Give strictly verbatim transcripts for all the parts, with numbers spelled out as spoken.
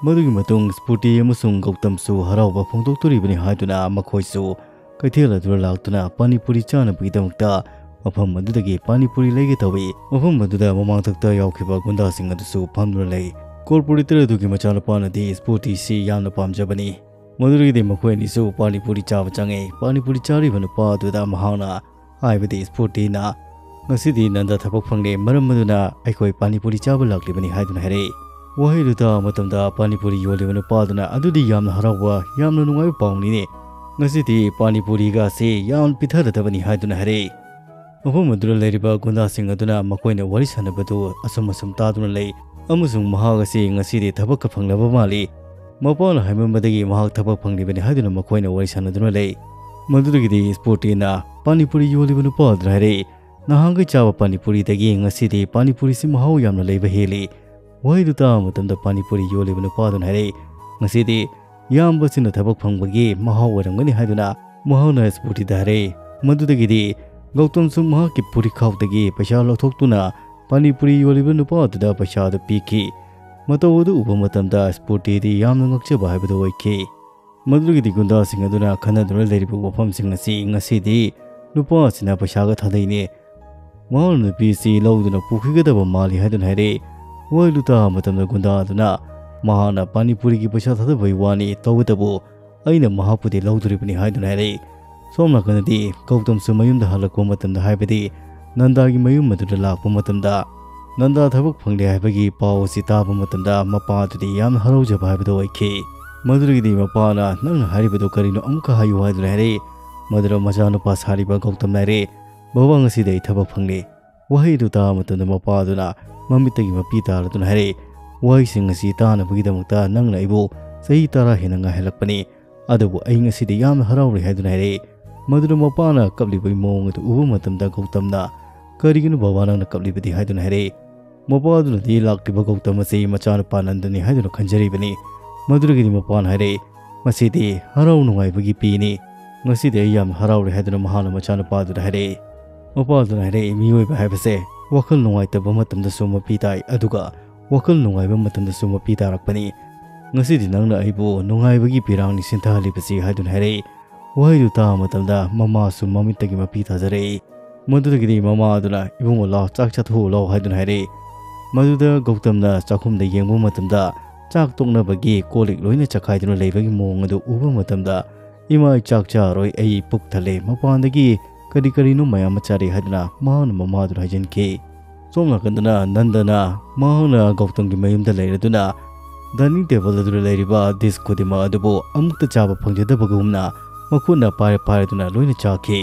ꯃꯗꯨꯒꯤ ꯃꯇꯨꯡ ꯁ꯭ꯐꯨꯔꯇꯤ ꯑꯃꯁꯨꯡ ꯒꯧꯇꯝꯁꯨ ꯍꯔꯥꯎꯕ ꯐꯣꯡꯗꯣꯛꯇꯣꯔꯤꯕꯅꯤ ꯍꯥꯏꯗꯨꯅ ꯃꯈꯣꯏꯁꯨ ꯀꯩꯊꯦꯜ ꯑꯗꯨꯗ ꯂꯥꯛꯇꯨꯅ ꯄꯥꯅꯤꯄꯨꯔꯤ ꯆꯥꯅꯕꯒꯤꯗꯃꯛꯇ ꯃꯐꯝ ꯑꯗꯨꯗꯒꯤ ꯄꯥꯅꯤꯄꯨꯔꯤ ꯂꯩꯒꯦ ꯇꯧꯏ꯫ ꯃꯐꯝ ꯑꯗꯨꯗ ꯃꯃꯥꯡꯊꯛꯇ ꯌꯥꯎꯈꯤꯕ ꯒꯨꯟꯗꯥꯁꯤꯡ ꯑꯗꯨꯁꯨ ꯐꯝꯗꯨꯅ ꯂꯩ꯫ ꯀꯣꯔꯄꯣꯔꯦꯇꯔ ꯑꯗꯨꯒꯤ ꯃꯆꯥꯅꯨꯄꯥꯅꯗꯤ ꯁ꯭ꯐꯨꯔꯇꯤꯁꯤ ꯌꯥꯝꯅ ꯄꯥꯝꯖꯕꯅꯤ꯫ ꯃꯗꯨꯗꯒꯤꯗꯤ ꯃꯈꯣꯏ ꯑꯅꯤꯁꯨ ꯄꯥꯅꯤꯄꯨꯔꯤ ꯆꯥꯕ ꯆꯪꯉꯤ꯫ ꯄꯥꯅꯤꯄꯨꯔꯤ ꯆꯥꯔꯤꯕ ꯅꯨꯄꯥ ꯑꯗꯨꯗ ꯃꯍꯥꯛꯅ ꯍꯥꯏꯕꯗꯤ ꯁ꯭ꯐꯨꯔꯇꯤꯅ, "ꯉꯁꯤꯗꯤ ꯅꯟꯗ ꯊꯕꯛ ꯐꯪꯂꯦ, ꯃꯔꯝ ꯑꯗꯨꯅ ꯑꯩꯈꯣꯏ ꯄꯥꯅꯤꯄꯨꯔꯤ ꯆꯥꯕ ꯂꯥꯛꯂꯤꯕꯅꯤ" ꯍꯥꯏꯗꯨꯅ ꯍꯥꯏꯔꯛꯏ꯫ ꯋꯥꯍꯩꯗꯨ ꯇꯥꯕ ꯃꯇꯝꯗ ꯄꯥꯅꯤꯄꯨꯔꯤ ꯌꯣꯜꯂꯤꯕ ꯅꯨꯄꯥꯗꯨꯅ, "ꯑꯗꯨꯗꯤ ꯌꯥꯝꯅ ꯍꯔꯥꯎꯕ, ꯌꯥꯝꯅ ꯅꯨꯡꯉꯥꯏꯕ ꯄꯥꯎꯅꯤꯅꯦ꯫ ꯉꯁꯤꯗꯤ ꯄꯥꯅꯤꯄꯨꯔꯤꯒ ꯑꯁꯤ ꯌꯥꯝ ꯄꯤꯊꯔꯗꯕꯅꯤ" ꯍꯥꯏꯗꯨꯅ ꯍꯥꯏꯔꯛꯏ꯫ ꯃꯐꯝ ꯑꯗꯨꯗ ꯂꯩꯔꯤꯕ ꯒꯨꯟꯗꯥꯁꯤꯡ ꯑꯗꯨꯅ ꯃꯈꯣꯏꯅ ꯋꯥꯔꯤ ꯁꯥꯟꯅꯕꯗꯨ ꯑꯁꯨꯝ ꯑꯁꯨꯝ ꯇꯥꯗꯨꯅ ꯂꯩ, ꯑꯃꯁꯨꯡ ꯃꯍꯥꯛ ꯑꯁꯤ ꯉꯁꯤꯗꯤ ꯊꯕꯛꯀ ꯐꯪꯂꯕ ꯃꯥꯜꯂꯤ꯫ ꯃꯄꯥꯅ ꯍꯥꯏꯃꯟꯕꯗꯒꯤ ꯃꯍꯥꯛ ꯊꯕꯛ ꯐꯪꯂꯤꯕꯅꯤ ꯍꯥꯏꯗꯨꯅ ꯃꯈꯣꯏꯅ ꯋꯥꯔꯤ ꯁꯥꯟꯅꯗꯨꯅ ꯂꯩ꯫ ꯃꯗꯨꯗꯒꯤꯗꯤ ꯁ꯭ꯐꯨꯔꯇꯤꯅ ꯄꯥꯅꯤꯄꯨꯔꯤ ꯌꯣꯜꯂꯤꯕ ꯅꯨꯄꯥ ꯑꯗꯨꯅ ꯍꯥꯏꯔꯛꯏ, "ꯅꯍꯥꯟꯒꯩ ꯆꯥꯕ ꯄꯥꯅꯤꯄꯨꯔꯤꯗꯒꯤ ꯉꯁꯤꯗꯤ ꯄꯥꯅꯤꯄꯨꯔꯤꯁꯤ ꯃꯍꯥꯎ ꯌꯥꯝꯅ ꯂꯩꯕ ꯍꯦꯜꯂꯤ"꯫ ꯋꯥꯍꯩꯗꯨ ꯇꯥꯕ ꯃꯇꯝꯗ ꯄꯥꯅꯤꯄꯨꯔꯤ ꯌꯣꯜꯂꯤꯕ ꯅꯨꯄꯥ ꯑꯗꯨꯅ ꯍꯥꯏꯔꯛꯏ, "ꯉꯁꯤꯗꯤ ꯏꯌꯥꯝꯕꯁꯤꯅ ꯊꯕꯛ ꯐꯪꯕꯒꯤ ꯃꯍꯥꯎ ꯑꯣꯏꯔꯝꯒꯅꯤ" ꯍꯥꯏꯗꯨꯅ ꯃꯍꯥꯛꯅ ꯁ꯭ꯐꯨꯔꯇꯤꯗ ꯍꯥꯏꯔꯛꯏ꯫ ꯃꯗꯨꯗꯒꯤꯗꯤ ꯒꯧꯇꯝꯁꯨ ꯃꯍꯥꯛꯀꯤ ꯄꯨꯔꯤꯈꯥꯎꯗꯒꯤ ꯄꯩꯁꯥ ꯂꯧꯊꯣꯛꯇꯨꯅ ꯄꯥꯅꯤꯄꯨꯔꯤ ꯌꯣꯜꯂꯤꯕ ꯅꯨꯄꯥ ꯑꯗꯨꯗ ꯄꯩꯁꯥ ꯑꯗꯨ ꯄꯤꯈꯤ꯫ ꯃꯇꯧ ꯑꯗꯨ ꯎꯕ ꯃꯇꯝꯗ ꯁ꯭ꯐꯨꯔꯇꯤꯗꯤ ꯌꯥꯝꯅ ꯉꯛꯆꯕ ꯍꯥꯏꯕꯗꯨ ꯑꯣꯏꯈꯤ꯫ ꯃꯗꯨꯗꯒꯤꯗꯤ ꯒꯨꯟꯗꯥꯁꯤꯡ ꯑꯗꯨꯅ ꯈꯟꯅꯗꯨꯅ ꯂꯩꯔꯤꯕ ꯋꯥꯐꯝꯁꯤꯡ ꯑꯁꯤ ꯉꯁꯤꯗꯤ ꯅꯨꯄꯥ ꯑꯁꯤꯅ ꯄꯩꯁꯥꯒ ꯊꯥꯗꯩꯅꯦ꯫ ꯃꯍꯥꯛꯅ ꯅꯨꯄꯤ ꯑꯁꯤ ꯂꯧꯗꯨꯅ ꯄꯨꯈꯤꯒꯗꯕ ꯃꯥꯜꯂꯤ ꯍꯥꯏꯗꯨꯅ ꯍꯥꯏꯔꯛꯏ꯫ ꯋꯥꯍꯩꯗꯨ ꯇꯥꯕ ꯃꯇꯝꯗ ꯒꯨꯟꯗꯥ ꯑꯗꯨꯅ ꯃꯍꯥꯛꯅ ꯄꯥꯅꯤꯄꯨꯔꯤꯒꯤ ꯄꯩꯁꯥ ꯊꯥꯗꯕꯒꯤ ꯋꯥꯅꯤ, ꯇꯧꯕꯇꯕꯨ ꯑꯩꯅ ꯃꯍꯥꯛꯄꯨꯗꯤ ꯂꯧꯗꯣꯔꯤꯕꯅꯤ ꯍꯥꯏꯗꯨꯅ ꯍꯥꯏꯔꯛꯏ꯫ ꯁꯣꯝ ꯅꯥꯀꯟꯗꯗꯤ ꯒꯧꯇꯝꯁꯨ ꯃꯌꯨꯝꯗ ꯍꯜꯂꯛꯄ ꯃꯇꯝꯗ, ꯍꯥꯏꯕꯗꯤ ꯅꯟꯗꯥꯒꯤ ꯃꯌꯨꯝ ꯑꯗꯨꯗ ꯂꯥꯛꯄ ꯃꯇꯝꯗ, ꯅꯟꯗꯥ ꯊꯕꯛ ꯐꯪꯂꯦ ꯍꯥꯏꯕꯒꯤ ꯄꯥꯎ ꯑꯁꯤ ꯇꯥꯕ ꯃꯇꯝꯗ ꯃꯄꯥ ꯑꯗꯨꯗꯤ ꯌꯥꯝꯅ ꯍꯔꯥꯎꯖꯕ ꯍꯥꯏꯕꯗꯨ ꯑꯣꯏꯈꯤ꯫ ꯃꯗꯨꯗꯒꯤꯗꯤ ꯃꯄꯥꯅ, "ꯅꯪꯅ ꯍꯥꯏꯔꯤꯕꯗꯨ ꯀꯔꯤꯅꯣ? ꯑꯃꯨꯛꯀ ꯍꯥꯏꯌꯨ" ꯍꯥꯏꯗꯨꯅ ꯍꯥꯏꯔꯛꯏ꯫ ꯃꯗꯨꯗ ꯃꯆꯥꯅꯨꯄꯥ ꯁꯥꯔꯤꯕ ꯒꯧꯇꯝꯅ ꯍꯥꯏꯔꯛꯏ, "ꯕꯕꯥ, ꯉꯁꯤꯗꯤ ꯑꯩ ꯊꯕꯛ ꯐꯪꯂꯦ"꯫ ꯋꯥꯍꯩꯗꯨ ꯇꯥꯕ ꯃꯇꯝꯗ ꯃꯄꯥ ꯑꯗꯨꯅ ꯃꯃꯤꯠꯇꯒꯤ ꯃꯄꯤ ꯇꯥꯔꯗꯨꯅ ꯍꯥꯏꯔꯛꯏ, "ꯋꯥꯍꯩꯁꯤꯡ ꯑꯁꯤ ꯇꯥꯅꯕꯒꯤꯗꯃꯛꯇ ꯅꯪꯅ ꯑꯩꯕꯨ ꯆꯍꯤ ꯇꯔꯥ ꯍꯦꯟꯅ ꯉꯥꯏꯍꯜꯂꯛꯄꯅꯤ, ꯑꯗꯨꯕꯨ ꯑꯩ ꯉꯁꯤꯗꯤ ꯌꯥꯝꯅ ꯍꯔꯥꯎꯔꯦ" ꯍꯥꯏꯗꯨꯅ ꯍꯥꯏꯔꯛꯏ꯫ ꯃꯗꯨꯗ ꯃꯄꯥꯅ ꯀꯞꯂꯤꯕꯒꯤ ꯃꯑꯣꯡ ꯑꯗꯨ ꯎꯕ ꯃꯇꯝꯗ ꯒꯧꯇꯝꯅ, "ꯀꯔꯤꯒꯤꯅꯣ ꯕꯕꯥ ꯅꯪꯅ ꯀꯞꯂꯤꯕꯗꯤ?" ꯍꯥꯏꯗꯨꯅ ꯍꯥꯏꯔꯛꯏ꯫ ꯃꯄꯥ ꯑꯗꯨꯅꯗꯤ ꯂꯥꯛꯂꯤꯕ ꯒꯧꯇꯝ ꯑꯁꯤ ꯃꯆꯥꯅꯨꯄꯥ ꯅꯟꯗꯅꯤ ꯍꯥꯏꯗꯨꯅ ꯈꯟꯖꯔꯤꯕꯅꯤ꯫ ꯃꯗꯨꯗꯒꯤꯗꯤ ꯃꯄꯥꯅ ꯍꯥꯏꯔꯛꯏ, "ꯃꯁꯤꯗꯤ ꯍꯔꯥꯎ ꯅꯨꯡꯉꯥꯏꯕꯒꯤ ꯄꯤꯅꯤ꯫ ꯉꯁꯤꯗꯤ ꯑꯩ ꯌꯥꯝꯅ ꯍꯔꯥꯎꯔꯦ" ꯍꯥꯏꯗꯨꯅ ꯃꯍꯥꯛꯅ ꯃꯆꯥꯅꯨꯄꯥ ꯑꯗꯨꯗ ꯍꯥꯏꯔꯛꯏ꯫ ꯃꯄꯥ ꯑꯗꯨꯅ ꯍꯥꯏꯔꯛꯏ, "ꯃꯤꯑꯣꯏꯕ ꯍꯥꯏꯕꯁꯦ ꯋꯥꯈꯜ ꯅꯨꯡꯉꯥꯏꯇꯕ ꯃꯇꯝꯗꯁꯨ ꯃꯄꯤ ꯇꯥꯏ, ꯑꯗꯨꯒ ꯋꯥꯈꯜ ꯅꯨꯡꯉꯥꯏꯕ ꯃꯇꯝꯗꯁꯨ ꯃꯄꯤ ꯇꯥꯔꯛꯄꯅꯤ"꯫ "ꯉꯁꯤꯗꯤ ꯅꯪꯅ ꯑꯩꯕꯨ ꯅꯨꯡꯉꯥꯏꯕꯒꯤ ꯄꯤꯔꯥꯡꯅꯤ ꯁꯤꯟꯊꯍꯜꯂꯤꯕꯁꯤ" ꯍꯥꯏꯗꯨꯅ ꯍꯥꯏꯔꯛꯏ꯫ ꯋꯥꯍꯩꯗꯨ ꯇꯥꯕ ꯃꯇꯝꯗ ꯃꯃꯥꯁꯨ ꯃꯃꯤꯠꯇꯒꯤ ꯃꯄꯤ ꯇꯥꯖꯔꯛꯏ꯫ ꯃꯗꯨꯗꯒꯤꯗꯤ ꯃꯃꯥ ꯑꯗꯨꯅ, "ꯏꯕꯨꯡꯉꯣ, ꯂꯥꯎ, ꯆꯥꯛ ꯆꯥꯊꯣꯛꯎ ꯂꯥꯎ" ꯍꯥꯏꯗꯨꯅ ꯍꯥꯏꯔꯛꯏ꯫ ꯃꯗꯨꯗ ꯒꯧꯇꯝꯅ ꯆꯥꯛꯈꯨꯝꯗ ꯌꯦꯡꯕ ꯃꯇꯝꯗ ꯆꯥꯛ ꯇꯣꯛꯅꯕꯒꯤ ꯀꯣꯜ ꯂꯤꯛ ꯂꯣꯏꯅ ꯆꯈꯥꯏꯗꯨꯅ ꯂꯩꯕꯒꯤ ꯃꯑꯣꯡ ꯑꯗꯨ ꯎꯕ ꯃꯇꯝꯗ, "ꯏꯃꯥ, ꯑꯩ ꯆꯥꯛ ꯆꯥꯔꯔꯣꯏ, ꯑꯩ ꯄꯨꯛ ꯊꯜꯂꯦ, ꯃꯄꯥꯟꯗꯒꯤ ꯀꯔꯤ ꯀꯔꯤꯅꯣ ꯃꯌꯥꯝ ꯑꯃ ꯆꯥꯔꯛꯑꯦ" ꯍꯥꯏꯗꯨꯅ ꯃꯍꯥꯛꯅ ꯃꯃꯥꯗꯨꯗ ꯍꯥꯏꯖꯤꯟꯈꯤ꯫ ꯁꯣꯝ ꯅꯥꯀꯟꯗꯅ ꯅꯟꯗꯅ ꯃꯍꯥꯛꯅ ꯒꯧꯇꯝꯒꯤ ꯃꯌꯨꯝꯗ ꯂꯩꯔꯗꯨꯅ dining table ꯑꯗꯨꯗ ꯂꯩꯔꯤꯕ dish ꯈꯨꯗꯤꯡꯃꯛ ꯑꯗꯨꯕꯨ ꯑꯃꯨꯛꯇ ꯆꯥꯕ ꯐꯪꯖꯗꯕꯒꯨꯝꯅ ꯃꯈꯨꯠꯅ ꯄꯥꯏꯔ ꯄꯥꯏꯔꯗꯨꯅ ꯂꯣꯏꯅ ꯆꯥꯈꯤ꯫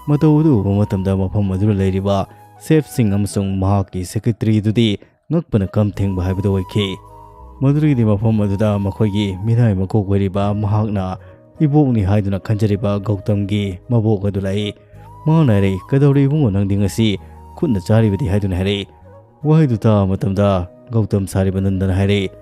ꯃꯇꯧ ꯑꯗꯨ ꯎꯕ ꯃꯇꯝꯗ ꯃꯐꯝ ꯑꯗꯨꯗ ꯂꯩꯔꯤꯕ chefꯁꯤꯡ ꯑꯃꯁꯨꯡ ꯃꯍꯥꯛꯀꯤ secretary ꯑꯗꯨꯗꯤ ꯉꯛꯄꯅ ꯀꯝ ꯊꯦꯡꯕ ꯍꯥꯏꯕꯗꯨ ꯑꯣꯏꯈꯤ꯫ ꯃꯗꯨꯗꯒꯤꯗꯤ ꯃꯐꯝ ꯑꯗꯨꯗ ꯃꯈꯣꯏꯒꯤ ꯃꯤꯅꯥꯏ ꯃꯀꯣꯛ ꯑꯣꯏꯔꯤꯕ ꯃꯍꯥꯛꯅ ꯏꯕꯣꯛꯅꯤ ꯍꯥꯏꯗꯨꯅ ꯈꯟꯖꯔꯤꯕ ꯒꯧꯇꯝꯒꯤ ꯃꯕꯣꯛ ꯑꯗꯨ ꯂꯥꯛꯏ꯫ ꯃꯍꯥꯛꯅ ꯍꯥꯏꯔꯛꯏ, "ꯀꯩꯗꯧꯔꯦ ꯏꯕꯨꯡꯉꯣ, ꯅꯪꯗꯤ ꯉꯁꯤ ꯈꯨꯠꯅ ꯆꯥꯔꯤꯕꯗꯤ?" ꯍꯥꯏꯗꯨꯅ ꯍꯥꯏꯔꯛꯏ꯫ ꯋꯥꯍꯩꯗꯨ ꯇꯥꯕ ꯃꯇꯝꯗ ꯒꯧꯇꯝ ꯁꯥꯔꯤꯕ ꯅꯟꯗꯅ ꯍꯥꯏꯔꯛꯏ,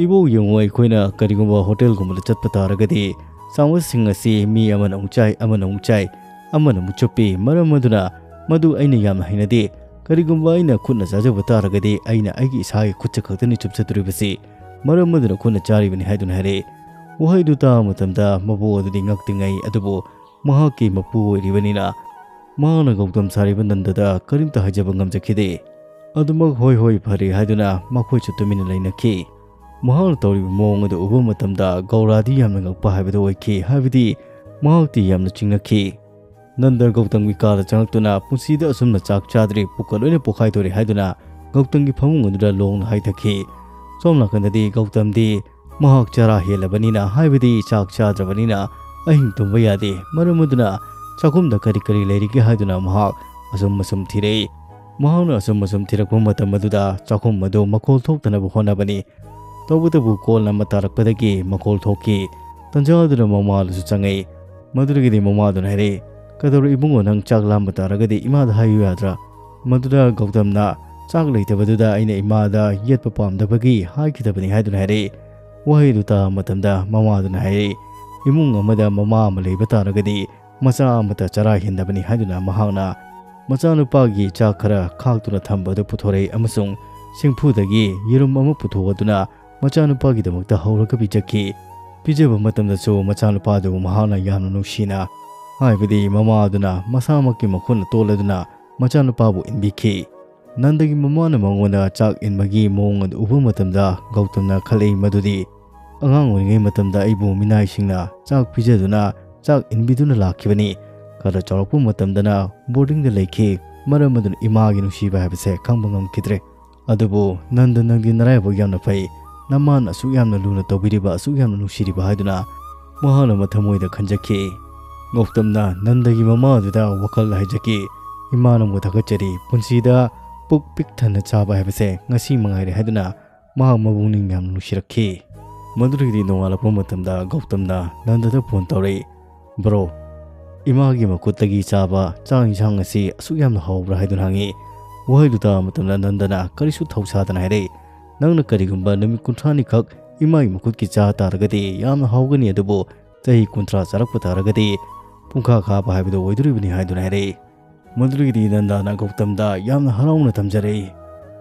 "ꯏꯕꯣꯛ, ꯌꯦꯡꯉꯨ, ꯑꯩꯈꯣꯏꯅ ꯀꯔꯤꯒꯨꯝꯕ ꯍꯣꯇꯦꯜꯒꯨꯝꯕꯗ ꯆꯠꯄ ꯇꯥꯔꯒꯗꯤ ꯆꯥꯃꯁꯁꯤꯡ ꯑꯁꯤ ꯃꯤ ꯑꯃꯅ ꯑꯃꯨꯛ ꯆꯥꯏ, ꯑꯃꯅ ꯑꯃꯨꯛ ꯆꯥꯏ, ꯑꯃꯅ ꯑꯃꯨꯛ ꯆꯨꯞꯄꯤ꯫ ꯃꯔꯝ ꯑꯗꯨꯅ ꯃꯗꯨ ꯑꯩꯅ ꯌꯥꯝꯅ ꯍꯩꯅꯗꯦ꯫ ꯀꯔꯤꯒꯨꯝꯕ ꯑꯩꯅ ꯈꯨꯠꯅ ꯆꯥꯖꯕ ꯇꯥꯔꯒꯗꯤ ꯑꯩꯅ ꯑꯩꯒꯤ ꯏꯁꯥꯒꯤ ꯈꯨꯠꯁꯦ ꯈꯛꯇꯅꯤ ꯆꯨꯞꯆꯗꯣꯔꯤꯕꯁꯤ꯫ ꯃꯔꯝ ꯑꯗꯨꯅ ꯈꯨꯠꯅ ꯆꯥꯔꯤꯕꯅꯤ" ꯍꯥꯏꯗꯨꯅ ꯍꯥꯏꯔꯛꯏ꯫ ꯋꯥꯍꯩꯗꯨ ꯇꯥꯕ ꯃꯇꯝꯗ ꯃꯕꯣꯛ ꯑꯗꯨꯗꯤ ꯉꯛꯇꯤ ꯉꯛꯏ, ꯑꯗꯨꯕꯨ ꯃꯍꯥꯛꯀꯤ ꯃꯄꯨ ꯑꯣꯏꯔꯤꯕꯅꯤꯅ ꯃꯍꯥꯛꯅ ꯒꯧꯇꯝ ꯁꯥꯔꯤꯕ ꯅꯟꯗꯗ ꯀꯔꯤꯝꯇ ꯍꯥꯏꯖꯕ ꯉꯝꯖꯈꯤꯗꯦ꯫ ꯑꯗꯨꯃꯛ "ꯍꯣꯏ, ꯍꯣꯏ, ꯐꯔꯦ" ꯍꯥꯏꯗꯨꯅ ꯃꯈꯣꯏꯁꯨ ꯇꯨꯃꯤꯟꯅ ꯂꯩꯅꯈꯤ꯫ ꯃꯍꯥꯛꯅ ꯇꯧꯔꯤꯕ ꯃꯑꯣꯡ ꯑꯗꯨ ꯎꯕ ꯃꯇꯝꯗ ꯒꯧꯔꯥꯗꯤ ꯌꯥꯝꯅ ꯉꯛꯄ ꯍꯥꯏꯕꯗꯨ ꯑꯣꯏꯈꯤ, ꯍꯥꯏꯕꯗꯤ ꯃꯍꯥꯛꯇꯤ ꯌꯥꯝꯅ ꯆꯤꯡꯅꯈꯤ꯫ ꯅꯟꯗ ꯒꯧꯇꯝꯒꯤ ꯀꯥꯗ ꯆꯪꯂꯛꯇꯨꯅ, "ꯄꯨꯟꯁꯤꯗ ꯑꯁꯨꯝꯅ ꯆꯥꯛ ꯆꯥꯗ꯭ꯔꯤ, ꯄꯨꯛꯀ ꯂꯣꯏꯅ ꯄꯣꯛꯈꯥꯏꯗꯣꯔꯦ" ꯍꯥꯏꯗꯨꯅ ꯒꯧꯇꯝꯒꯤ ꯐꯃꯨꯡ ꯑꯗꯨꯗ ꯂꯣꯡꯅ ꯍꯥꯏꯊꯈꯤ꯫ ꯁꯣꯝ ꯅꯥꯀꯟꯗꯗꯤ ꯒꯧꯇꯝꯗꯤ ꯃꯍꯥꯛ ꯆꯔꯥ ꯍꯦꯜꯂꯕꯅꯤꯅ, ꯍꯥꯏꯕꯗꯤ ꯆꯥꯛ ꯆꯥꯗ꯭ꯔꯕꯅꯤꯅ ꯑꯍꯤꯡ ꯇꯨꯝꯕ ꯌꯥꯗꯦ꯫ ꯃꯔꯝ ꯑꯗꯨꯅ ꯆꯥꯛꯈꯨꯝꯗ ꯀꯔꯤ ꯀꯔꯤ ꯂꯩꯔꯤꯒꯦ ꯍꯥꯏꯗꯨꯅ ꯃꯍꯥꯛ ꯑꯁꯨꯝ ꯑꯁꯨꯝ ꯊꯤꯔꯛꯏ꯫ ꯃꯍꯥꯛꯅ ꯑꯁꯨꯝ ꯑꯁꯨꯝ ꯊꯤꯔꯛꯄ ꯃꯇꯝ ꯑꯗꯨꯗ ꯆꯥꯛꯈꯨꯝ ꯑꯗꯨ ꯃꯈꯣꯜ ꯊꯣꯛꯇꯅꯕ ꯍꯣꯠꯅꯕꯅꯤ꯫ ꯇꯧꯕꯇꯕꯨ ꯀꯣꯜ ꯑꯃ ꯇꯥꯔꯛꯄꯗꯒꯤ ꯃꯈꯣꯜ ꯊꯣꯛꯈꯤ꯫ ꯇꯟꯖꯥ ꯑꯗꯨꯗ ꯃꯃꯥꯗꯨꯁꯨ ꯆꯪꯉꯛꯏ꯫ ꯃꯗꯨꯗꯒꯤꯗꯤ ꯃꯃꯥꯗꯨꯅ ꯍꯥꯏꯔꯛꯏ, "ꯀꯩꯗꯧꯔꯦ ꯏꯕꯨꯡꯉꯣ, ꯅꯪ ꯆꯥꯛ ꯂꯥꯝꯕ ꯇꯥꯔꯒꯗꯤ ꯏꯃꯥꯗ ꯍꯥꯏꯌꯨ ꯌꯥꯗ꯭ꯔꯥ?" ꯃꯗꯨꯗ ꯒꯧꯇꯝꯅ, "ꯆꯥꯛ ꯂꯩꯇꯕꯗꯨꯗ ꯑꯩꯅ ꯏꯃꯥꯗ ꯌꯦꯠꯄ ꯄꯥꯝꯗꯕꯒꯤ ꯍꯥꯏꯈꯤꯗꯕꯅꯤ" ꯍꯥꯏꯗꯨꯅ ꯍꯥꯏꯔꯛꯏ꯫ ꯋꯥꯍꯩꯗꯨ ꯇꯥꯕ ꯃꯇꯝꯗ ꯃꯃꯥꯗꯨꯅ ꯍꯥꯏꯔꯛꯏ, "ꯏꯃꯨꯡ ꯑꯃꯗ ꯃꯃꯥ ꯑꯃ ꯂꯩꯕ ꯇꯥꯔꯒꯗꯤ ꯃꯆꯥ ꯑꯃꯠꯇ ꯆꯔꯥ ꯍꯦꯟꯗꯕꯅꯤ" ꯍꯥꯏꯗꯨꯅ ꯃꯍꯥꯛꯅ ꯃꯆꯥꯅꯨꯄꯥꯒꯤ ꯆꯥꯛ ꯈꯔ ꯈꯥꯛꯇꯨꯅ ꯊꯝꯕ ꯑꯗꯨ ꯄꯨꯊꯣꯔꯛꯏ ꯑꯃꯁꯨꯡ ꯁꯤꯡꯐꯨꯗꯒꯤ ꯌꯦꯔꯨꯝ ꯑꯃ ꯄꯨꯊꯣꯛꯑꯗꯨꯅ ꯃꯆꯥꯅꯨꯄꯥꯒꯤꯗꯃꯛꯇ ꯍꯧꯔꯒ ꯄꯤꯖꯈꯤ꯫ ꯄꯤꯖꯕ ꯃꯇꯝꯗꯁꯨ ꯃꯆꯥꯅꯨꯄꯥꯗꯨꯕꯨ ꯃꯍꯥꯛꯅ ꯌꯥꯝꯅ ꯅꯨꯡꯁꯤꯅ, ꯍꯥꯏꯕꯗꯤ ꯃꯃꯥ ꯑꯗꯨꯅ ꯃꯁꯥꯃꯛꯀꯤ ꯃꯈꯨꯠꯅ ꯇꯣꯠꯂꯗꯨꯅ ꯃꯆꯥꯅꯨꯄꯥꯕꯨ ꯏꯟꯕꯤꯈꯤ꯫ ꯅꯟꯗꯒꯤ ꯃꯃꯥꯅ ꯃꯉꯣꯟꯗ ꯆꯥꯛ ꯏꯟꯕꯒꯤ ꯃꯑꯣꯡ ꯑꯗꯨ ꯎꯕ ꯃꯇꯝꯗ ꯒꯧꯇꯝꯅ ꯈꯜꯂꯛꯏ ꯃꯗꯨꯗꯤ, "ꯑꯉꯥꯡ ꯑꯣꯏꯔꯤꯉꯩ ꯃꯇꯝꯗ ꯑꯩꯕꯨ ꯃꯤꯅꯥꯏꯁꯤꯡꯅ ꯆꯥꯛ ꯄꯤꯖꯗꯨꯅ, ꯆꯥꯛ ꯏꯟꯕꯤꯗꯨꯅ ꯂꯥꯛꯈꯤꯕꯅꯤ꯫ ꯈꯔ ꯆꯥꯎꯔꯛꯄ ꯃꯇꯝꯗꯅ ꯕꯣꯔꯗꯤꯡꯗ ꯂꯩꯈꯤ꯫ ꯃꯔꯝ ꯑꯗꯨꯅ ꯏꯃꯥꯒꯤ ꯅꯨꯡꯁꯤꯕ ꯍꯥꯏꯕꯁꯦ ꯈꯪꯕ ꯉꯝꯈꯤꯗ꯭ꯔꯦ꯫ ꯑꯗꯨꯕꯨ ꯅꯟꯗ, ꯅꯪꯗꯤ ꯅꯔꯥꯏꯕꯛ ꯌꯥꯝꯅ ꯐꯩ꯫ ꯅꯃꯥꯅ ꯑꯁꯨꯛ ꯌꯥꯝꯅ ꯂꯨꯅ ꯇꯧꯕꯤꯔꯤꯕ, ꯑꯁꯨꯛ ꯌꯥꯝꯅ ꯅꯨꯡꯁꯤꯔꯤꯕ" ꯍꯥꯏꯗꯨꯅ ꯃꯍꯥꯛꯅ ꯃꯊꯃꯣꯏꯗ ꯈꯟꯖꯈꯤ꯫ ꯒꯧꯇꯝꯅ ꯅꯟꯗꯒꯤ ꯃꯃꯥ ꯑꯗꯨꯗ ꯋꯥꯈꯜ ꯍꯥꯏꯖꯈꯤ, "ꯏꯃꯥ, ꯅꯪꯕꯨ ꯊꯥꯒꯠꯆꯔꯤ꯫ ꯄꯨꯟꯁꯤꯗ ꯄꯨꯛ ꯄꯤꯛ ꯊꯟꯅ ꯆꯥꯕ ꯍꯥꯏꯕꯁꯦ ꯉꯁꯤ ꯃꯉꯥꯏꯔꯦ" ꯍꯥꯏꯗꯨꯅ ꯃꯍꯥꯛ ꯃꯄꯨꯛꯅꯤꯡ ꯌꯥꯝꯅ ꯅꯨꯡꯁꯤꯔꯛꯈꯤ꯫ ꯃꯗꯨꯗꯒꯤꯗꯤ ꯅꯣꯡꯉꯥꯜꯂꯛꯄ ꯃꯇꯝꯗ ꯒꯧꯇꯝꯅ ꯅꯟꯗꯗ ꯐꯣꯟ ꯇꯧꯔꯛꯏ꯫ "ꯕ꯭ꯔꯣ, ꯏꯃꯥꯒꯤ ꯃꯈꯨꯠꯇꯒꯤ ꯆꯥꯕ ꯆꯥꯛ ꯏꯟꯁꯥꯡ ꯑꯁꯤ ꯑꯁꯨꯛ ꯌꯥꯝꯅ ꯍꯥꯎꯕ꯭ꯔꯥ?" ꯍꯥꯏꯗꯨꯅ ꯍꯪꯉꯤ꯫ ꯋꯥꯍꯩꯗꯨ ꯇꯥꯕ ꯃꯇꯝꯗ ꯅꯟꯗꯅ ꯀꯔꯤꯁꯨ ꯊꯧꯁꯥꯗꯅ ꯍꯥꯏꯔꯛꯏ, "ꯅꯪꯅ ꯀꯔꯤꯒꯨꯝꯕ ꯅꯨꯃꯤꯠ ꯀꯨꯟꯊ꯭ꯔꯥꯅꯤꯈꯛ ꯏꯃꯥꯒꯤ ꯃꯈꯨꯠꯀꯤ ꯆꯥ ꯇꯥꯔꯒꯗꯤ ꯌꯥꯝꯅ ꯍꯥꯎꯒꯅꯤ, ꯑꯗꯨꯕꯨ ꯆꯍꯤ ꯀꯨꯟꯊ꯭ꯔꯥ ꯆꯥꯔꯛꯄ ꯇꯥꯔꯒꯗꯤ ꯄꯨꯡꯈꯥ ꯈꯥꯕ ꯍꯥꯏꯕꯗꯨ ꯑꯣꯏꯗꯣꯔꯤꯕꯅꯤ" ꯍꯥꯏꯗꯨꯅ ꯍꯥꯏꯔꯛꯏ꯫ ꯃꯗꯨꯗꯒꯤꯗꯤ ꯅꯟꯗꯥꯅ ꯒꯧꯇꯝꯗ ꯌꯥꯝꯅ ꯍꯔꯥꯎꯅ ꯊꯝꯖꯔꯛꯏ꯫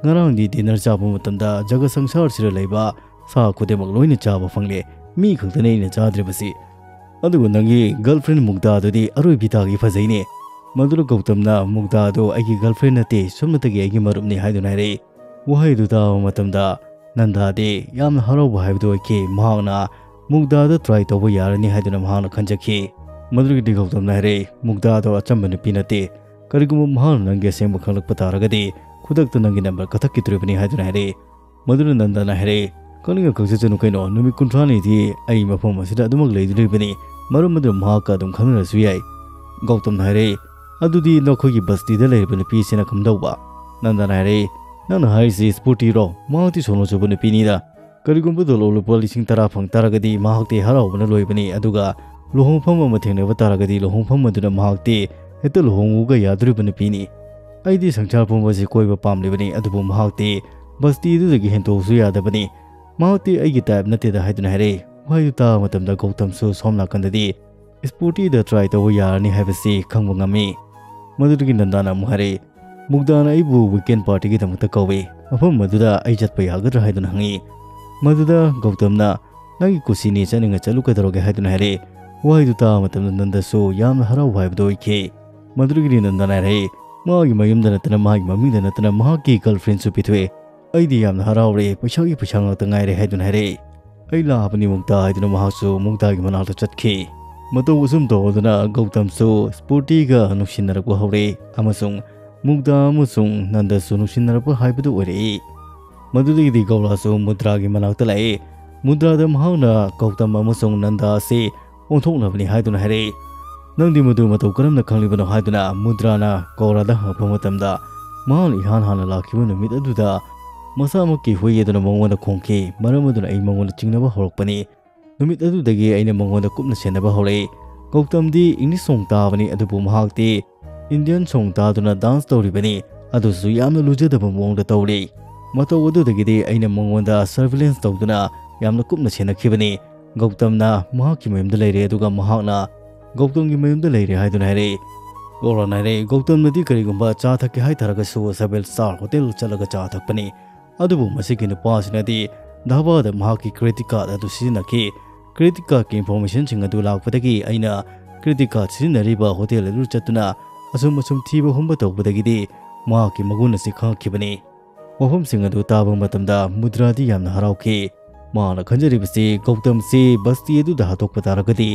"ꯉꯔꯥꯡꯗꯤ ꯗꯤꯅꯔ ꯆꯥꯕ ꯃꯇꯝꯗ ꯖꯒ ꯁꯪꯁꯥꯔꯁꯤꯗ ꯂꯩꯕ ꯁꯥ ꯈꯨꯗꯤꯡꯃꯛ ꯂꯣꯏꯅ ꯆꯥꯕ ꯐꯪꯂꯦ, ꯃꯤ ꯈꯛꯇꯅꯤ ꯑꯩꯅ ꯆꯥꯗ꯭ꯔꯤꯕꯁꯤ꯫ ꯑꯗꯨꯕꯨ ꯅꯪꯒꯤ ꯒꯔꯜꯐ꯭ꯔꯦꯟ ꯃꯨꯛꯇꯥꯗꯨꯗꯤ ꯑꯔꯣꯏꯕꯤ ꯇꯥꯒꯤ ꯐꯖꯩꯅꯦ"꯫ ꯃꯗꯨꯗ ꯒꯧꯇꯝꯅ, "ꯃꯨꯛꯇꯥꯗꯣ ꯑꯩꯒꯤ ꯒꯔꯜꯐ꯭ꯔꯦꯟ ꯅꯠꯇꯦ, ꯁꯨꯞꯅꯇꯒꯤ ꯑꯩꯒꯤ ꯃꯔꯨꯞꯅꯤ" ꯍꯥꯏꯗꯨꯅ ꯍꯥꯏꯔꯛꯏ꯫ ꯋꯥꯍꯩꯗꯨ ꯇꯥꯕ ꯃꯇꯝꯗ ꯅꯟꯗꯥꯗꯤ ꯌꯥꯝꯅ ꯍꯔꯥꯎꯕ ꯍꯥꯏꯕꯗꯨ ꯑꯣꯏꯈꯤ꯫ ꯃꯍꯥꯛꯅ ꯃꯨꯛꯗꯥꯗ ꯇ꯭ꯔꯥꯏ ꯇꯧꯕ ꯌꯥꯔꯅꯤ ꯍꯥꯏꯗꯨꯅ ꯃꯍꯥꯛꯅ ꯈꯟꯖꯈꯤ꯫ ꯃꯗꯨꯗꯒꯤꯗꯤ ꯒꯧꯇꯝꯅ ꯍꯥꯏꯔꯛꯏ, "ꯃꯨꯛꯗꯥꯗꯣ ꯑꯆꯝꯕ ꯅꯨꯄꯤ ꯅꯠꯇꯦ꯫ ꯀꯔꯤꯒꯨꯝꯕ ꯃꯍꯥꯛꯅ ꯅꯪꯒꯤ ꯑꯁꯦꯡꯕ ꯈꯪꯂꯛꯄ ꯇꯥꯔꯒꯗꯤ ꯈꯨꯗꯛꯇ ꯅꯪꯒꯤ ꯅꯝꯕꯔ ꯀꯛꯊꯠꯈꯤꯗꯣꯔꯤꯕꯅꯤ" ꯍꯥꯏꯗꯨꯅ ꯍꯥꯏꯔꯛꯏ꯫ ꯃꯗꯨꯅ ꯅꯟꯗꯥꯅ ꯍꯥꯏꯔꯛꯏ, "ꯀꯛꯅꯤꯡꯉ ꯀꯛꯆꯁꯅꯨ ꯀꯩꯅꯣ, ꯅꯨꯃꯤꯠ ꯀꯨꯟꯊ꯭ꯔꯥꯅꯤꯗꯤ ꯑꯩ ꯃꯐꯝ ꯑꯁꯤꯗ ꯑꯗꯨꯃꯛ ꯂꯩꯗꯣꯔꯤꯕꯅꯤ꯫ ꯃꯔꯝ ꯑꯗꯨꯅ ꯃꯍꯥꯛꯀ ꯑꯗꯨꯝ ꯈꯪꯅꯔꯁꯨ ꯌꯥꯏ"꯫ ꯒꯧꯇꯝꯅ ꯍꯥꯏꯔꯛꯏ, "ꯑꯗꯨꯗꯤ ꯅꯈꯣꯏꯒꯤ ꯕꯁꯇꯤꯗ ꯂꯩꯔꯤꯕ ꯅꯨꯄꯤꯁꯤꯅ ꯀꯝꯗꯧꯕ?" ꯅꯟꯗꯥꯅ ꯍꯥꯏꯔꯛꯏ, "ꯅꯪꯅ ꯍꯥꯏꯔꯤꯁꯤ ꯁ꯭ꯄꯣꯔꯇꯤꯔꯣ? ꯃꯍꯥꯛꯇꯤ ꯁꯣꯅꯣ ꯆꯨꯕ ꯅꯨꯄꯤꯅꯤꯗ꯫ ꯀꯔꯤꯒꯨꯝꯕ ꯗꯣꯂꯔ ꯂꯨꯄꯥ ꯂꯤꯁꯤꯡ ꯇꯔꯥ ꯐꯪ ꯇꯥꯔꯒꯗꯤ ꯃꯍꯥꯛꯇꯤ ꯍꯔꯥꯎꯕꯅ ꯂꯣꯏꯕꯅꯤ, ꯑꯗꯨꯒ ꯂꯨꯍꯣꯡꯐꯝ ꯑꯃ ꯊꯦꯡꯅꯕ ꯇꯥꯔꯒꯗꯤ ꯂꯨꯍꯣꯡꯐꯝ ꯑꯗꯨꯅ ꯃꯍꯥꯛꯇꯤ ꯍꯦꯛꯇ ꯂꯨꯍꯣꯡꯉꯨꯒ ꯌꯥꯗꯣꯔꯤꯕ ꯅꯨꯄꯤꯅꯤ꯫ ꯑꯩꯗꯤ ꯁꯪꯁꯥꯔ ꯄꯨꯝꯕꯁꯤ ꯀꯣꯏꯕ ꯄꯥꯝꯂꯤꯕꯅꯤ, ꯑꯗꯨꯕꯨ ꯃꯍꯥꯛꯇꯤ ꯕꯁꯇꯤꯗꯨꯗꯒꯤ ꯍꯦꯟꯗꯣꯛꯎꯁꯨ ꯌꯥꯗꯕꯅꯤ꯫ ꯃꯍꯥꯛꯇꯤ ꯑꯩꯒꯤ ꯇꯥꯏꯞ ꯅꯠꯇꯦꯗ" ꯍꯥꯏꯗꯨꯅ ꯍꯥꯏꯔꯛꯏ꯫ ꯋꯥꯍꯩꯗꯨ ꯇꯥꯕ ꯃꯇꯝꯗ ꯒꯧꯇꯝꯁꯨ ꯁꯣꯝ ꯅꯥꯀꯟꯗꯗꯤ ꯁ꯭ꯄꯣꯔꯇꯤꯗ ꯇ꯭ꯔꯥꯏ ꯇꯧꯕ ꯌꯥꯔꯅꯤ ꯍꯥꯏꯕꯁꯤ ꯈꯪꯕ ꯉꯝꯃꯤ꯫ ꯃꯗꯨꯗꯒꯤ ꯅꯟꯗꯥꯅ ꯑꯃꯨꯛ ꯍꯥꯏꯔꯛꯏ, "ꯃꯨꯛꯗꯥꯅ ꯑꯩꯕꯨ ꯋꯤꯀꯦꯟ ꯄꯥꯔꯇꯤꯒꯤꯗꯃꯛꯇ ꯀꯧꯏ, ꯃꯐꯝ ꯑꯗꯨꯗ ꯑꯩ ꯆꯠꯄ ꯌꯥꯒꯗ꯭ꯔꯥ?" ꯍꯥꯏꯗꯨꯅ ꯍꯪꯉꯤ꯫ ꯃꯗꯨꯗ ꯒꯧꯇꯝꯅ, "ꯅꯪꯒꯤ ꯀꯨꯁꯤꯅꯤ, ꯆꯠꯅꯤꯡꯉ ꯆꯠꯂꯨ, ꯀꯩꯗꯧꯔꯒꯦ?" ꯍꯥꯏꯗꯨꯅ ꯍꯥꯏꯔꯛꯏ꯫ ꯋꯥꯍꯩꯗꯨ ꯇꯥꯕ ꯃꯇꯝꯗ ꯅꯟꯗꯁꯨ ꯌꯥꯝꯅ ꯍꯔꯥꯎꯕ ꯍꯥꯏꯕꯗꯨ ꯑꯣꯏꯈꯤ꯫ ꯃꯗꯨꯗꯒꯤꯗꯤ ꯅꯟꯗꯅ ꯍꯥꯏꯔꯛꯏ, ꯃꯥꯒꯤ ꯃꯌꯨꯝꯗ ꯅꯠꯇꯅ, ꯃꯥꯒꯤ ꯃꯃꯤꯡꯗ ꯅꯠꯇꯅ, ꯃꯍꯥꯛꯀꯤ ꯒꯔꯜꯐ꯭ꯔꯦꯟꯁꯨ ꯄꯤꯊꯣꯛꯑꯦ꯫ "ꯑꯩꯗꯤ ꯌꯥꯝꯅ ꯍꯔꯥꯎꯔꯦ, ꯄꯩꯁꯥꯒꯤ ꯄꯩꯁꯥ ꯉꯥꯛꯇ ꯉꯥꯏꯔꯦ" ꯍꯥꯏꯗꯨꯅ ꯍꯥꯏꯔꯛꯏ꯫ "ꯑꯩ ꯂꯥꯛꯑꯕꯅꯤ ꯃꯨꯛꯇꯥ" ꯍꯥꯏꯗꯨꯅ ꯃꯍꯥꯛꯁꯨ ꯃꯨꯛꯇꯥꯒꯤ ꯃꯅꯥꯛꯇ ꯆꯠꯈꯤ꯫ ꯃꯇꯧ ꯑꯁꯨꯝ ꯇꯧꯗꯨꯅ ꯒꯧꯇꯝꯁꯨ ꯁ꯭ꯄꯨꯔꯇꯤꯒ ꯅꯨꯡꯁꯤꯅꯔꯛꯄ ꯍꯧꯔꯛꯏ ꯑꯃꯁꯨꯡ ꯃꯨꯛꯇꯥ ꯑꯃꯁꯨꯡ ꯅꯟꯗꯁꯨ ꯅꯨꯡꯁꯤꯅꯔꯛꯄ ꯍꯥꯏꯕꯗꯨ ꯑꯣꯏꯔꯛꯏ꯫ ꯃꯗꯨꯗꯒꯤꯗꯤ ꯒꯧꯔꯥꯁꯨ ꯃꯨꯗ꯭ꯔꯥꯒꯤ ꯃꯅꯥꯛꯇ ꯂꯥꯛꯏ꯫ ꯃꯨꯗ꯭ꯔꯥꯗ ꯃꯍꯥꯛꯅ ꯒꯧꯇꯝ ꯑꯃꯁꯨꯡ ꯅꯟꯗꯥ ꯑꯁꯤ ꯑꯣꯟꯊꯣꯛꯅꯕꯅꯤ ꯍꯥꯏꯗꯨꯅ ꯍꯥꯏꯔꯛꯏ꯫ "ꯅꯪꯗꯤ ꯃꯗꯨ ꯃꯇꯧ ꯀꯔꯝꯅ ꯈꯪꯂꯤꯕꯅꯣ?" ꯍꯥꯏꯗꯨꯅ ꯃꯨꯗ꯭ꯔꯥꯅ ꯒꯧꯔꯥꯗ ꯍꯪꯂꯛꯄ ꯃꯇꯝꯗ, ꯃꯍꯥꯛꯅ ꯏꯍꯥꯟ ꯍꯥꯟꯅ ꯂꯥꯛꯈꯤꯕ ꯅꯨꯃꯤꯠ ꯑꯗꯨꯗ ꯃꯁꯥꯃꯛꯀꯤ ꯍꯨꯏ ꯑꯗꯨꯅ ꯃꯉꯣꯟꯗ ꯈꯣꯡꯈꯤ꯫ ꯃꯔꯝ ꯑꯗꯨꯅ ꯑꯩ ꯃꯉꯣꯟꯗ ꯆꯤꯡꯅꯕ ꯍꯧꯔꯛꯄꯅꯤ꯫ ꯅꯨꯃꯤꯠ ꯑꯗꯨꯗꯒꯤ ꯑꯩꯅ ꯃꯉꯣꯟꯗ ꯀꯨꯞꯅ ꯁꯦꯟꯅꯕ ꯍꯧꯔꯛꯏ꯫ ꯒꯧꯇꯝꯗꯤ ꯏꯪꯂꯤꯁ ꯁꯣꯡ ꯇꯥꯕꯅꯤ, ꯑꯗꯨꯕꯨ ꯃꯍꯥꯛꯇꯤ ꯏꯟꯗꯤꯌꯟ ꯁꯣꯡ ꯇꯥꯗꯨꯅ ꯗꯥꯟꯁ ꯇꯧꯔꯤꯕꯅꯤ꯫ ꯑꯗꯨꯁꯨ ꯌꯥꯝꯅ ꯂꯨꯖꯗꯕ ꯃꯑꯣꯡꯗ ꯇꯧꯔꯤ꯫ ꯃꯇꯧ ꯑꯗꯨꯗꯒꯤꯗꯤ ꯑꯩꯅ ꯃꯉꯣꯟꯗ ꯁꯔꯚꯤꯂꯦꯟꯁ ꯇꯧꯗꯨꯅ ꯌꯥꯝꯅ ꯀꯨꯞꯅ ꯁꯦꯟꯅꯈꯤꯕꯅꯤ꯫ ꯒꯧꯇꯝꯅ ꯃꯍꯥꯛꯀꯤ ꯃꯌꯨꯝꯗ ꯂꯩꯔꯦ, ꯑꯗꯨꯒ ꯃꯍꯥꯛꯅ ꯒꯧꯇꯝꯒꯤ ꯃꯌꯨꯝꯗ ꯂꯩꯔꯦ ꯍꯥꯏꯗꯨꯅ ꯍꯥꯏꯔꯛꯏ꯫ ꯒꯧꯔꯥꯅ ꯍꯥꯏꯔꯛꯏ, "ꯒꯧꯇꯝꯅꯗꯤ ꯀꯔꯤꯒꯨꯝꯕ ꯆꯥ ꯊꯛꯀꯦ ꯍꯥꯏꯇꯥꯔꯒꯁꯨ ꯁꯚꯦꯟ ꯁ꯭ꯇꯥꯔ ꯍꯣꯇꯦꯜ ꯆꯠꯂꯒ ꯆꯥ ꯊꯛꯄꯅꯤ꯫ ꯑꯗꯨꯕꯨ ꯃꯁꯤꯒꯤ ꯅꯨꯄꯥꯁꯤꯅꯗꯤ ꯙꯥꯕꯥꯗ ꯃꯍꯥꯛꯀꯤ ꯀ꯭ꯔꯦꯗꯤꯠ ꯀꯥꯔꯗ ꯑꯗꯨ ꯁꯤꯖꯤꯟꯅꯈꯤ꯫ ꯀ꯭ꯔꯦꯗꯤꯠ ꯀꯥꯔꯗꯀꯤ ꯏꯟꯐꯣꯔꯃꯦꯁꯟꯁꯤꯡ ꯑꯗꯨ ꯂꯥꯛꯄꯗꯒꯤ ꯑꯩꯅ ꯀ꯭ꯔꯦꯗꯤꯠ ꯀꯥꯔꯗ ꯁꯤꯖꯤꯟꯅꯔꯤꯕ ꯍꯣꯇꯦꯜ ꯑꯗꯨ ꯆꯠꯇꯨꯅ ꯑꯁꯨꯝ ꯑꯁꯨꯝ ꯊꯤꯕ ꯍꯨꯝꯕ ꯇꯧꯕꯗꯒꯤꯗꯤ ꯃꯍꯥꯛꯀꯤ ꯃꯒꯨꯟ ꯑꯁꯤ ꯈꯪꯂꯛꯈꯤꯕꯅꯤ"꯫ ꯋꯥꯐꯝꯁꯤꯡ ꯑꯗꯨ ꯇꯥꯕ ꯃꯇꯝꯗ ꯃꯨꯗ꯭ꯔꯥꯗꯤ ꯌꯥꯝꯅ ꯍꯔꯥꯎꯈꯤ꯫ ꯃꯍꯥꯛꯅ ꯈꯟꯖꯔꯤꯕꯁꯤ ꯒꯧꯇꯝꯁꯤ ꯕꯁꯇꯤ ꯑꯗꯨꯗ ꯍꯥꯠꯇꯣꯛꯄ ꯇꯥꯔꯒꯗꯤ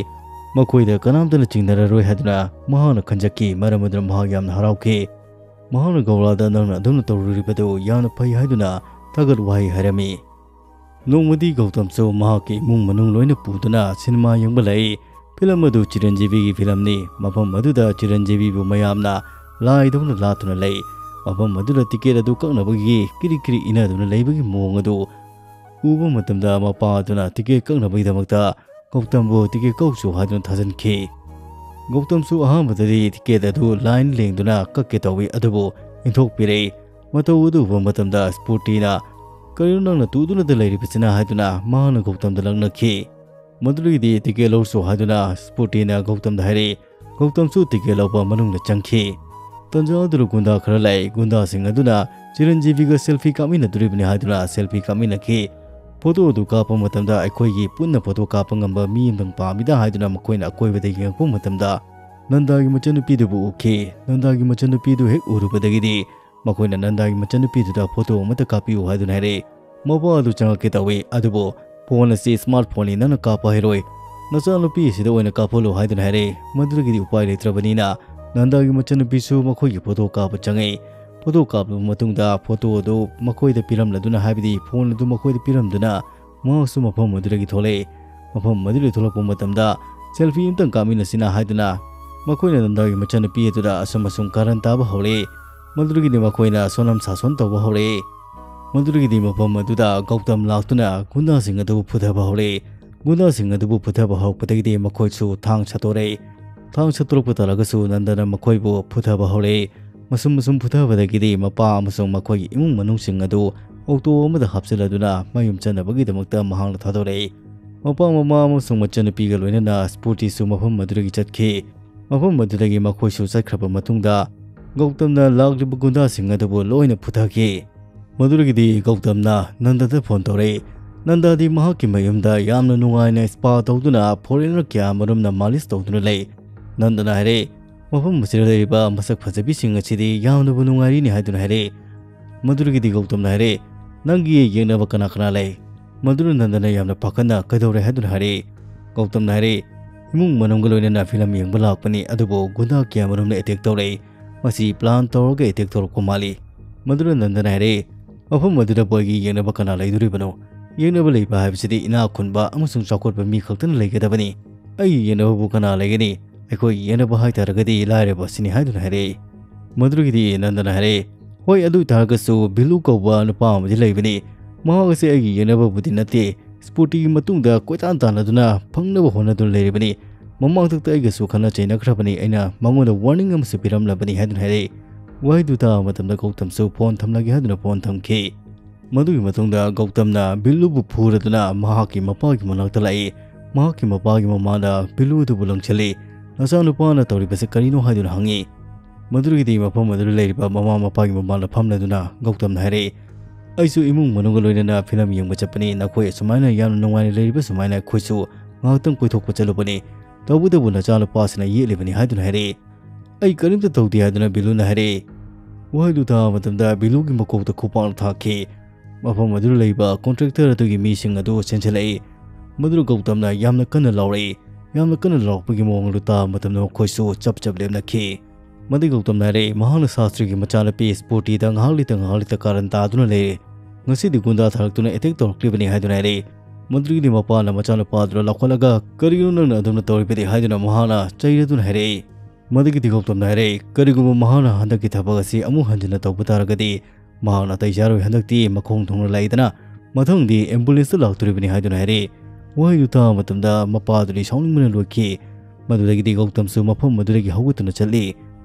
ꯃꯈꯣꯏꯗ ꯀꯅꯥꯝꯇꯅ ꯆꯤꯡꯅꯔꯔꯣꯏ ꯍꯥꯏꯗꯨꯅ ꯃꯍꯥꯛꯅ ꯈꯟꯖꯈꯤ꯫ ꯃꯔꯝ ꯑꯗꯨꯅ ꯃꯍꯥꯛ ꯌꯥꯝꯅ ꯍꯔꯥꯎꯈꯤ꯫ ꯃꯍꯥꯛꯅ ꯒꯧꯔꯥꯗ "ꯅꯪꯅ ꯑꯗꯨꯝꯅ ꯇꯧꯔꯨꯔꯤꯕꯗꯨ ꯌꯥꯝꯅ ꯐꯩ" ꯍꯥꯏꯗꯨꯅ ꯊꯥꯒꯠ ꯋꯥꯍꯩ ꯍꯥꯏꯔꯝꯃꯤ꯫ ꯅꯣꯡꯃꯗꯤ ꯒꯧꯇꯝꯁꯨ ꯃꯍꯥꯛꯀꯤ ꯏꯃꯨꯡ ꯃꯅꯨꯡ ꯂꯣꯏꯅ ꯄꯨꯗꯨꯅ ꯁꯤꯅꯦꯃꯥ ꯌꯦꯡꯕ ꯂꯥꯛꯏ꯫ ꯐꯤꯂꯝ ꯑꯗꯨ ꯆꯤꯔꯟꯖꯤꯕꯤꯒꯤ ꯐꯤꯂꯝꯅꯤ꯫ ꯃꯐꯝ ꯑꯗꯨꯗ ꯆꯤꯔꯟꯖꯤꯕꯤꯕꯨ ꯃꯌꯥꯝꯅ ꯂꯥꯏꯗꯧꯅ ꯂꯥꯠꯇꯨꯅ ꯂꯩ꯫ ꯃꯐꯝ ꯑꯗꯨꯗ ꯇꯤꯀꯦꯠ ꯑꯗꯨ ꯀꯛꯅꯕꯒꯤ ꯀꯤꯔꯤ ꯀꯤꯔꯤ ꯏꯟꯅꯗꯨꯅ ꯂꯩꯕꯒꯤ ꯃꯑꯣꯡ ꯑꯗꯨ ꯎꯕ ꯃꯇꯝꯗ ꯃꯄꯥ ꯑꯗꯨꯅ ꯇꯤꯀꯦꯠ ꯀꯛꯅꯕꯒꯤꯗꯃꯛꯇ ꯒꯧꯇꯝꯕꯨ ꯇꯤꯀꯦꯠ ꯀꯛꯎꯆꯣ ꯍꯥꯏꯗꯨꯅ ꯊꯥꯖꯤꯟꯈꯤ꯫ ꯒꯧꯇꯝꯁꯨ ꯑꯍꯥꯟꯕꯗꯗꯤ ꯇꯤꯀꯦꯠ ꯑꯗꯨ ꯂꯥꯏꯟ ꯂꯦꯡꯗꯨꯅ ꯀꯛꯀꯦ ꯇꯧꯏ, ꯑꯗꯨꯕꯨ ꯏꯟꯊꯣꯛꯄꯤꯔꯛꯏ꯫ ꯃꯇꯧ ꯑꯗꯨ ꯎꯕ ꯃꯇꯝꯗ ꯁ꯭ꯄꯨꯔꯇꯤꯅ, "ꯀꯔꯤꯅꯣ ꯅꯪꯅ ꯇꯨꯗꯨꯅꯗ ꯂꯩꯔꯤꯕꯁꯤꯅ?" ꯍꯥꯏꯗꯨꯅ ꯃꯍꯥꯛꯅ ꯒꯧꯇꯝꯗ ꯂꯛꯅꯈꯤ꯫ ꯃꯗꯨꯗꯒꯤꯗꯤ ꯇꯤꯀꯦꯠ ꯂꯧꯔꯁꯨ ꯍꯥꯏꯗꯨꯅ ꯁ꯭ꯄꯨꯔꯇꯤꯅ ꯒꯧꯇꯝꯗ ꯍꯥꯏꯔꯛꯏ꯫ ꯒꯧꯇꯝꯁꯨ ꯇꯤꯀꯦꯠ ꯂꯧꯕ ꯃꯅꯨꯡꯗ ꯆꯪꯈꯤ꯫ ꯇꯟꯖꯥ ꯑꯗꯨꯗ ꯒꯨꯟꯗꯥ ꯈꯔ ꯂꯥꯛꯏ꯫ ꯒꯨꯟꯗꯥꯁꯤꯡ ꯑꯗꯨꯅ ꯆꯤꯔꯟꯖꯤꯕꯤꯒ ꯁꯦꯜꯐꯤ ꯀꯥꯞꯃꯤꯟꯅꯗꯣꯔꯤꯕꯅꯤ ꯍꯥꯏꯗꯨꯅ ꯁꯦꯜꯐꯤ ꯀꯥꯞꯃꯤꯟꯅꯈꯤ꯫ ꯐꯣꯇꯣ ꯑꯗꯨ ꯀꯥꯞꯄ ꯃꯇꯝꯗ ꯑꯩꯈꯣꯏꯒꯤ ꯄꯨꯟꯅ ꯐꯣꯇꯣ ꯀꯥꯞꯄ ꯉꯝꯕ ꯃꯤ ꯑꯃꯇꯪ ꯄꯥꯝꯃꯤꯗ ꯍꯥꯏꯗꯨꯅ ꯃꯈꯣꯏꯅ ꯑꯀꯣꯏꯕꯗ ꯌꯦꯡꯉꯛꯄ ꯃꯇꯝꯗ ꯅꯟꯗꯥꯒꯤ ꯃꯆꯟꯅꯨꯄꯤꯗꯨꯕꯨ ꯎꯈꯤ꯫ ꯅꯟꯗꯥꯒꯤ ꯃꯆꯟꯅꯨꯄꯤꯗꯨ ꯍꯦꯛ ꯎꯔꯨꯕꯗꯒꯤꯗꯤ ꯃꯈꯣꯏꯅ ꯅꯟꯗꯥꯒꯤ ꯃꯆꯟꯅꯨꯄꯤꯗꯨꯗ ꯐꯣꯇꯣ ꯑꯃꯠꯇ ꯀꯥꯞꯄꯤꯌꯨ ꯍꯥꯏꯗꯨꯅ ꯍꯥꯏꯔꯛꯏ꯫ ꯃꯄꯥ ꯑꯗꯨ ꯆꯪꯉꯛꯀꯦ ꯇꯧꯏ, ꯑꯗꯨꯕꯨ ꯐꯣꯟ ꯑꯁꯤ ꯁ꯭ꯃꯥꯔꯠ ꯐꯣꯟꯅꯤ, ꯅꯪꯅ ꯀꯥꯞꯄ ꯍꯩꯔꯣꯏ, ꯅꯆꯥꯅꯨꯄꯤ ꯑꯁꯤꯗ ꯑꯣꯏꯅ ꯀꯥꯞꯍꯜꯂꯨ ꯍꯥꯏꯗꯨꯅ ꯍꯥꯏꯔꯛꯏ꯫ ꯃꯗꯨꯗꯒꯤꯗꯤ ꯎꯄꯥꯏ ꯂꯩꯇ꯭ꯔꯕꯅꯤꯅ ꯅꯟꯗꯥꯒꯤ ꯃꯆꯟꯅꯨꯄꯤꯁꯨ ꯃꯈꯣꯏꯒꯤ ꯐꯣꯇꯣ ꯀꯥꯞꯄ ꯆꯪꯉꯛꯏ꯫ ꯐꯣꯇꯣ ꯀꯥꯞꯂꯕ ꯃꯇꯨꯡꯗ ꯐꯣꯇꯣ ꯑꯗꯨ ꯃꯈꯣꯏꯗ ꯄꯤꯔꯝꯂꯗꯨꯅ, ꯍꯥꯏꯕꯗꯤ ꯐꯣꯟ ꯑꯗꯨ ꯃꯈꯣꯏꯗ ꯄꯤꯔꯝꯗꯨꯅ ꯃꯍꯥꯛꯁꯨ ꯃꯐꯝ ꯑꯗꯨꯗꯒꯤ ꯊꯣꯛꯂꯛꯏ꯫ ꯃꯐꯝ ꯑꯗꯨꯗꯒꯤ ꯊꯣꯛꯂꯛꯄ ꯃꯇꯝꯗ ꯁꯦꯜꯐꯤ ꯑꯃꯇꯪ ꯀꯥꯞꯃꯤꯟꯅꯁꯤꯅ ꯍꯥꯏꯗꯨꯅ ꯃꯈꯣꯏꯅ ꯅꯟꯗꯥꯒꯤ ꯃꯆꯟꯅꯨꯄꯤ ꯑꯗꯨꯗ ꯑꯁꯨꯝ ꯑꯁꯨꯝ ꯀꯥꯔꯟ ꯇꯥꯕ ꯍꯧꯔꯛꯏ꯫ ꯃꯗꯨꯗꯒꯤꯗꯤ ꯃꯈꯣꯏꯅ ꯁꯣꯅꯝ ꯁꯥꯁꯣꯟ ꯇꯧꯕ ꯍꯧꯔꯛꯏ꯫ ꯃꯗꯨꯗꯒꯤꯗꯤ ꯃꯐꯝ ꯑꯗꯨꯗ ꯒꯧꯇꯝ ꯂꯥꯛꯇꯨꯅ ꯒꯨꯟꯗꯥꯁꯤꯡ ꯑꯗꯨꯕꯨ ꯐꯨꯊꯕ ꯍꯧꯔꯛꯏ꯫ ꯒꯨꯟꯗꯥꯁꯤꯡ ꯑꯗꯨꯕꯨ ꯐꯨꯊꯕ ꯍꯧꯔꯛꯄꯗꯒꯤꯗꯤ ꯃꯈꯣꯏꯁꯨ ꯊꯥꯡ ꯁꯠꯇꯣꯔꯛꯏ꯫ ꯊꯥꯡ ꯁꯠꯇꯣꯔꯛꯄ ꯇꯥꯔꯒꯁꯨ ꯅꯟꯗꯅ ꯃꯈꯣꯏꯕꯨ ꯐꯨꯊꯕ ꯍꯧꯔꯛꯏ꯫ ꯃꯁꯨꯝ ꯃꯁꯨꯝ ꯐꯨꯊꯕꯗꯒꯤꯗꯤ ꯃꯄꯥ ꯑꯃꯁꯨꯡ ꯃꯈꯣꯏꯒꯤ ꯏꯃꯨꯡ ꯃꯅꯨꯡꯁꯤꯡ ꯑꯗꯨ ꯑꯣꯛꯇꯣ ꯑꯃꯗ ꯍꯥꯞꯆꯤꯜꯂꯗꯨꯅ ꯃꯌꯨꯝ ꯆꯠꯅꯕꯒꯤꯗꯃꯛꯇ ꯃꯍꯥꯛꯅ ꯊꯥꯗꯣꯔꯛꯏ꯫ ꯃꯄꯥ, ꯃꯃꯥ ꯑꯃꯁꯨꯡ ꯃꯆꯟꯅꯨꯄꯤꯒ ꯂꯣꯏꯅꯅ ꯁ꯭ꯄꯣꯔꯇꯤꯁꯨ ꯃꯐꯝ ꯑꯗꯨꯗꯒꯤ ꯆꯠꯈꯤ꯫ ꯃꯐꯝ ꯑꯗꯨꯗꯒꯤ ꯃꯈꯣꯏꯁꯨ ꯆꯠꯈ꯭ꯔꯕ ꯃꯇꯨꯡꯗ ꯒꯧꯇꯝꯅ ꯂꯥꯛꯂꯤꯕ ꯒꯨꯟꯗꯥꯁꯤꯡ ꯑꯗꯨꯕꯨ ꯂꯣꯏꯅ ꯐꯨꯊꯈꯤ꯫ ꯃꯗꯨꯗꯒꯤꯗꯤ ꯒꯧꯇꯝꯅ ꯅꯟꯗꯗ ꯐꯣꯟ ꯇꯧꯔꯛꯏ꯫ ꯅꯟꯗꯥꯗꯤ ꯃꯍꯥꯛꯀꯤ ꯃꯌꯨꯝꯗ ꯌꯥꯝꯅ ꯅꯨꯡꯉꯥꯏꯅ ꯁ꯭ꯄꯥ ꯇꯧꯗꯨꯅ ꯐꯣꯔꯦꯟꯅꯔ ꯀꯌꯥ ꯑꯃꯔꯣꯝꯅ ꯃꯥꯂꯤꯁ ꯇꯧꯗꯨꯅ ꯂꯩ꯫ ꯅꯟꯗꯅ ꯍꯥꯏꯔꯛꯏ, "ꯃꯐꯝ ꯑꯁꯤꯗ ꯂꯩꯔꯤꯕ ꯃꯁꯛ ꯐꯖꯕꯤꯁꯤꯡ ꯑꯁꯤꯗꯤ ꯌꯥꯝꯅꯕꯨ ꯅꯨꯡꯉꯥꯏꯔꯤꯅꯤ" ꯍꯥꯏꯗꯨꯅ ꯍꯥꯏꯔꯛꯏ꯫ ꯃꯗꯨꯗꯒꯤꯗꯤ ꯒꯧꯇꯝꯅ ꯍꯥꯏꯔꯛꯏ, "ꯅꯪꯒꯤ ꯌꯦꯛꯅꯕ ꯀꯅꯥ ꯀꯅꯥ ꯂꯩ?" ꯃꯗꯨꯗ ꯅꯟꯗꯅ ꯌꯥꯝꯅ ꯄꯥꯈꯠꯅ "ꯀꯩꯗꯧꯔꯦ?" ꯍꯥꯏꯗꯨꯅ ꯍꯥꯏꯔꯛꯏ꯫ ꯒꯧꯇꯝꯅ ꯍꯥꯏꯔꯛꯏ, "ꯏꯃꯨꯡ ꯃꯅꯨꯡꯒ ꯂꯣꯏꯅꯅ ꯐꯤꯂꯝ ꯌꯦꯡꯕ ꯂꯥꯛꯄꯅꯤ, ꯑꯗꯨꯕꯨ ꯒꯨꯟꯗꯥ ꯀꯌꯥ ꯑꯃꯔꯣꯝꯅ ꯑꯦꯇꯦꯛ ꯇꯧꯔꯛꯏ꯫ ꯃꯁꯤ ꯄ꯭ꯂꯥꯟ ꯇꯧꯔꯒ ꯑꯦꯇꯦꯛ ꯇꯧꯔꯛꯄ ꯃꯥꯜꯂꯤ꯫" ꯃꯗꯨꯗ ꯅꯟꯗꯅ ꯍꯥꯏꯔꯛꯏ, "ꯃꯐꯝ ꯑꯗꯨꯗꯕꯨ ꯑꯩꯒꯤ ꯌꯦꯛꯅꯕ ꯀꯅꯥ ꯂꯩꯗꯣꯔꯤꯕꯅꯣ? ꯌꯦꯛꯅꯕ ꯂꯩꯕ ꯍꯥꯏꯕꯁꯤꯗꯤ ꯏꯅꯥꯛ ꯈꯨꯟꯕ ꯑꯃꯁꯨꯡ ꯆꯥꯎꯈꯠꯄ ꯃꯤ ꯈꯛꯇꯅ ꯂꯩꯒꯗꯕꯅꯤ꯫ ꯑꯩꯒꯤ ꯌꯦꯛꯅꯕꯕꯨ ꯀꯅꯥ ꯂꯩꯒꯅꯤ? ꯑꯩꯈꯣꯏꯒꯤ ꯌꯦꯛꯅꯕ ꯍꯥꯏꯇꯥꯔꯒꯗꯤ ꯂꯥꯏꯔꯕ ꯑꯁꯤꯅꯤ" ꯍꯥꯏꯗꯨꯅ ꯍꯥꯏꯔꯛꯏ꯫ ꯃꯗꯨꯗꯒꯤꯗꯤ ꯅꯟꯗꯅ ꯍꯥꯏꯔꯛꯏ, "ꯍꯣꯏ, ꯑꯗꯨ ꯑꯣꯏ ꯇꯥꯔꯒꯁꯨ ꯕꯤꯂꯨ ꯀꯧꯕ ꯅꯨꯄꯥ ꯑꯃꯗꯤ ꯂꯩꯕꯅꯤ꯫ ꯃꯍꯥꯛ ꯑꯁꯤ ꯑꯩꯒꯤ ꯌꯦꯛꯅꯕꯕꯨꯗꯤ ꯅꯠꯇꯦ, ꯁ꯭ꯄꯣꯔꯇꯤꯒꯤ ꯃꯇꯨꯡꯗ ꯀꯣꯏꯇꯥꯟ ꯇꯥꯟꯅꯗꯨꯅ ꯐꯪꯅꯕ ꯍꯣꯠꯅꯗꯨꯅ ꯂꯩꯔꯤꯕꯅꯤ꯫ ꯃꯃꯥꯡꯊꯛꯇ ꯑꯩꯒꯁꯨ ꯈꯠꯅ ꯆꯩꯅꯈ꯭ꯔꯕꯅꯤ, ꯑꯩꯅ ꯃꯉꯣꯟꯗ ꯋꯥꯔꯅꯤꯡ ꯑꯃꯁꯨ ꯄꯤꯔꯝꯂꯕꯅꯤ" ꯍꯥꯏꯗꯨꯅ ꯍꯥꯏꯔꯛꯏ꯫ ꯋꯥꯍꯩꯗꯨ ꯇꯥꯕ ꯃꯇꯝꯗ ꯒꯧꯇꯝꯁꯨ ꯐꯣꯟ ꯊꯝꯂꯒꯦ ꯍꯥꯏꯗꯨꯅ ꯐꯣꯟ ꯊꯝꯈꯤ꯫ ꯃꯗꯨꯒꯤ ꯃꯇꯨꯡꯗ ꯒꯧꯇꯝꯅ ꯕꯤꯜꯂꯨꯕꯨ ꯐꯨꯔꯗꯨꯅ ꯃꯍꯥꯛꯀꯤ ꯃꯄꯥꯒꯤ ꯃꯅꯥꯛꯇ ꯂꯥꯛꯏ꯫ ꯃꯍꯥꯛꯀꯤ ꯃꯄꯥꯒꯤ ꯃꯃꯥꯡꯗ ꯕꯤꯜꯂꯨ ꯑꯗꯨꯕꯨ ꯂꯪꯁꯤꯜꯂꯤ꯫ "ꯅꯆꯥꯅꯨꯄꯥꯅ ꯇꯧꯔꯤꯕꯁꯤ ꯀꯔꯤꯅꯣ?" ꯍꯥꯏꯗꯨꯅ ꯍꯪꯉꯤ꯫ ꯃꯗꯨꯗꯒꯤꯗꯤ ꯃꯐꯝ ꯑꯗꯨꯗ ꯂꯩꯔꯤꯕ ꯃꯃꯥ ꯃꯄꯥꯒꯤ ꯃꯃꯥꯡꯗ ꯐꯝꯂꯗꯨꯅ ꯒꯧꯇꯝꯅ ꯍꯥꯏꯔꯛꯏ, "ꯑꯩꯁꯨ ꯏꯃꯨꯡ ꯃꯅꯨꯡꯒ ꯂꯣꯏꯅꯅ ꯐꯤꯂꯝ ꯌꯦꯡꯕ ꯆꯠꯄꯅꯤ, ꯅꯈꯣꯏ ꯑꯁꯨꯃꯥꯏꯅ ꯌꯥꯝꯅ ꯅꯨꯡꯉꯥꯏꯅ ꯂꯩꯔꯤꯕ ꯁꯨꯃꯥꯏꯅ ꯑꯩꯈꯣꯏꯁꯨ ꯉꯥꯏꯍꯥꯛꯇꯪ ꯀꯣꯏꯊꯣꯛꯄ ꯆꯠꯂꯨꯕꯅꯤ, ꯇꯧꯕꯇꯕꯨ ꯅꯆꯥꯅꯨꯄꯥꯁꯤꯅ ꯌꯦꯠꯂꯤꯕꯅꯤ" ꯍꯥꯏꯗꯨꯅ ꯍꯥꯏꯔꯛꯏ꯫ "ꯑꯩ ꯀꯔꯤꯝꯇ ꯇꯧꯗꯦ" ꯍꯥꯏꯗꯨꯅ ꯕꯤꯂꯨꯅ ꯍꯥꯏꯔꯛꯏ꯫ ꯋꯥꯍꯩꯗꯨ ꯇꯥꯕ ꯃꯇꯝꯗ ꯕꯤꯂꯨꯒꯤ ꯃꯀꯣꯛꯇ ꯈꯨꯄꯥꯛꯅ ꯊꯥꯈꯤ꯫ ꯃꯐꯝ ꯑꯗꯨꯗ ꯂꯩꯕ ꯀꯣꯟꯇ꯭ꯔꯦꯛꯇꯔ ꯑꯗꯨꯒꯤ ꯃꯤꯁꯤꯡ ꯑꯗꯨ ꯆꯦꯟꯁꯤꯜꯂꯛꯏ꯫ ꯃꯗꯨꯗ ꯒꯧꯇꯝꯅ ꯌꯥꯝꯅ ꯀꯟꯅ ꯂꯥꯎꯔꯛꯏ꯫ ꯌꯥꯝꯅ ꯀꯟꯅ ꯂꯥꯎꯔꯛꯄꯒꯤ ꯃꯑꯣꯡ ꯑꯗꯨ ꯇꯥꯕ ꯃꯇꯝꯗ ꯃꯈꯣꯏꯁꯨ ꯆꯞ ꯆꯞ ꯂꯦꯞꯅꯈꯤ꯫ ꯃꯗꯨꯒꯤ ꯒꯧꯇꯝꯅ ꯍꯥꯏꯔꯛꯏ, ꯃꯍꯥꯛꯅ ꯁꯥꯁꯇ꯭ꯔꯤꯒꯤ ꯃꯆꯥꯅꯨꯄꯤ ꯁ꯭ꯐꯨꯔꯇꯤꯗ ꯉꯥꯏꯍꯥꯛ ꯂꯩꯇ ꯉꯥꯏꯍꯥꯛ ꯂꯩꯇ ꯀꯥꯔꯟ ꯇꯥꯗꯨꯅ ꯂꯩꯔꯦ꯫ ꯉꯁꯤꯗꯤ ꯒꯨꯟꯗꯥ ꯊꯥꯔꯛꯇꯨꯅ ꯑꯦꯇꯦꯛ ꯇꯧꯔꯛꯂꯤꯕꯅꯤ ꯍꯥꯏꯗꯨꯅ ꯍꯥꯏꯔꯛꯏ꯫ ꯃꯗꯨꯗꯒꯤꯗꯤ ꯃꯄꯥꯅ ꯃꯆꯥꯅꯨꯄꯥꯗꯨꯗ ꯂꯥꯎꯈꯠꯂꯒ, "ꯀꯔꯤꯒꯤꯅꯣ ꯅꯪꯅ ꯑꯗꯨꯝꯅ ꯇꯧꯔꯤꯕꯗꯤ?" ꯍꯥꯏꯗꯨꯅ ꯃꯍꯥꯛꯅ ꯆꯩꯔꯗꯨꯅ ꯍꯥꯏꯔꯛꯏ꯫ ꯃꯗꯨꯒꯤꯗꯤ ꯒꯧꯇꯝꯅ ꯍꯥꯏꯔꯛꯏ, "ꯀꯔꯤꯒꯨꯝꯕ ꯃꯍꯥꯛꯅ ꯍꯟꯗꯛꯀꯤ ꯊꯕꯛ ꯑꯁꯤ ꯑꯃꯨꯛ ꯍꯟꯖꯤꯟꯅ ꯇꯧꯕ ꯇꯥꯔꯒꯗꯤ ꯃꯍꯥꯛ ꯅꯥꯇꯩ ꯆꯥꯔꯣꯏ, ꯍꯟꯗꯛꯇꯤ ꯃꯈꯣꯡ ꯊꯣꯡꯅ ꯂꯥꯛꯏꯗꯅ ꯃꯊꯪꯗꯤ ꯑꯦꯝꯕꯨꯂꯦꯟꯁꯇ ꯂꯥꯛꯇꯣꯔꯤꯕꯅꯤ" ꯍꯥꯏꯗꯨꯅ ꯍꯥꯏꯔꯛꯏ꯫ ꯋꯥꯍꯩꯗꯨ ꯇꯥꯕ ꯃꯇꯝꯗ ꯃꯄꯥꯗꯨꯗꯤ ꯁꯥꯎꯅꯤꯡꯕꯅ ꯂꯣꯏꯈꯤ꯫ ꯃꯗꯨꯗꯒꯤꯗꯤ ꯒꯧꯇꯝꯁꯨ ꯃꯐꯝ ꯑꯗꯨꯗꯒꯤ ꯍꯧꯒꯠꯇꯨꯅ ꯆꯠꯂꯤ꯫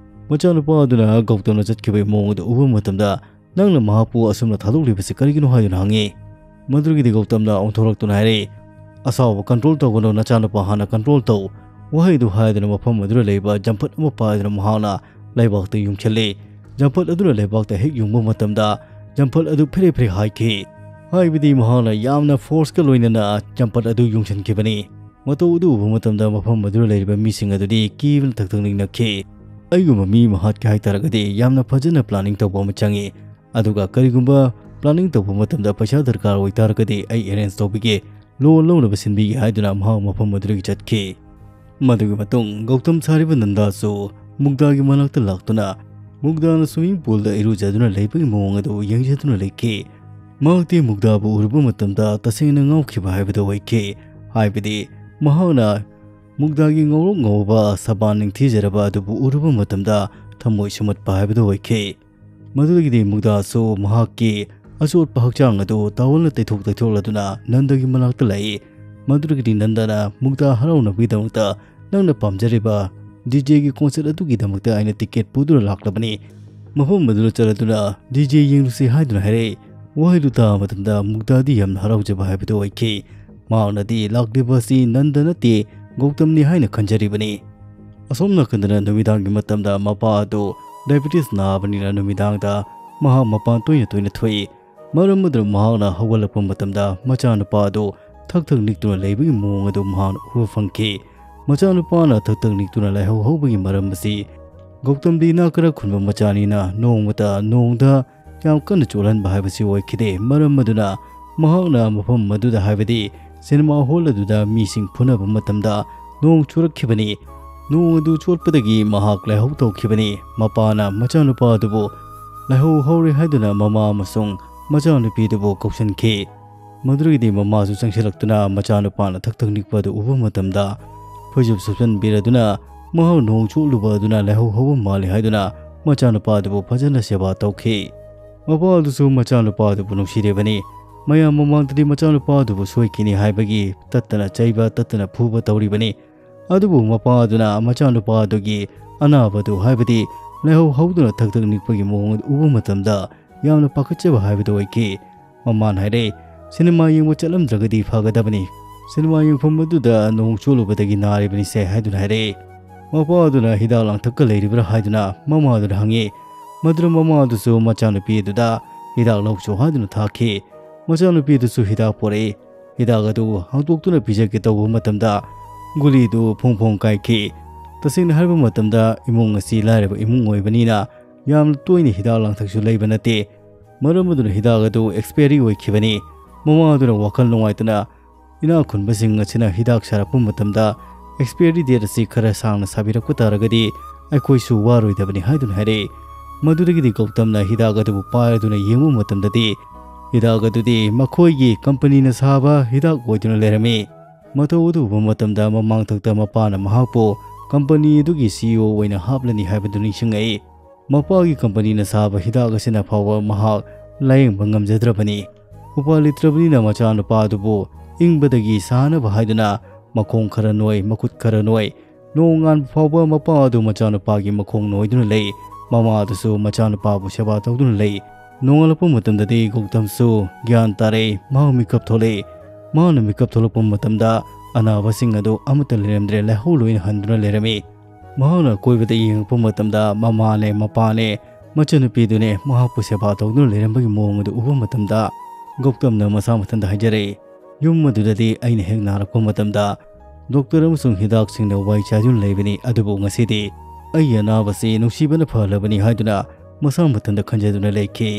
ꯃꯆꯥꯅꯨꯄꯥ ꯑꯗꯨꯅ ꯒꯧꯇꯝꯅ ꯆꯠꯈꯤꯕꯒꯤ ꯃꯑꯣꯡ ꯑꯗꯨ ꯎꯕ ꯃꯇꯝꯗ, "ꯅꯪꯅ ꯃꯍꯥꯛꯄꯨ ꯑꯁꯨꯝꯅ ꯊꯥꯗꯣꯛꯂꯤꯕꯁꯤ ꯀꯔꯤꯒꯤꯅꯣ?" ꯍꯥꯏꯗꯨꯅ ꯍꯪꯉꯤ꯫ ꯃꯗꯨꯗꯒꯤꯗꯤ ꯒꯧꯇꯝꯅ ꯑꯣꯟꯊꯣꯔꯛꯇꯨꯅ ꯍꯥꯏꯔꯛꯏ, "ꯑꯁꯥꯎꯕ ꯀꯟꯇ꯭ꯔꯣꯜ ꯇꯧꯒꯅꯨ, ꯅꯆꯥꯅꯨꯄꯥ ꯍꯥꯟꯅ ꯀꯟꯇ꯭ꯔꯣꯜ ꯇꯧ"꯫ ꯋꯥꯍꯩꯗꯨ ꯍꯥꯏꯗꯨꯅ ꯃꯐꯝ ꯑꯗꯨꯗ ꯂꯩꯕ ꯖꯝꯐꯠ ꯑꯃ ꯄꯥꯏꯗꯨꯅ ꯃꯍꯥꯛꯅ ꯂꯩꯕꯥꯛꯇ ꯌꯨꯡꯁꯤꯜꯂꯤ꯫ ꯖꯝꯐꯠ ꯑꯗꯨꯅ ꯂꯩꯕꯥꯛꯇ ꯍꯦꯛ ꯌꯨꯡꯕ ꯃꯇꯝꯗ ꯖꯝꯐꯠ ꯑꯗꯨ ꯐꯦꯔꯦ ꯐꯦꯔꯦ ꯍꯥꯏꯈꯤ꯫ ꯍꯥꯏꯕꯗꯤ ꯃꯍꯥꯛꯅ ꯌꯥꯝꯅ ꯐꯣꯔꯁꯀ ꯂꯣꯏꯅꯅ ꯖꯝꯐꯠ ꯑꯗꯨ ꯌꯨꯡꯁꯤꯟꯈꯤꯕꯅꯤ꯫ ꯃꯇꯧ ꯑꯗꯨ ꯎꯕ ꯃꯇꯝꯗ ꯃꯐꯝ ꯑꯗꯨꯗ ꯂꯩꯔꯤꯕ ꯃꯤꯁꯤꯡ ꯑꯗꯨꯗꯤ ꯀꯤꯕꯅ ꯊꯛꯊꯛ ꯅꯤꯛꯅꯈꯤ꯫ ꯑꯩꯒꯨꯝꯕ ꯃꯤ ꯑꯃ ꯍꯥꯠꯀꯦ ꯍꯥꯏ ꯇꯥꯔꯒꯗꯤ ꯌꯥꯝꯅ ꯐꯖꯅ ꯄ꯭ꯂꯥꯅꯤꯡ ꯇꯧꯕ ꯑꯃ ꯆꯪꯏ꯫ ꯑꯗꯨꯒ ꯀꯔꯤꯒꯨꯝꯕ ꯄ꯭ꯂꯥꯅꯤꯡ ꯇꯧꯕ ꯃꯇꯝꯗ ꯄꯩꯁꯥ ꯗꯔꯀꯥꯔ ꯑꯣꯏ ꯇꯥꯔꯒꯗꯤ ꯑꯩ ꯑꯦꯔꯦꯟꯖ ꯇꯧꯕꯤꯒꯦ, ꯂꯣꯟ ꯂꯧꯅꯕ ꯁꯤꯟꯕꯤꯒꯦ ꯍꯥꯏꯗꯨꯅ ꯃꯍꯥꯛ ꯃꯐꯝ ꯑꯗꯨꯗꯒꯤ ꯆꯠꯈꯤ꯫ ꯃꯗꯨꯒꯤ ꯃꯇꯨꯡ ꯒꯧꯇꯝ ꯁꯥꯔꯤꯕ ꯅꯟꯗꯥꯁꯨ ꯃꯨꯛꯗꯥꯒꯤ ꯃꯅꯥꯛꯇ ꯂꯥꯛꯇꯨꯅ ꯃꯨꯛꯗꯥꯅ ꯁ꯭ꯋꯤꯃꯤꯡ ꯄꯨꯜꯗ ꯏꯔꯨꯖꯗꯨꯅ ꯂꯩꯕꯒꯤ ꯃꯑꯣꯡ ꯑꯗꯨ ꯌꯦꯡꯖꯗꯨꯅ ꯂꯩꯈꯤ꯫ ꯃꯍꯥꯛꯇꯤ ꯃꯨꯛꯗꯥꯕꯨ ꯎꯔꯨꯕ ꯃꯇꯝꯗ ꯇꯁꯦꯡꯅ ꯉꯥꯎꯈꯤꯕ ꯍꯥꯏꯕꯗꯨ ꯑꯣꯏꯈꯤ꯫ ꯍꯥꯏꯕꯗꯤ ꯃꯍꯥꯛꯅ ꯃꯨꯛꯗꯥꯒꯤ ꯉꯧꯔꯣꯛ ꯉꯧꯕ ꯁꯕꯥꯟ ꯅꯤꯡꯊꯤꯖꯔꯕ ꯑꯗꯨꯕꯨ ꯎꯔꯨꯕ ꯃꯇꯝꯗ ꯊꯃꯣꯏ ꯁꯨꯝꯍꯠꯄ ꯍꯥꯏꯕꯗꯨ ꯑꯣꯏꯈꯤ꯫ ꯃꯗꯨꯗꯒꯤꯗꯤ ꯃꯨꯛꯗꯥꯁꯨ ꯃꯍꯥꯛꯀꯤ ꯑꯆꯣꯠꯄ ꯍꯛꯆꯥꯡ ꯑꯗꯨ ꯇꯥꯋꯜꯅ ꯇꯩꯊꯣꯛ ꯇꯩꯊꯣꯛꯂꯗꯨꯅ ꯅꯟꯗꯒꯤ ꯃꯅꯥꯛꯇ ꯂꯥꯛꯏ꯫ ꯃꯗꯨꯗꯒꯤꯗꯤ ꯅꯟꯗꯅ ꯃꯨꯛꯗꯥ ꯍꯔꯥꯎꯅꯕꯒꯤꯗꯃꯛꯇ, "ꯅꯪꯅ ꯄꯥꯝꯖꯔꯤꯕ ꯗꯤꯖꯦꯒꯤ ꯀꯣꯟꯁꯔꯠ ꯑꯗꯨꯒꯤꯗꯃꯛꯇ ꯑꯩꯅ ꯇꯤꯀꯦꯠ ꯄꯨꯗꯨꯅ ꯂꯥꯛꯂꯕꯅꯤ꯫ ꯃꯐꯝ ꯑꯗꯨꯗ ꯆꯠꯂꯗꯨꯅ ꯗꯤꯖꯦ ꯌꯦꯡꯂꯨꯁꯤ" ꯍꯥꯏꯗꯨꯅ ꯍꯥꯏꯔꯛꯏ꯫ ꯋꯥꯍꯩꯗꯨ ꯇꯥꯕ ꯃꯇꯝꯗ ꯃꯨꯛꯗꯥꯗꯤ ꯌꯥꯝꯅ ꯍꯔꯥꯎꯖꯕ ꯍꯥꯏꯕꯗꯨ ꯑꯣꯏꯈꯤ꯫ ꯃꯍꯥꯛꯅꯗꯤ ꯂꯥꯛꯂꯤꯕ ꯑꯁꯤ ꯅꯟꯗ ꯅꯠꯇꯦ, ꯒꯧꯇꯝꯅꯤ ꯍꯥꯏꯅ ꯈꯟꯖꯔꯤꯕꯅꯤ꯫ ꯑꯁꯣꯝ ꯅꯥꯀꯟꯗꯅ ꯅꯨꯃꯤꯗꯥꯡꯒꯤ ꯃꯇꯝꯗ ꯃꯄꯥ ꯑꯗꯨ ꯗꯥꯏꯕꯦꯇꯤꯁ ꯅꯥꯕꯅꯤꯅ ꯅꯨꯃꯤꯗꯥꯡꯗ ꯃꯍꯥꯛ ꯃꯄꯥꯟ ꯇꯣꯏꯅ ꯇꯣꯏꯅ ꯊꯣꯛꯏ꯫ ꯃꯔꯝ ꯑꯗꯨꯅ ꯃꯍꯥꯛꯅ ꯍꯧꯒꯠꯂꯛꯄ ꯃꯇꯝꯗ ꯃꯆꯥꯅꯨꯄꯥ ꯑꯗꯨ ꯊꯛ ꯊꯛ ꯅꯤꯛꯇꯨꯅ ꯂꯩꯕꯒꯤ ꯃꯑꯣꯡ ꯑꯗꯨ ꯃꯍꯥꯛꯅ ꯎꯕ ꯐꯪꯈꯤ꯫ ꯃꯆꯥꯅꯨꯄꯥꯅ ꯊꯛ ꯊꯛ ꯅꯤꯛꯇꯨꯅ ꯂꯥꯏꯍꯧ ꯍꯧꯕꯒꯤ ꯃꯔꯝ ꯑꯁꯤ ꯒꯧꯇꯝꯗꯤ ꯏꯅꯥꯛ ꯈꯔ ꯈꯨꯟꯕ ꯃꯆꯥꯅꯤꯅ ꯅꯣꯡꯃꯇ ꯅꯣꯡꯗ ꯌꯥꯝ ꯀꯟꯅ ꯆꯣꯠꯍꯟꯕ ꯍꯥꯏꯕꯁꯤ ꯑꯣꯏꯈꯤꯗꯦ꯫ ꯃꯔꯝ ꯑꯗꯨꯅ ꯃꯍꯥꯛꯅ ꯃꯐꯝ ꯑꯗꯨꯗ, ꯍꯥꯏꯕꯗꯤ ꯁꯤꯅꯦꯃꯥ ꯍꯣꯜ ꯑꯗꯨꯗ ꯃꯤꯁꯤꯡ ꯐꯨꯅꯕ ꯃꯇꯝꯗ ꯅꯣꯡ ꯆꯨꯔꯛꯈꯤꯕꯅꯤ꯫ ꯅꯣꯡ ꯑꯗꯨ ꯆꯣꯠꯄꯗꯒꯤ ꯃꯍꯥꯛ ꯂꯥꯏꯍꯧ ꯇꯧꯈꯤꯕꯅꯤ꯫ ꯃꯄꯥꯅ ꯃꯆꯥꯅꯨꯄꯥ ꯑꯗꯨꯕꯨ ꯂꯥꯏꯍꯧ ꯍꯧꯔꯦ ꯍꯥꯏꯗꯨꯅ ꯃꯃꯥ ꯑꯃꯁꯨꯡ ꯃꯆꯥꯅꯨꯄꯤꯗꯨꯕꯨ ꯀꯧꯁꯤꯟꯈꯤ꯫ ꯃꯗꯨꯗꯒꯤꯗꯤ ꯃꯃꯥꯁꯨ ꯆꯪꯁꯤꯜꯂꯛꯇꯨꯅ ꯃꯆꯥꯅꯨꯄꯥꯅ ꯊꯛ ꯊꯛ ꯅꯤꯛꯄ ꯑꯗꯨ ꯎꯕ ꯃꯇꯝꯗ ꯐꯩꯖꯨꯞ ꯁꯨꯞꯆꯟꯕꯤꯔꯗꯨꯅ ꯃꯍꯥꯛ ꯅꯣꯡ ꯆꯣꯠꯂꯨꯕ ꯑꯗꯨꯅ ꯂꯥꯏꯍꯧ ꯍꯧꯕ ꯃꯥꯜꯂꯤ ꯍꯥꯏꯗꯨꯅ ꯃꯆꯥꯅꯨꯄꯥ ꯑꯗꯨꯕꯨ ꯐꯖꯅ ꯁꯦꯕꯥ ꯇꯧꯈꯤ꯫ ꯃꯄꯥ ꯑꯗꯨꯁꯨ ꯃꯆꯥꯅꯨꯄꯥ ꯑꯗꯨꯕꯨ ꯅꯨꯡꯁꯤꯔꯤꯕꯅꯤ꯫ ꯃꯌꯥꯝ ꯃꯃꯥꯡꯗꯗꯤ ꯃꯆꯥꯅꯨꯄꯥ ꯑꯗꯨꯕꯨ ꯁꯣꯏꯈꯤꯅꯤ ꯍꯥꯏꯕꯒꯤ ꯇꯠꯇꯅ ꯆꯩꯕ, ꯇꯠꯇꯅ ꯐꯨꯕ ꯇꯧꯔꯤꯕꯅꯤ꯫ ꯑꯗꯨꯕꯨ ꯃꯄꯥ ꯑꯗꯨꯅ ꯃꯆꯥꯅꯨꯄꯥ ꯑꯗꯨꯒꯤ ꯑꯅꯥꯕꯗꯨ, ꯍꯥꯏꯕꯗꯤ ꯂꯥꯏꯍꯧ ꯍꯧꯗꯨꯅ ꯊꯛ ꯊꯛ ꯅꯤꯛꯄꯒꯤ ꯃꯑꯣꯡ ꯑꯗꯨ ꯎꯕ ꯃꯇꯝꯗ ꯌꯥꯝꯅ ꯄꯥꯈꯠꯆꯕ ꯍꯥꯏꯕꯗꯨ ꯑꯣꯏꯈꯤ꯫ ꯃꯃꯥꯅ ꯍꯥꯏꯔꯛꯏ, "ꯁꯤꯅꯦꯃꯥ ꯌꯦꯡꯕ ꯆꯠꯂꯝꯗ꯭ꯔꯒꯗꯤ ꯐꯒꯗꯕꯅꯤ꯫ ꯁꯤꯅꯦꯃꯥ ꯌꯦꯡꯐꯝ ꯑꯗꯨꯗ ꯅꯣꯡ ꯆꯣꯠꯂꯨꯕꯗꯒꯤ ꯅꯥꯔꯤꯕꯅꯤꯁꯦ," ꯍꯥꯏꯗꯨꯅ ꯍꯥꯏꯔꯛꯏ꯫ ꯃꯄꯥ ꯑꯗꯨꯅ ꯍꯤꯗꯥꯛ ꯂꯥꯡꯊꯛꯀ ꯂꯩꯔꯤꯕ꯭ꯔꯥ ꯍꯥꯏꯗꯨꯅ ꯃꯃꯥꯗꯨꯅ ꯍꯪꯉꯤ꯫ ꯃꯗꯨꯗ ꯃꯃꯥ ꯑꯗꯨꯁꯨ ꯃꯆꯥꯅꯨꯄꯤ ꯑꯗꯨꯗ ꯍꯤꯗꯥꯛ ꯂꯧꯆꯣ ꯍꯥꯏꯗꯨꯅ ꯊꯥꯈꯤ꯫ ꯃꯆꯥꯅꯨꯄꯤ ꯑꯗꯨꯁꯨ ꯍꯤꯗꯥꯛ ꯄꯣꯔꯛꯏ꯫ ꯍꯤꯗꯥꯛ ꯑꯗꯨ ꯍꯥꯡꯗꯣꯛꯇꯨꯅ ꯄꯤꯖꯒꯦ ꯇꯧꯕ ꯃꯇꯝꯗ ꯒꯨꯂꯤꯗꯨ ꯐꯣꯡ ꯐꯣꯡ ꯀꯥꯏꯈꯤ꯫ ꯇꯁꯦꯡꯅ ꯍꯥꯏꯔꯕ ꯃꯇꯝꯗ ꯏꯃꯨꯡ ꯑꯁꯤ ꯂꯥꯏꯔꯕ ꯏꯃꯨꯡ ꯑꯣꯏꯕꯅꯤꯅ ꯌꯥꯝꯅ ꯇꯣꯏꯅ ꯍꯤꯗꯥꯛ ꯂꯥꯡꯊꯛꯁꯨ ꯂꯩꯕ ꯅꯠꯇꯦ꯫ ꯃꯔꯝ ꯑꯗꯨꯅ ꯍꯤꯗꯥꯛ ꯑꯗꯨ ꯑꯦꯛꯁꯄꯥꯏꯔꯤ ꯑꯣꯏꯈꯤꯕꯅꯤ꯫ ꯃꯃꯥ ꯑꯗꯨꯅ ꯋꯥꯈꯜ ꯅꯨꯡꯉꯥꯏꯇꯅ ꯏꯅꯥꯛ ꯈꯨꯟꯕꯁꯤꯡ ꯑꯁꯤꯅ ꯍꯤꯗꯥꯛ ꯁꯥꯔꯛꯄ ꯃꯇꯝꯗ ꯑꯦꯛꯁꯄꯥꯏꯔꯤ ꯗꯦꯠ ꯑꯁꯤ ꯈꯔ ꯁꯥꯡꯅ ꯁꯥꯕꯤꯔꯛꯄ ꯇꯥꯔꯒꯗꯤ ꯑꯩꯈꯣꯏꯁꯨ ꯋꯥꯔꯣꯏꯗꯕꯅꯤ ꯍꯥꯏꯗꯨꯅ ꯍꯥꯏꯔꯛꯏ꯫ ꯃꯗꯨꯗꯒꯤꯗꯤ ꯒꯧꯇꯝꯅ ꯍꯤꯗꯥꯛ ꯑꯗꯨꯕꯨ ꯄꯥꯏꯔꯗꯨꯅ ꯌꯦꯡꯕ ꯃꯇꯝꯗꯗꯤ ꯍꯤꯗꯥꯛ ꯑꯗꯨꯗꯤ ꯃꯈꯣꯏꯒꯤ ꯀꯝꯄꯅꯤꯅ ꯁꯥꯕ ꯍꯤꯗꯥꯛ ꯑꯣꯏꯗꯨꯅ ꯂꯩꯔꯝꯃꯤ꯫ ꯃꯇꯧ ꯑꯗꯨ ꯎꯕ ꯃꯇꯝꯗ ꯃꯃꯥꯡꯊꯛꯇ ꯃꯄꯥꯅ ꯃꯍꯥꯛꯄꯨ ꯀꯝꯄꯅꯤ ꯑꯗꯨꯒꯤ ꯁꯤ ꯏ ꯑꯣ ꯑꯣꯏꯅ ꯍꯥꯞꯂꯅꯤ ꯍꯥꯏꯕꯗꯨ ꯅꯤꯡꯁꯤꯡꯉꯛꯏ꯫ ꯃꯄꯥꯒꯤ ꯀꯝꯄꯅꯤꯅ ꯁꯥꯕ ꯍꯤꯗꯥꯛ ꯑꯁꯤꯅ ꯐꯥꯎꯕ ꯃꯍꯥꯛ ꯂꯥꯌꯦꯡꯕ ꯉꯝꯖꯗ꯭ꯔꯕꯅꯤ꯫ ꯎꯄꯥꯏ ꯂꯩꯇ꯭ꯔꯕꯅꯤꯅ ꯃꯆꯥꯅꯨꯄꯥ ꯑꯗꯨꯕꯨ ꯏꯪꯕꯗꯒꯤ ꯁꯥꯅꯕ ꯍꯥꯏꯗꯨꯅ ꯃꯈꯣꯡ ꯈꯔ ꯅꯣꯏ, ꯃꯈꯨꯠ ꯈꯔ ꯅꯣꯏ, ꯅꯣꯡꯉꯥꯟꯕ ꯐꯥꯎꯕ ꯃꯄꯥ ꯑꯗꯨ ꯃꯆꯥꯅꯨꯄꯥꯒꯤ ꯃꯈꯣꯡ ꯅꯣꯏꯗꯨꯅ ꯂꯩ꯫ ꯃꯃꯥ ꯑꯗꯨꯁꯨ ꯃꯆꯥꯅꯨꯄꯥꯕꯨ ꯁꯦꯕꯥ ꯇꯧꯗꯨꯅ ꯂꯩ꯫ ꯅꯣꯡꯉꯥꯜꯂꯛꯄ ꯃꯇꯝꯗꯗꯤ ꯒꯧꯇꯝꯁꯨ ꯒ꯭ꯌꯥꯟ ꯇꯥꯔꯛꯏ꯫ ꯃꯍꯥꯛ ꯃꯤꯀꯞ ꯊꯣꯛꯂꯛꯏ꯫ ꯃꯍꯥꯛꯅ ꯃꯤꯀꯞ ꯊꯣꯛꯂꯛꯄ ꯃꯇꯝꯗ ꯑꯅꯥꯕꯁꯤꯡ ꯑꯗꯨ ꯑꯃꯠꯇ ꯂꯩꯔꯝꯗ꯭ꯔꯦ, ꯂꯥꯏꯍꯧ ꯂꯣꯏꯅ ꯍꯟꯗꯨꯅ ꯂꯩꯔꯝꯃꯤ꯫ ꯃꯍꯥꯛꯅ ꯑꯀꯣꯏꯕꯗ ꯌꯦꯡꯉꯛꯄ ꯃꯇꯝꯗ ꯃꯃꯥꯅꯦ, ꯃꯄꯥꯅꯦ, ꯃꯆꯟꯅꯨꯄꯤꯗꯨꯅꯦ ꯃꯍꯥꯛꯄꯨ ꯁꯦꯕꯥ ꯇꯧꯗꯨꯅ ꯂꯩꯔꯝꯕꯒꯤ ꯃꯑꯣꯡ ꯑꯗꯨ ꯎꯕ ꯃꯇꯝꯗ ꯒꯧꯇꯝꯅ ꯃꯁꯥ ꯃꯊꯟꯇ ꯍꯥꯏꯖꯔꯛꯏ, "ꯌꯨꯝ ꯑꯗꯨꯗꯗꯤ ꯑꯩꯅ ꯍꯦꯛ ꯅꯥꯔꯛꯄ ꯃꯇꯝꯗ ꯗꯣꯛꯇꯔ ꯑꯃꯁꯨꯡ ꯍꯤꯗꯥꯛꯁꯤꯡꯅ ꯋꯥꯏ ꯆꯥꯏꯗꯨꯅ ꯂꯩꯕꯅꯤ, ꯑꯗꯨꯕꯨ ꯉꯁꯤꯗꯤ ꯑꯩꯒꯤ ꯑꯅꯥꯕꯁꯤ ꯅꯨꯡꯁꯤꯕꯅ ꯐꯍꯜꯂꯕꯅꯤ" ꯍꯥꯏꯗꯨꯅ ꯃꯁꯥ ꯃꯊꯟꯇ ꯈꯟꯖꯗꯨꯅ ꯂꯩꯈꯤ꯫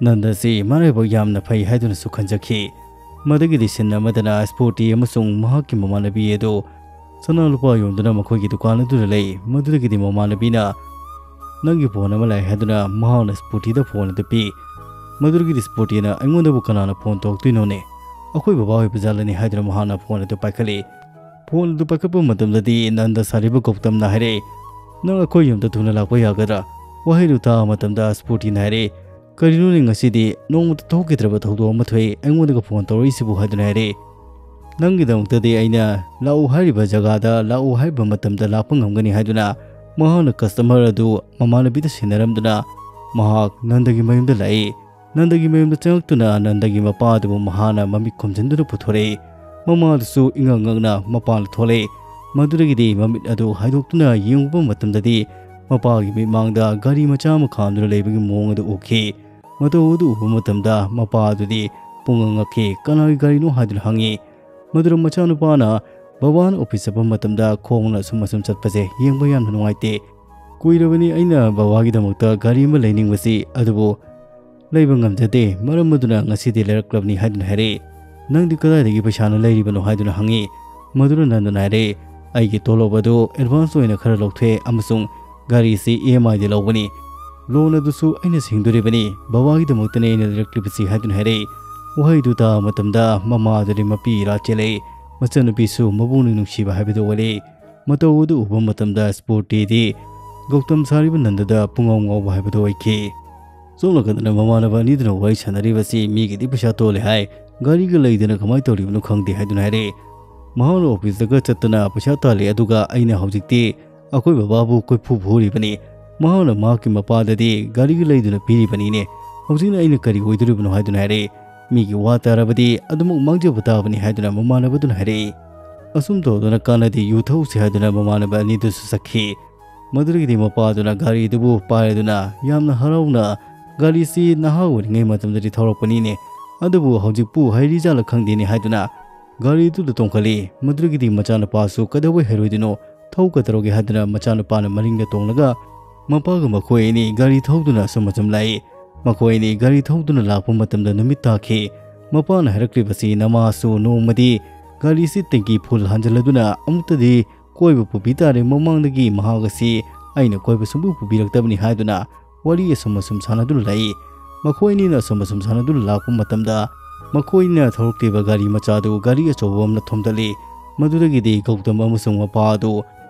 ꯅꯟꯗꯁꯤ ꯃꯔꯥꯏꯕꯛ ꯌꯥꯝꯅ ꯐꯩ ꯍꯥꯏꯗꯨꯅꯁꯨ ꯈꯟꯖꯈꯤ꯫ ꯃꯗꯨꯒꯤꯗꯤ ꯁꯤꯟ ꯑꯃꯗꯅ ꯁ꯭ꯄꯣꯔꯇꯤ ꯑꯃꯁꯨꯡ ꯃꯍꯥꯛꯀꯤ ꯃꯃꯥꯟꯅꯕꯤ ꯑꯗꯨ ꯁꯅꯥ ꯂꯨꯄꯥ ꯌꯣꯟꯗꯨꯅ ꯃꯈꯣꯏꯒꯤ ꯗꯨꯀꯥꯟ ꯑꯗꯨꯗ ꯂꯩ꯫ ꯃꯗꯨꯗꯒꯤꯗꯤ ꯃꯃꯥꯟꯅꯕꯤꯅ, "ꯅꯪꯒꯤ ꯐꯣꯟ ꯑꯃ ꯂꯥꯛꯑꯦ" ꯍꯥꯏꯗꯨꯅ ꯃꯍꯥꯛꯅ ꯁ꯭ꯄꯣꯔꯇꯤꯗ ꯐꯣꯟ ꯑꯗꯨ ꯄꯤ꯫ ꯃꯗꯨꯗꯒꯤꯗꯤ ꯁ꯭ꯄꯣꯔꯇꯤꯅ, "ꯑꯩꯉꯣꯟꯗꯕꯨ ꯀꯅꯥꯅ ꯐꯣꯟ ꯇꯧꯔꯛꯇꯣꯏꯅꯣꯅꯦ? ꯑꯩꯈꯣꯏ ꯕꯕꯥ ꯑꯣꯏꯕ ꯖꯥꯠꯂꯅꯦ?" ꯍꯥꯏꯗꯨꯅ ꯃꯍꯥꯛꯅ ꯐꯣꯟ ꯑꯗꯨ ꯄꯥꯏꯈꯠꯂꯤ꯫ ꯐꯣꯟ ꯑꯗꯨ ꯄꯥꯏꯈꯠꯄ ꯃꯇꯝꯗꯗꯤ ꯅꯟꯗ ꯁꯥꯔꯤꯕ ꯒꯧꯇꯝꯅ ꯍꯥꯏꯔꯛꯏ, "ꯅꯪ ꯑꯩꯈꯣꯏ ꯌꯨꯝꯗ ꯊꯨꯅ ꯂꯥꯛꯄ ꯌꯥꯒꯗ꯭ꯔꯥ?" ꯋꯥꯍꯩꯗꯨ ꯇꯥꯕ ꯃꯇꯝꯗ ꯁ꯭ꯄꯣꯔꯇꯤꯅ ꯍꯥꯏꯔꯛꯏ, "ꯀꯔꯤꯅꯣꯅꯦ, ꯉꯁꯤꯗꯤ ꯅꯣꯡꯃꯇ ꯊꯣꯛꯈꯤꯗ꯭ꯔꯕ ꯊꯧꯗꯣꯛ ꯑꯃ ꯊꯣꯛꯏ, ꯑꯩꯉꯣꯟꯗꯒ ꯐꯣꯟ ꯇꯧꯔꯛꯏꯁꯤꯕꯨ?" ꯍꯥꯏꯗꯨꯅ ꯍꯥꯏꯔꯛꯏ꯫ "ꯅꯪꯒꯤꯗꯃꯛꯇꯗꯤ ꯑꯩꯅ ꯂꯥꯛꯎ ꯍꯥꯏꯔꯤꯕ ꯖꯒꯥꯗ ꯂꯥꯛꯎ ꯍꯥꯏꯔꯤꯕ ꯃꯇꯝꯗ ꯂꯥꯛꯄ ꯉꯝꯒꯅꯤ" ꯍꯥꯏꯗꯨꯅ ꯃꯍꯥꯛꯅ ꯀꯁꯇꯃꯔ ꯑꯗꯨ ꯃꯃꯥꯟꯅꯕꯤꯗ ꯁꯤꯟꯅꯔꯝꯗꯨꯅ ꯃꯍꯥꯛ ꯅꯟꯗꯒꯤ ꯃꯌꯨꯝꯗ ꯂꯥꯛꯏ꯫ ꯅꯟꯗꯒꯤ ꯃꯌꯨꯝꯗ ꯆꯪꯂꯛꯇꯨꯅ ꯅꯟꯗꯒꯤ ꯃꯄꯥ ꯑꯗꯨꯕꯨ ꯃꯍꯥꯛꯅ ꯃꯃꯤꯠ ꯈꯨꯝꯖꯤꯟꯗꯨꯅ ꯄꯨꯊꯣꯔꯛꯏ꯫ ꯃꯃꯥ ꯑꯗꯨꯁꯨ ꯏꯉꯛ ꯉꯛꯅ ꯃꯄꯥꯟꯗ ꯊꯣꯛꯂꯛꯏ꯫ ꯃꯗꯨꯗꯒꯤꯗꯤ ꯃꯃꯤꯠ ꯑꯗꯨ ꯍꯥꯏꯗꯣꯛꯇꯨꯅ ꯌꯦꯡꯉꯨꯕ ꯃꯇꯝꯗꯗꯤ ꯃꯄꯥꯒꯤ ꯃꯤꯠꯃꯥꯡꯗ ꯒꯥꯔꯤ ꯃꯆꯥ ꯑꯃ ꯈꯥꯝꯗꯨꯅ ꯂꯩꯕꯒꯤ ꯃꯑꯣꯡ ꯑꯗꯨ ꯎꯈꯤ꯫ ꯃꯇꯧ ꯑꯗꯨ ꯎꯕ ꯃꯇꯝꯗ ꯃꯄꯥ ꯑꯗꯨꯗꯤ ꯄꯨꯡꯉꯛ ꯉꯛꯈꯤ꯫ "ꯀꯅꯥꯒꯤ ꯒꯥꯔꯤꯅꯣ?" ꯍꯥꯏꯗꯨꯅ ꯍꯪꯉꯤ꯫ ꯃꯗꯨꯗ ꯃꯆꯥꯅꯨꯄꯥꯅ, "ꯕꯕꯥꯅ ꯑꯣꯐꯤꯁ ꯆꯠꯄ ꯃꯇꯝꯗ ꯈꯣꯡꯅ ꯑꯁꯨꯝ ꯑꯁꯨꯝ ꯆꯠꯄꯁꯦ ꯌꯦꯡꯕ ꯌꯥꯝꯅ ꯅꯨꯡꯉꯥꯏꯇꯦ꯫ ꯀꯨꯏꯔꯕꯅꯤ ꯑꯩꯅ ꯕꯕꯥꯒꯤꯗꯃꯛꯇ ꯒꯥꯔꯤ ꯑꯃ ꯂꯩꯅꯤꯡꯕꯁꯤ, ꯑꯗꯨꯕꯨ ꯂꯩꯕ ꯉꯝꯖꯗꯦ꯫ ꯃꯔꯝ ꯑꯗꯨꯅ ꯉꯁꯤꯗꯤ ꯂꯩꯔꯛꯂꯕꯅꯤ" ꯍꯥꯏꯗꯨꯅ ꯍꯥꯏꯔꯛꯏ꯫ "ꯅꯪꯗꯤ ꯀꯗꯥꯏꯗꯒꯤ ꯄꯩꯁꯥꯅ ꯂꯩꯔꯤꯕꯅꯣ?" ꯍꯥꯏꯗꯨꯅ ꯍꯪꯉꯤ꯫ ꯃꯗꯨꯗ ꯅꯟꯗꯅ ꯍꯥꯏꯔꯛꯏ, "ꯑꯩꯒꯤ ꯇꯣꯂꯣꯞ ꯑꯗꯨ ꯑꯦꯗꯚꯥꯟꯁ ꯑꯣꯏꯅ ꯈꯔ ꯂꯧꯊꯣꯛꯑꯦ ꯑꯃꯁꯨꯡ ꯒꯥꯔꯤꯁꯤ ꯏ ꯑꯦꯝ ꯑꯥꯏꯗ ꯂꯧꯕꯅꯤ꯫ ꯂꯣꯟ ꯑꯗꯨꯁꯨ ꯑꯩꯅ ꯁꯤꯡꯗꯣꯔꯤꯕꯅꯤ꯫ ꯕꯕꯥꯒꯤꯗꯃꯛꯇꯅꯤ ꯑꯩꯅ ꯂꯩꯔꯛꯂꯤꯕꯁꯤ" ꯍꯥꯏꯗꯨꯅ ꯍꯥꯏꯔꯛꯏ꯫ ꯋꯥꯍꯩꯗꯨ ꯇꯥꯕ ꯃꯇꯝꯗ ꯃꯃꯥ ꯑꯗꯨꯗꯤ ꯃꯄꯤ ꯏꯔꯥ ꯆꯦꯜꯂꯛꯏ꯫ ꯃꯆꯟꯅꯨꯄꯤꯁꯨ ꯃꯄꯨꯛꯅꯤꯡ ꯅꯨꯡꯁꯤꯕ ꯍꯥꯏꯕꯗꯨ ꯑꯣꯏꯔꯛꯏ꯫ ꯃꯇꯧ ꯑꯗꯨ ꯎꯕ ꯃꯇꯝꯗ ꯁ꯭ꯄꯣꯔꯇꯤꯗꯤ ꯒꯧꯇꯝ ꯁꯥꯔꯤꯕ ꯅꯟꯗꯗ ꯄꯨꯡꯉꯥꯎ ꯉꯥꯎꯕ ꯍꯥꯏꯕꯗꯨ ꯑꯣꯏꯈꯤ꯫ ꯁꯣꯝ ꯅꯥꯀꯟꯗꯅ ꯃꯃꯥꯟꯅꯕ ꯑꯅꯤꯗꯨꯅ ꯋꯥꯔꯤ ꯁꯥꯟꯅꯔꯤꯕꯁꯤ, "ꯃꯤꯒꯤꯗꯤ ꯄꯩꯁꯥ ꯇꯣꯜꯂꯦ ꯍꯥꯏ, ꯒꯥꯔꯤꯒ ꯂꯩꯗꯅ ꯀꯃꯥꯏꯅ ꯇꯧꯔꯤꯕꯅꯣ ꯈꯪꯗꯦ" ꯍꯥꯏꯗꯨꯅ ꯍꯥꯏꯔꯛꯏ꯫ "ꯃꯍꯥꯛꯅ ꯑꯣꯐꯤꯁꯇꯒ ꯆꯠꯇꯅ ꯄꯩꯁꯥ ꯇꯥꯜꯂꯤ, ꯑꯗꯨꯒ ꯑꯩꯅ ꯍꯧꯖꯤꯛꯇꯤ ꯑꯩꯈꯣꯏ ꯕꯕꯥꯕꯨ ꯀꯣꯏꯐꯨ ꯐꯨꯔꯤꯕꯅꯤ꯫ ꯃꯍꯥꯛꯅ ꯃꯍꯥꯛꯀꯤ ꯃꯄꯥꯗꯗꯤ ꯒꯥꯔꯤꯒ ꯂꯩꯗꯨꯅ ꯄꯤꯔꯤꯕꯅꯤꯅꯦ꯫ ꯍꯧꯖꯤꯛꯅ ꯑꯩꯅ ꯀꯔꯤ ꯑꯣꯏꯗꯣꯔꯤꯕꯅꯣ?" ꯍꯥꯏꯗꯨꯅ ꯍꯥꯏꯔꯛꯏ꯫ "ꯃꯤꯒꯤ ꯋꯥ ꯇꯥꯔꯕꯗꯤ ꯑꯗꯨꯃꯛ ꯃꯥꯡꯖꯕ ꯇꯥꯕꯅꯤ" ꯍꯥꯏꯗꯨꯅ ꯃꯃꯥꯟꯅꯕꯗꯨꯅ ꯍꯥꯏꯔꯛꯏ꯫ ꯑꯁꯨꯝ ꯇꯧꯗꯅ ꯀꯥꯟꯅꯗꯦ, ꯌꯨ ꯊꯛꯎꯁꯤ ꯍꯥꯏꯗꯨꯅ ꯃꯃꯥꯟꯅꯕ ꯑꯅꯤꯗꯨꯁꯨ ꯆꯠꯈꯤ꯫ ꯃꯗꯨꯗꯒꯤꯗꯤ ꯃꯄꯥꯗꯨꯅ ꯒꯥꯔꯤꯗꯨꯕꯨ ꯄꯥꯏꯔꯗꯨꯅ ꯌꯥꯝꯅ ꯍꯔꯥꯎꯅ, "ꯒꯥꯔꯤꯁꯤ ꯅꯍꯥ ꯑꯣꯏꯔꯤꯉꯩ ꯃꯇꯝꯗꯗꯤ ꯊꯧꯔꯛꯄꯅꯤꯅꯦ, ꯑꯗꯨꯕꯨ ꯍꯧꯖꯤꯛꯄꯨ ꯍꯩꯔꯤꯖꯥꯠꯂ ꯈꯪꯗꯦꯅꯦ" ꯍꯥꯏꯗꯨꯅ ꯒꯥꯔꯤꯗꯨꯗ ꯇꯣꯡꯈꯠꯂꯤ꯫ ꯃꯗꯨꯗꯒꯤꯗꯤ ꯃꯆꯥꯅꯨꯄꯥꯁꯨ ꯀꯩꯗꯧꯕꯩ ꯍꯩꯔꯣꯏꯗꯣꯏꯅꯣ, ꯊꯧꯒꯗꯧꯔꯒꯦ ꯍꯥꯏꯗꯨꯅ ꯃꯆꯥꯅꯨꯄꯥꯅ ꯃꯅꯤꯡꯗ ꯇꯣꯡꯂꯒ ꯃꯄꯥꯒ ꯃꯈꯣꯏ ꯑꯅꯤ ꯒꯥꯔꯤ ꯊꯧꯗꯨꯅ ꯑꯁꯨꯝ ꯑꯁꯨꯝ ꯂꯥꯛꯏ꯫ ꯃꯈꯣꯏ ꯑꯅꯤ ꯒꯥꯔꯤ ꯊꯧꯗꯨꯅ ꯂꯥꯛꯄ ꯃꯇꯝꯗ ꯅꯨꯃꯤꯠ ꯇꯥꯈꯤ꯫ ꯃꯄꯥꯅ ꯍꯥꯏꯔꯛꯂꯤꯕꯁꯤ, "ꯅꯃꯥꯁꯨ ꯅꯣꯡꯃꯗꯤ ꯒꯥꯔꯤꯁꯤ ꯇꯦꯡꯀꯤ ꯐꯨꯜ ꯍꯥꯟꯖꯤꯜꯂꯗꯨꯅ ꯑꯃꯨꯛꯇꯗꯤ ꯀꯣꯏꯕ ꯄꯨꯕꯤ ꯇꯥꯔꯦ, ꯃꯃꯥꯡꯗꯒꯤ ꯃꯍꯥꯛ ꯑꯁꯤ ꯑꯩꯅ ꯀꯣꯏꯕ ꯁꯨꯡꯄꯨ ꯄꯨꯕꯤꯔꯛꯇꯕꯅꯤ" ꯍꯥꯏꯗꯨꯅ ꯋꯥꯔꯤ ꯑꯁꯨꯝ ꯑꯁꯨꯝ ꯁꯥꯟꯅꯗꯨꯅ ꯂꯥꯛꯏ꯫ ꯃꯈꯣꯏ ꯑꯅꯤꯅ ꯑꯁꯨꯝ ꯑꯁꯨꯝ ꯁꯥꯟꯅꯗꯨꯅ ꯂꯥꯛꯄ ꯃꯇꯝꯗ ꯃꯈꯣꯏꯅ ꯊꯧꯔꯛꯂꯤꯕ ꯒꯥꯔꯤ ꯃꯆꯥꯗꯨ ꯒꯥꯔꯤ ꯑꯆꯧꯕ ꯑꯃꯅ ꯊꯣꯝꯗꯠꯂꯤ꯫ ꯃꯗꯨꯗꯒꯤꯗꯤ ꯒꯧꯇꯝ ꯑꯃꯁꯨꯡ ꯃꯄꯥ ꯑꯗꯨ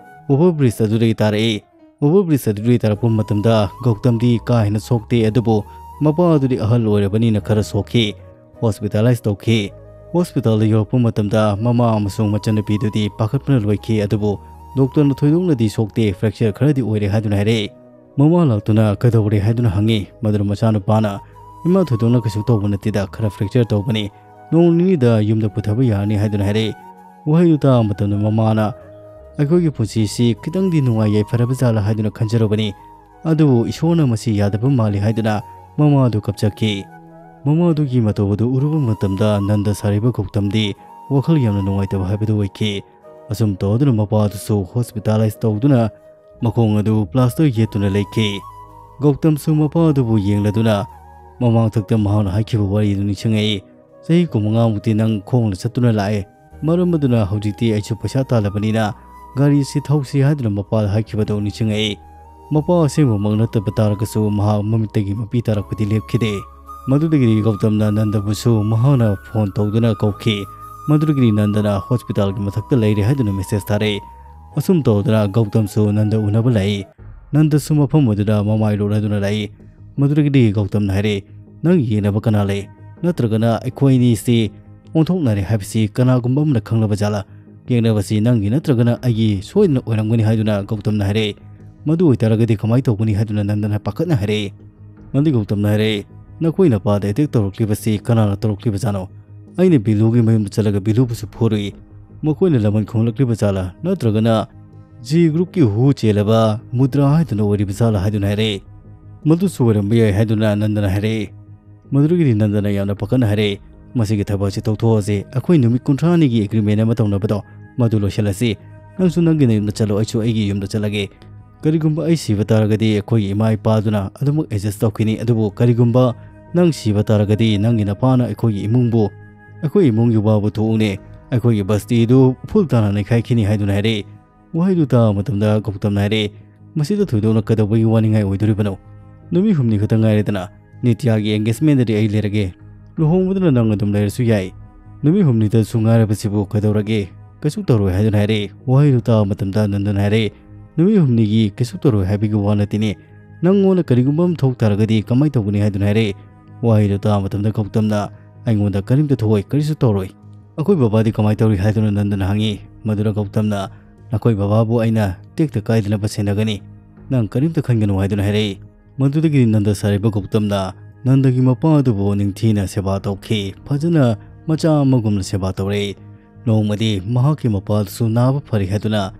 ꯑꯣꯚꯔ ꯕ꯭ꯔꯤꯖ ꯑꯗꯨꯗꯒꯤ ꯇꯥꯔꯛꯏ꯫ ꯑꯣꯚꯔ ꯕ꯭ꯔꯤꯖ ꯑꯗꯨꯗꯒꯤ ꯇꯥꯔꯛꯄ ꯃꯇꯝꯗ ꯒꯧꯇꯝꯗꯤ ꯀꯥ ꯍꯦꯟꯅ ꯁꯣꯛꯇꯦ, ꯑꯗꯨꯕꯨ ꯃꯄꯥ ꯑꯗꯨꯗꯤ ꯑꯍꯜ ꯑꯣꯏꯔꯕꯅꯤꯅ ꯈꯔ ꯁꯣꯛꯈꯤ꯫ ꯍꯣꯁꯄꯤꯇꯥꯂꯥꯏꯁ ꯇꯧꯈꯤ꯫ ꯍꯣꯁꯄꯤꯇꯥꯜꯗ ꯌꯧꯔꯛꯄ ꯃꯇꯝꯗ ꯃꯃꯥ ꯑꯃꯁꯨꯡ ꯃꯆꯟꯅꯨꯄꯤꯗꯨꯗꯤ ꯄꯥꯈꯠꯄꯅ ꯂꯣꯏꯈꯤ, ꯑꯗꯨꯕꯨ ꯗꯣꯛꯇꯔꯅ ꯊꯣꯏꯗꯣꯛꯅꯗꯤ ꯁꯣꯛꯇꯦ, ꯐ꯭ꯔꯦꯛꯆꯔ ꯈꯔꯗꯤ ꯑꯣꯏꯔꯦ ꯍꯥꯏꯗꯨꯅ ꯍꯥꯏꯔꯛꯏ꯫ ꯃꯃꯥ ꯂꯥꯛꯇꯨꯅ ꯀꯩꯗꯧꯔꯦ ꯍꯥꯏꯗꯨꯅ ꯍꯪꯉꯤ꯫ ꯃꯗꯨꯗ ꯃꯆꯥꯅꯨꯄꯥꯅ, "ꯏꯃꯥ, ꯊꯣꯏꯗꯣꯛꯅ ꯀꯩꯁꯨ ꯇꯧꯕ ꯅꯠꯇꯦꯗ, ꯈꯔ ꯐ꯭ꯔꯦꯛꯆꯔ ꯇꯧꯕꯅꯤ, ꯅꯣꯡ ꯅꯤꯅꯤꯗ ꯌꯨꯝꯗ ꯄꯨꯊꯕ ꯌꯥꯔꯅꯤ" ꯍꯥꯏꯗꯨꯅ ꯍꯥꯏꯔꯛꯏ꯫ ꯋꯥꯍꯩꯗꯨ ꯇꯥꯕ ꯃꯇꯝꯗ ꯃꯃꯥꯅ, "ꯑꯩꯈꯣꯏꯒꯤ ꯄꯨꯟꯁꯤꯁꯤ ꯈꯤꯇꯪꯗꯤ ꯅꯨꯡꯉꯥꯏ ꯌꯥꯏꯐꯔꯕ ꯖꯥꯠꯂ ꯍꯥꯏꯗꯨꯅ ꯈꯟꯖꯔꯨꯕꯅꯤ, ꯑꯗꯨꯕꯨ ꯏꯁꯣꯔꯅ ꯃꯁꯤ ꯌꯥꯗꯕ ꯃꯥꯜꯂꯤ" ꯍꯥꯏꯗꯨꯅ ꯃꯃꯥ ꯑꯗꯨ ꯀꯞꯆꯈꯤ꯫ ꯃꯃꯥ ꯑꯗꯨꯒꯤ ꯃꯇꯧ ꯑꯗꯨ ꯎꯔꯨꯕ ꯃꯇꯝꯗ ꯅꯟꯗ ꯁꯥꯔꯤꯕ ꯒꯧꯇꯝꯗꯤ ꯋꯥꯈꯜ ꯌꯥꯝꯅ ꯅꯨꯡꯉꯥꯏꯇꯕ ꯍꯥꯏꯕꯗꯨ ꯑꯣꯏꯈꯤ꯫ ꯑꯁꯨꯝ ꯇꯧꯗꯨꯅ ꯃꯄꯥ ꯑꯗꯨꯁꯨ ꯍꯣꯁꯄꯤꯇꯥꯂꯥꯏꯁ ꯇꯧꯗꯨꯅ ꯃꯈꯣꯡ ꯑꯗꯨ ꯄ꯭ꯂꯥꯁꯇꯔ ꯌꯦꯠꯇꯨꯅ ꯂꯩꯈꯤ꯫ ꯒꯧꯇꯝꯁꯨ ꯃꯄꯥ ꯑꯗꯨꯕꯨ ꯌꯦꯡꯂꯗꯨꯅ ꯃꯃꯥꯡꯊꯛꯇ ꯃꯍꯥꯛꯅ ꯍꯥꯏꯈꯤꯕ ꯋꯥꯔꯤꯗꯨ ꯅꯤꯡꯁꯤꯡꯉꯛꯏ꯫ "ꯆꯍꯤ ꯀꯨꯟꯃꯉꯥꯃꯨꯛꯇꯤ ꯅꯪ ꯈꯣꯡꯅ ꯆꯠꯇꯨꯅ ꯂꯥꯛꯑꯦ, ꯃꯔꯝ ꯑꯗꯨꯅ ꯍꯧꯖꯤꯛꯇꯤ ꯑꯩꯁꯨ ꯄꯩꯁꯥ ꯇꯥꯜꯂꯕꯅꯤꯅ ꯒꯥꯔꯤꯁꯤ ꯊꯧꯁꯤ" ꯍꯥꯏꯗꯨꯅ ꯃꯄꯥꯗ ꯍꯥꯏꯈꯤꯕꯗꯨ ꯅꯤꯡꯁꯤꯡꯉꯛꯏ꯫ ꯃꯄꯥ ꯑꯁꯦꯡꯕꯃꯛ ꯅꯠꯇꯕ ꯇꯥꯔꯒꯁꯨ ꯃꯍꯥꯛ ꯃꯃꯤꯠꯇꯒꯤ ꯃꯄꯤ ꯇꯥꯔꯛꯄꯗꯤ ꯂꯦꯞꯈꯤꯗꯦ꯫ ꯃꯗꯨꯗꯒꯤꯗꯤ ꯒꯧꯇꯝꯅ ꯅꯟꯗꯕꯨꯁꯨ ꯃꯍꯥꯛꯅ ꯐꯣꯟ ꯇꯧꯗꯨꯅ ꯀꯧꯈꯤ꯫ ꯃꯗꯨꯗꯒꯤꯗꯤ ꯅꯟꯗꯅ ꯍꯣꯁꯄꯤꯇꯥꯜꯒꯤ ꯃꯊꯛꯇ ꯂꯩꯔꯦ ꯍꯥꯏꯗꯨꯅ ꯃꯦꯁꯦꯖ ꯊꯥꯔꯛꯏ꯫ ꯑꯁꯨꯝ ꯇꯧꯗꯅ ꯒꯧꯇꯝꯁꯨ ꯅꯟꯗ ꯎꯅꯕ ꯂꯥꯛꯏ꯫ ꯅꯟꯗꯁꯨ ꯃꯐꯝ ꯑꯗꯨꯗ ꯃꯃꯥꯏ ꯂꯣꯠꯅꯗꯨꯅ ꯂꯥꯛꯏ꯫ ꯃꯗꯨꯗꯒꯤꯗꯤ ꯒꯧꯇꯝꯅ ꯍꯥꯏꯔꯛꯏ, "ꯅꯪ ꯌꯦꯡꯅꯕ ꯀꯅꯥ ꯂꯩ? ꯅꯠꯇ꯭ꯔꯒꯅ ꯑꯩꯈꯣꯏ ꯑꯅꯤꯁꯤ ꯑꯣꯟꯊꯣꯛꯅꯔꯦ ꯍꯥꯏꯕꯁꯤ ꯀꯅꯥꯒꯨꯝꯕ ꯑꯃꯅ ꯈꯪꯂꯕ ꯖꯥꯠꯂꯥ? ꯌꯦꯡꯅꯕꯁꯤ ꯅꯪꯒꯤ ꯅꯠꯇ꯭ꯔꯒꯅ ꯑꯩꯒꯤ ꯁꯣꯏꯗꯅ ꯑꯣꯏꯔꯝꯒꯅꯤ" ꯍꯥꯏꯗꯨꯅ ꯒꯧꯇꯝꯅ ꯍꯥꯏꯔꯛꯏ꯫ "ꯃꯗꯨ ꯑꯣꯏꯇꯥꯔꯒꯗꯤ ꯀꯃꯥꯏꯅ ꯇꯧꯒꯅꯤ?" ꯍꯥꯏꯗꯨꯅ ꯅꯟꯗꯅ ꯄꯥꯈꯠꯅ ꯍꯥꯏꯔꯛꯏ꯫ ꯃꯗꯨ ꯒꯧꯇꯝꯅ ꯍꯥꯏꯔꯛꯏ, "ꯅꯈꯣꯏ ꯅꯄꯥꯗ ꯑꯦꯇꯦꯛ ꯇꯧꯔꯛꯂꯤꯕꯁꯤ ꯀꯅꯥꯅ ꯇꯧꯔꯛꯂꯤꯕꯖꯥꯠꯅꯣ? ꯑꯩꯅ ꯕꯤꯂꯨꯒꯤ ꯃꯌꯨꯝꯗ ꯆꯠꯂꯒ ꯕꯤꯂꯨꯕꯨꯁꯨ ꯐꯨꯔꯨꯏ꯫ ꯃꯈꯣꯏꯅ ꯂꯃꯟ ꯈꯨꯝꯂꯛꯂꯤꯕ ꯖꯥꯠꯂꯥ? ꯅꯠꯇ꯭ꯔꯒꯅ ꯖꯤ ꯒ꯭ꯔꯨꯞꯀꯤ ꯍꯨ ꯆꯦꯜꯂꯕ ꯃꯨꯗ꯭ꯔꯥ ꯍꯥꯏꯗꯨꯅ ꯑꯣꯏꯔꯤꯕ ꯖꯥꯠꯂꯥ ꯍꯥꯏꯗꯨꯅ ꯍꯥꯏꯔꯛꯏ꯫ "ꯃꯗꯨꯁꯨ ꯑꯣꯏꯔꯝꯕ ꯌꯥꯏ" ꯍꯥꯏꯗꯨꯅ ꯅꯟꯗꯅ ꯍꯥꯏꯔꯛꯏ꯫ ꯃꯗꯨꯗꯒꯤꯗꯤ ꯅꯟꯗꯅ ꯌꯥꯝꯅ ꯄꯥꯈꯠꯅ ꯍꯥꯏꯔꯛꯏ, "ꯃꯁꯤꯒꯤ ꯊꯕꯛꯁꯤ ꯇꯧꯊꯣꯛꯑꯁꯤ, ꯑꯩꯈꯣꯏ ꯅꯨꯃꯤꯠ ꯀꯨꯟꯊ꯭ꯔꯥꯅꯤꯒꯤ ꯑꯦꯒ꯭ꯔꯤꯃꯦꯟ ꯑꯃ ꯇꯧꯅꯕꯗꯣ ꯃꯗꯨ ꯂꯣꯏꯁꯤꯜꯂꯁꯤ꯫ ꯅꯪꯁꯨ ꯅꯪꯒꯤ ꯅꯌꯨꯝꯗ ꯆꯠꯂꯣ, ꯑꯩꯁꯨ ꯑꯩꯒꯤ ꯌꯨꯝꯗ ꯆꯠꯂꯒꯦ꯫ ꯀꯔꯤꯒꯨꯝꯕ ꯑꯩ ꯁꯤꯕ ꯇꯥꯔꯒꯗꯤ ꯑꯩꯈꯣꯏꯒꯤ ꯏꯃꯥ ꯏꯄꯥꯗꯨꯅ ꯑꯗꯨꯃꯛ ꯑꯦꯗꯖꯁ ꯇꯧꯈꯤꯅꯤ, ꯑꯗꯨꯕꯨ ꯀꯔꯤꯒꯨꯝꯕ ꯅꯪ ꯁꯤꯕ ꯇꯥꯔꯒꯗꯤ ꯅꯪꯒꯤ ꯅꯄꯥꯅ ꯑꯩꯈꯣꯏꯒꯤ ꯏꯃꯨꯡꯕꯨ, ꯑꯩꯈꯣꯏ ꯏꯃꯨꯡꯒꯤ ꯋꯥꯕꯨ ꯊꯣꯛꯎꯅꯦ, ꯑꯩꯈꯣꯏꯒꯤ ꯕꯁꯇꯤꯗꯨ ꯎꯐꯨꯜ ꯇꯥꯅ ꯅꯩꯈꯥꯏꯈꯤꯅꯤ" ꯍꯥꯏꯗꯨꯅ ꯍꯥꯏꯔꯛꯏ꯫ ꯋꯥꯍꯩꯗꯨ ꯇꯥꯕ ꯃꯇꯝꯗ ꯒꯧꯇꯝꯅ ꯍꯥꯏꯔꯛꯏ, "ꯃꯁꯤꯗ ꯊꯣꯏꯗꯣꯛꯅ ꯀꯩꯗꯧꯕꯒꯤ ꯋꯥꯅꯤꯡꯉꯥꯏ ꯑꯣꯏꯗꯣꯔꯤꯕꯅꯣ? ꯅꯨꯃꯤꯠ ꯍꯨꯝꯅꯤ ꯈꯛꯇ ꯉꯥꯏꯔꯦꯗꯅ꯫ ꯅꯤꯇ꯭ꯌꯥꯒꯤ ꯑꯦꯡꯒꯦꯖꯃꯦꯟꯗꯗꯤ ꯑꯩ ꯂꯩꯔꯒꯦ꯫ ꯂꯨꯍꯣꯡꯕꯗꯨꯅ ꯅꯪ ꯑꯗꯨꯝ ꯂꯩꯔꯁꯨ ꯌꯥꯏ꯫ ꯅꯨꯃꯤꯠ ꯍꯨꯝꯅꯤꯗꯁꯨ ꯉꯥꯏꯔꯕꯁꯤꯕꯨ ꯀꯩꯗꯧꯔꯒꯦ? ꯀꯩꯁꯨ ꯇꯧꯔꯣꯏ" ꯍꯥꯏꯗꯨꯅ ꯍꯥꯏꯔꯛꯏ꯫ ꯋꯥꯍꯩꯗꯨ ꯇꯥꯕ ꯃꯇꯝꯗ ꯅꯟꯗꯅ ꯍꯥꯏꯔꯛꯏ, "ꯅꯨꯃꯤꯠ ꯍꯨꯝꯅꯤꯒꯤ ꯀꯩꯁꯨ ꯇꯧꯔꯣꯏ ꯍꯥꯏꯕꯒꯤ ꯋꯥ ꯅꯠꯇꯦꯅꯦ꯫ ꯅꯪꯉꯣꯟꯗ ꯀꯔꯤꯒꯨꯝꯕ ꯑꯃ ꯊꯣꯛ ꯇꯥꯔꯒꯗꯤ ꯀꯃꯥꯏꯅ ꯇꯧꯒꯅꯤ?" ꯍꯥꯏꯗꯨꯅ ꯍꯥꯏꯔꯛꯏ꯫ ꯋꯥꯍꯩꯗꯨ ꯇꯥꯕ ꯃꯇꯝꯗ ꯒꯧꯇꯝꯅ, "ꯑꯩꯉꯣꯟꯗ ꯀꯔꯤꯝꯇ ꯊꯣꯛꯑꯣꯏ, ꯀꯔꯤꯁꯨ ꯇꯧꯔꯣꯏ꯫ ꯑꯩꯈꯣꯏ ꯕꯕꯥꯗꯤ ꯀꯃꯥꯏꯅ ꯇꯧꯔꯤ?" ꯍꯥꯏꯗꯨꯅ ꯅꯟꯗꯅ ꯍꯪꯉꯤ꯫ ꯃꯗꯨꯗ ꯒꯧꯇꯝꯅ, "ꯅꯈꯣꯏ ꯕꯕꯥꯕꯨ ꯑꯩꯅ ꯇꯦꯛꯇ ꯀꯥꯏꯗꯅꯕ ꯁꯦꯟꯅꯒꯅꯤ꯫ ꯅꯪ ꯀꯔꯤꯝꯇ ꯈꯟꯒꯅꯨ" ꯍꯥꯏꯗꯨꯅ ꯍꯥꯏꯔꯛꯏ꯫ ꯃꯗꯨꯗꯒꯤꯗꯤ ꯅꯟꯗ ꯁꯥꯔꯤꯕ ꯒꯧꯇꯝꯅ ꯅꯟꯗꯒꯤ ꯃꯄꯥ ꯑꯗꯨꯕꯨ ꯅꯤꯡꯊꯤꯅ ꯁꯦꯕꯥ ꯇꯧꯈꯤ꯫ ꯐꯖꯅ ꯃꯆꯥ ꯑꯃꯒꯨꯝꯅ ꯁꯦꯕꯥ ꯇꯧꯔꯛꯏ꯫ ꯅꯣꯡꯃꯗꯤ ꯃꯍꯥꯛꯀꯤ ꯃꯄꯥꯗꯨꯁꯨ ꯅꯥꯕ ꯐꯔꯦ ꯍꯥꯏꯗꯨꯅ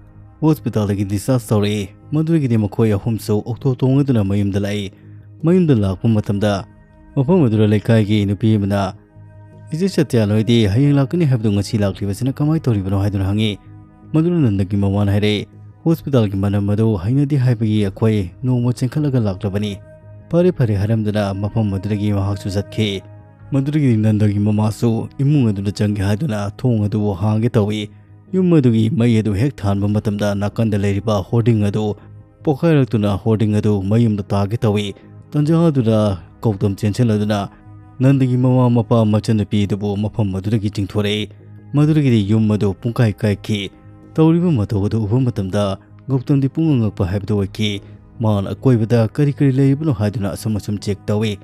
ꯍꯣꯁꯄꯤꯇꯥꯜꯗꯒꯤ ꯗꯤꯁꯆꯥꯔꯖ ꯇꯧꯔꯛꯏ꯫ ꯃꯗꯨꯗꯒꯤꯗꯤ ꯃꯈꯣꯏ ꯑꯍꯨꯝꯁꯨ ꯑꯣꯛꯇꯣ ꯇꯣꯡꯂꯗꯨꯅ ꯃꯌꯨꯝꯗ ꯂꯥꯛꯏ꯫ ꯃꯌꯨꯝꯗ ꯂꯥꯛꯄ ꯃꯇꯝꯗ ꯃꯐꯝ ꯑꯗꯨꯗ ꯂꯩꯀꯥꯏꯒꯤ ꯅꯨꯄꯤ ꯑꯃꯅ, "ꯏꯆꯦ ꯁꯇ꯭ꯌ, ꯅꯣꯏꯗꯤ ꯍꯌꯦꯡ ꯂꯥꯛꯀꯅꯤ ꯍꯥꯏꯕꯗꯨ ꯉꯁꯤ ꯂꯥꯛꯂꯤꯕꯁꯤꯅ ꯀꯃꯥꯏꯅ ꯇꯧꯔꯤꯕꯅꯣ?" ꯍꯥꯏꯗꯨꯅ ꯍꯪꯉꯤ꯫ ꯃꯗꯨꯗ ꯅꯟꯗꯒꯤ ꯃꯃꯥꯅ ꯍꯥꯏꯔꯛꯏ, "ꯍꯣꯁꯄꯤꯇꯥꯜꯒꯤ ꯃꯅꯝ ꯑꯗꯨ ꯍꯩꯅꯗꯦ ꯍꯥꯏꯕꯒꯤ ꯑꯩꯈꯣꯏ ꯅꯣꯡꯃ ꯆꯦꯟꯈꯠꯂꯒ ꯂꯥꯛꯂꯕꯅꯤ꯫ ꯐꯔꯦ, ꯐꯔꯦ" ꯍꯥꯏꯔꯝꯗꯅ ꯃꯐꯝ ꯑꯗꯨꯗꯒꯤ ꯃꯍꯥꯛꯁꯨ ꯆꯠꯈꯤ꯫ ꯃꯗꯨꯗꯒꯤ ꯅꯟꯗꯒꯤ ꯃꯃꯥꯁꯨ ꯏꯃꯨꯡ ꯑꯗꯨꯗ ꯆꯪꯒꯦ ꯍꯥꯏꯗꯨꯅ ꯊꯣꯡ ꯑꯗꯨ ꯍꯥꯡꯒꯦ ꯇꯧꯏ꯫ ꯌꯨꯝ ꯑꯗꯨꯒꯤ ꯃꯩ ꯑꯗꯨ ꯍꯦꯛ ꯊꯥꯟꯕ ꯃꯇꯝꯗ ꯅꯥꯀꯟꯗ ꯂꯩꯔꯤꯕ ꯍꯣꯔꯗꯤꯡ ꯑꯗꯨ ꯄꯣꯈꯥꯏꯔꯛꯇꯨꯅ ꯍꯣꯔꯗꯤꯡ ꯑꯗꯨ ꯃꯌꯨꯝꯗ ꯇꯥꯒꯦ ꯇꯧꯏ꯫ ꯇꯟꯖꯥ ꯑꯗꯨꯗ ꯒꯧꯇꯝ ꯆꯦꯟꯁꯤꯜꯂꯗꯨꯅ ꯅꯟꯗꯒꯤ ꯃꯃꯥ ꯃꯄꯥ ꯃꯆꯟꯅꯨꯄꯤ ꯑꯗꯨꯕꯨ ꯃꯐꯝ ꯑꯗꯨꯗꯒꯤ ꯆꯤꯡꯊꯣꯔꯛꯏ꯫ ꯃꯗꯨꯗꯒꯤꯗꯤ ꯌꯨꯝ ꯑꯗꯨ ꯄꯨꯡꯀꯥꯏ ꯀꯥꯏꯈꯤ꯫ ꯇꯧꯔꯤꯕ ꯃꯇꯧ ꯑꯗꯨ ꯎꯕ ꯃꯇꯝꯗ ꯒꯧꯇꯝꯗꯤ ꯄꯨꯡꯉꯛ ꯉꯛꯄ ꯍꯥꯏꯕꯗꯨ ꯑꯣꯏꯈꯤ꯫ ꯃꯍꯥꯛꯅ ꯑꯀꯣꯏꯕꯗ ꯀꯔꯤ ꯀꯔꯤ ꯂꯩꯔꯤꯕꯅꯣ ꯍꯥꯏꯗꯨꯅ ꯑꯁꯨꯝ ꯑꯁꯨꯝ ꯆꯦꯛ ꯇꯧꯏ꯫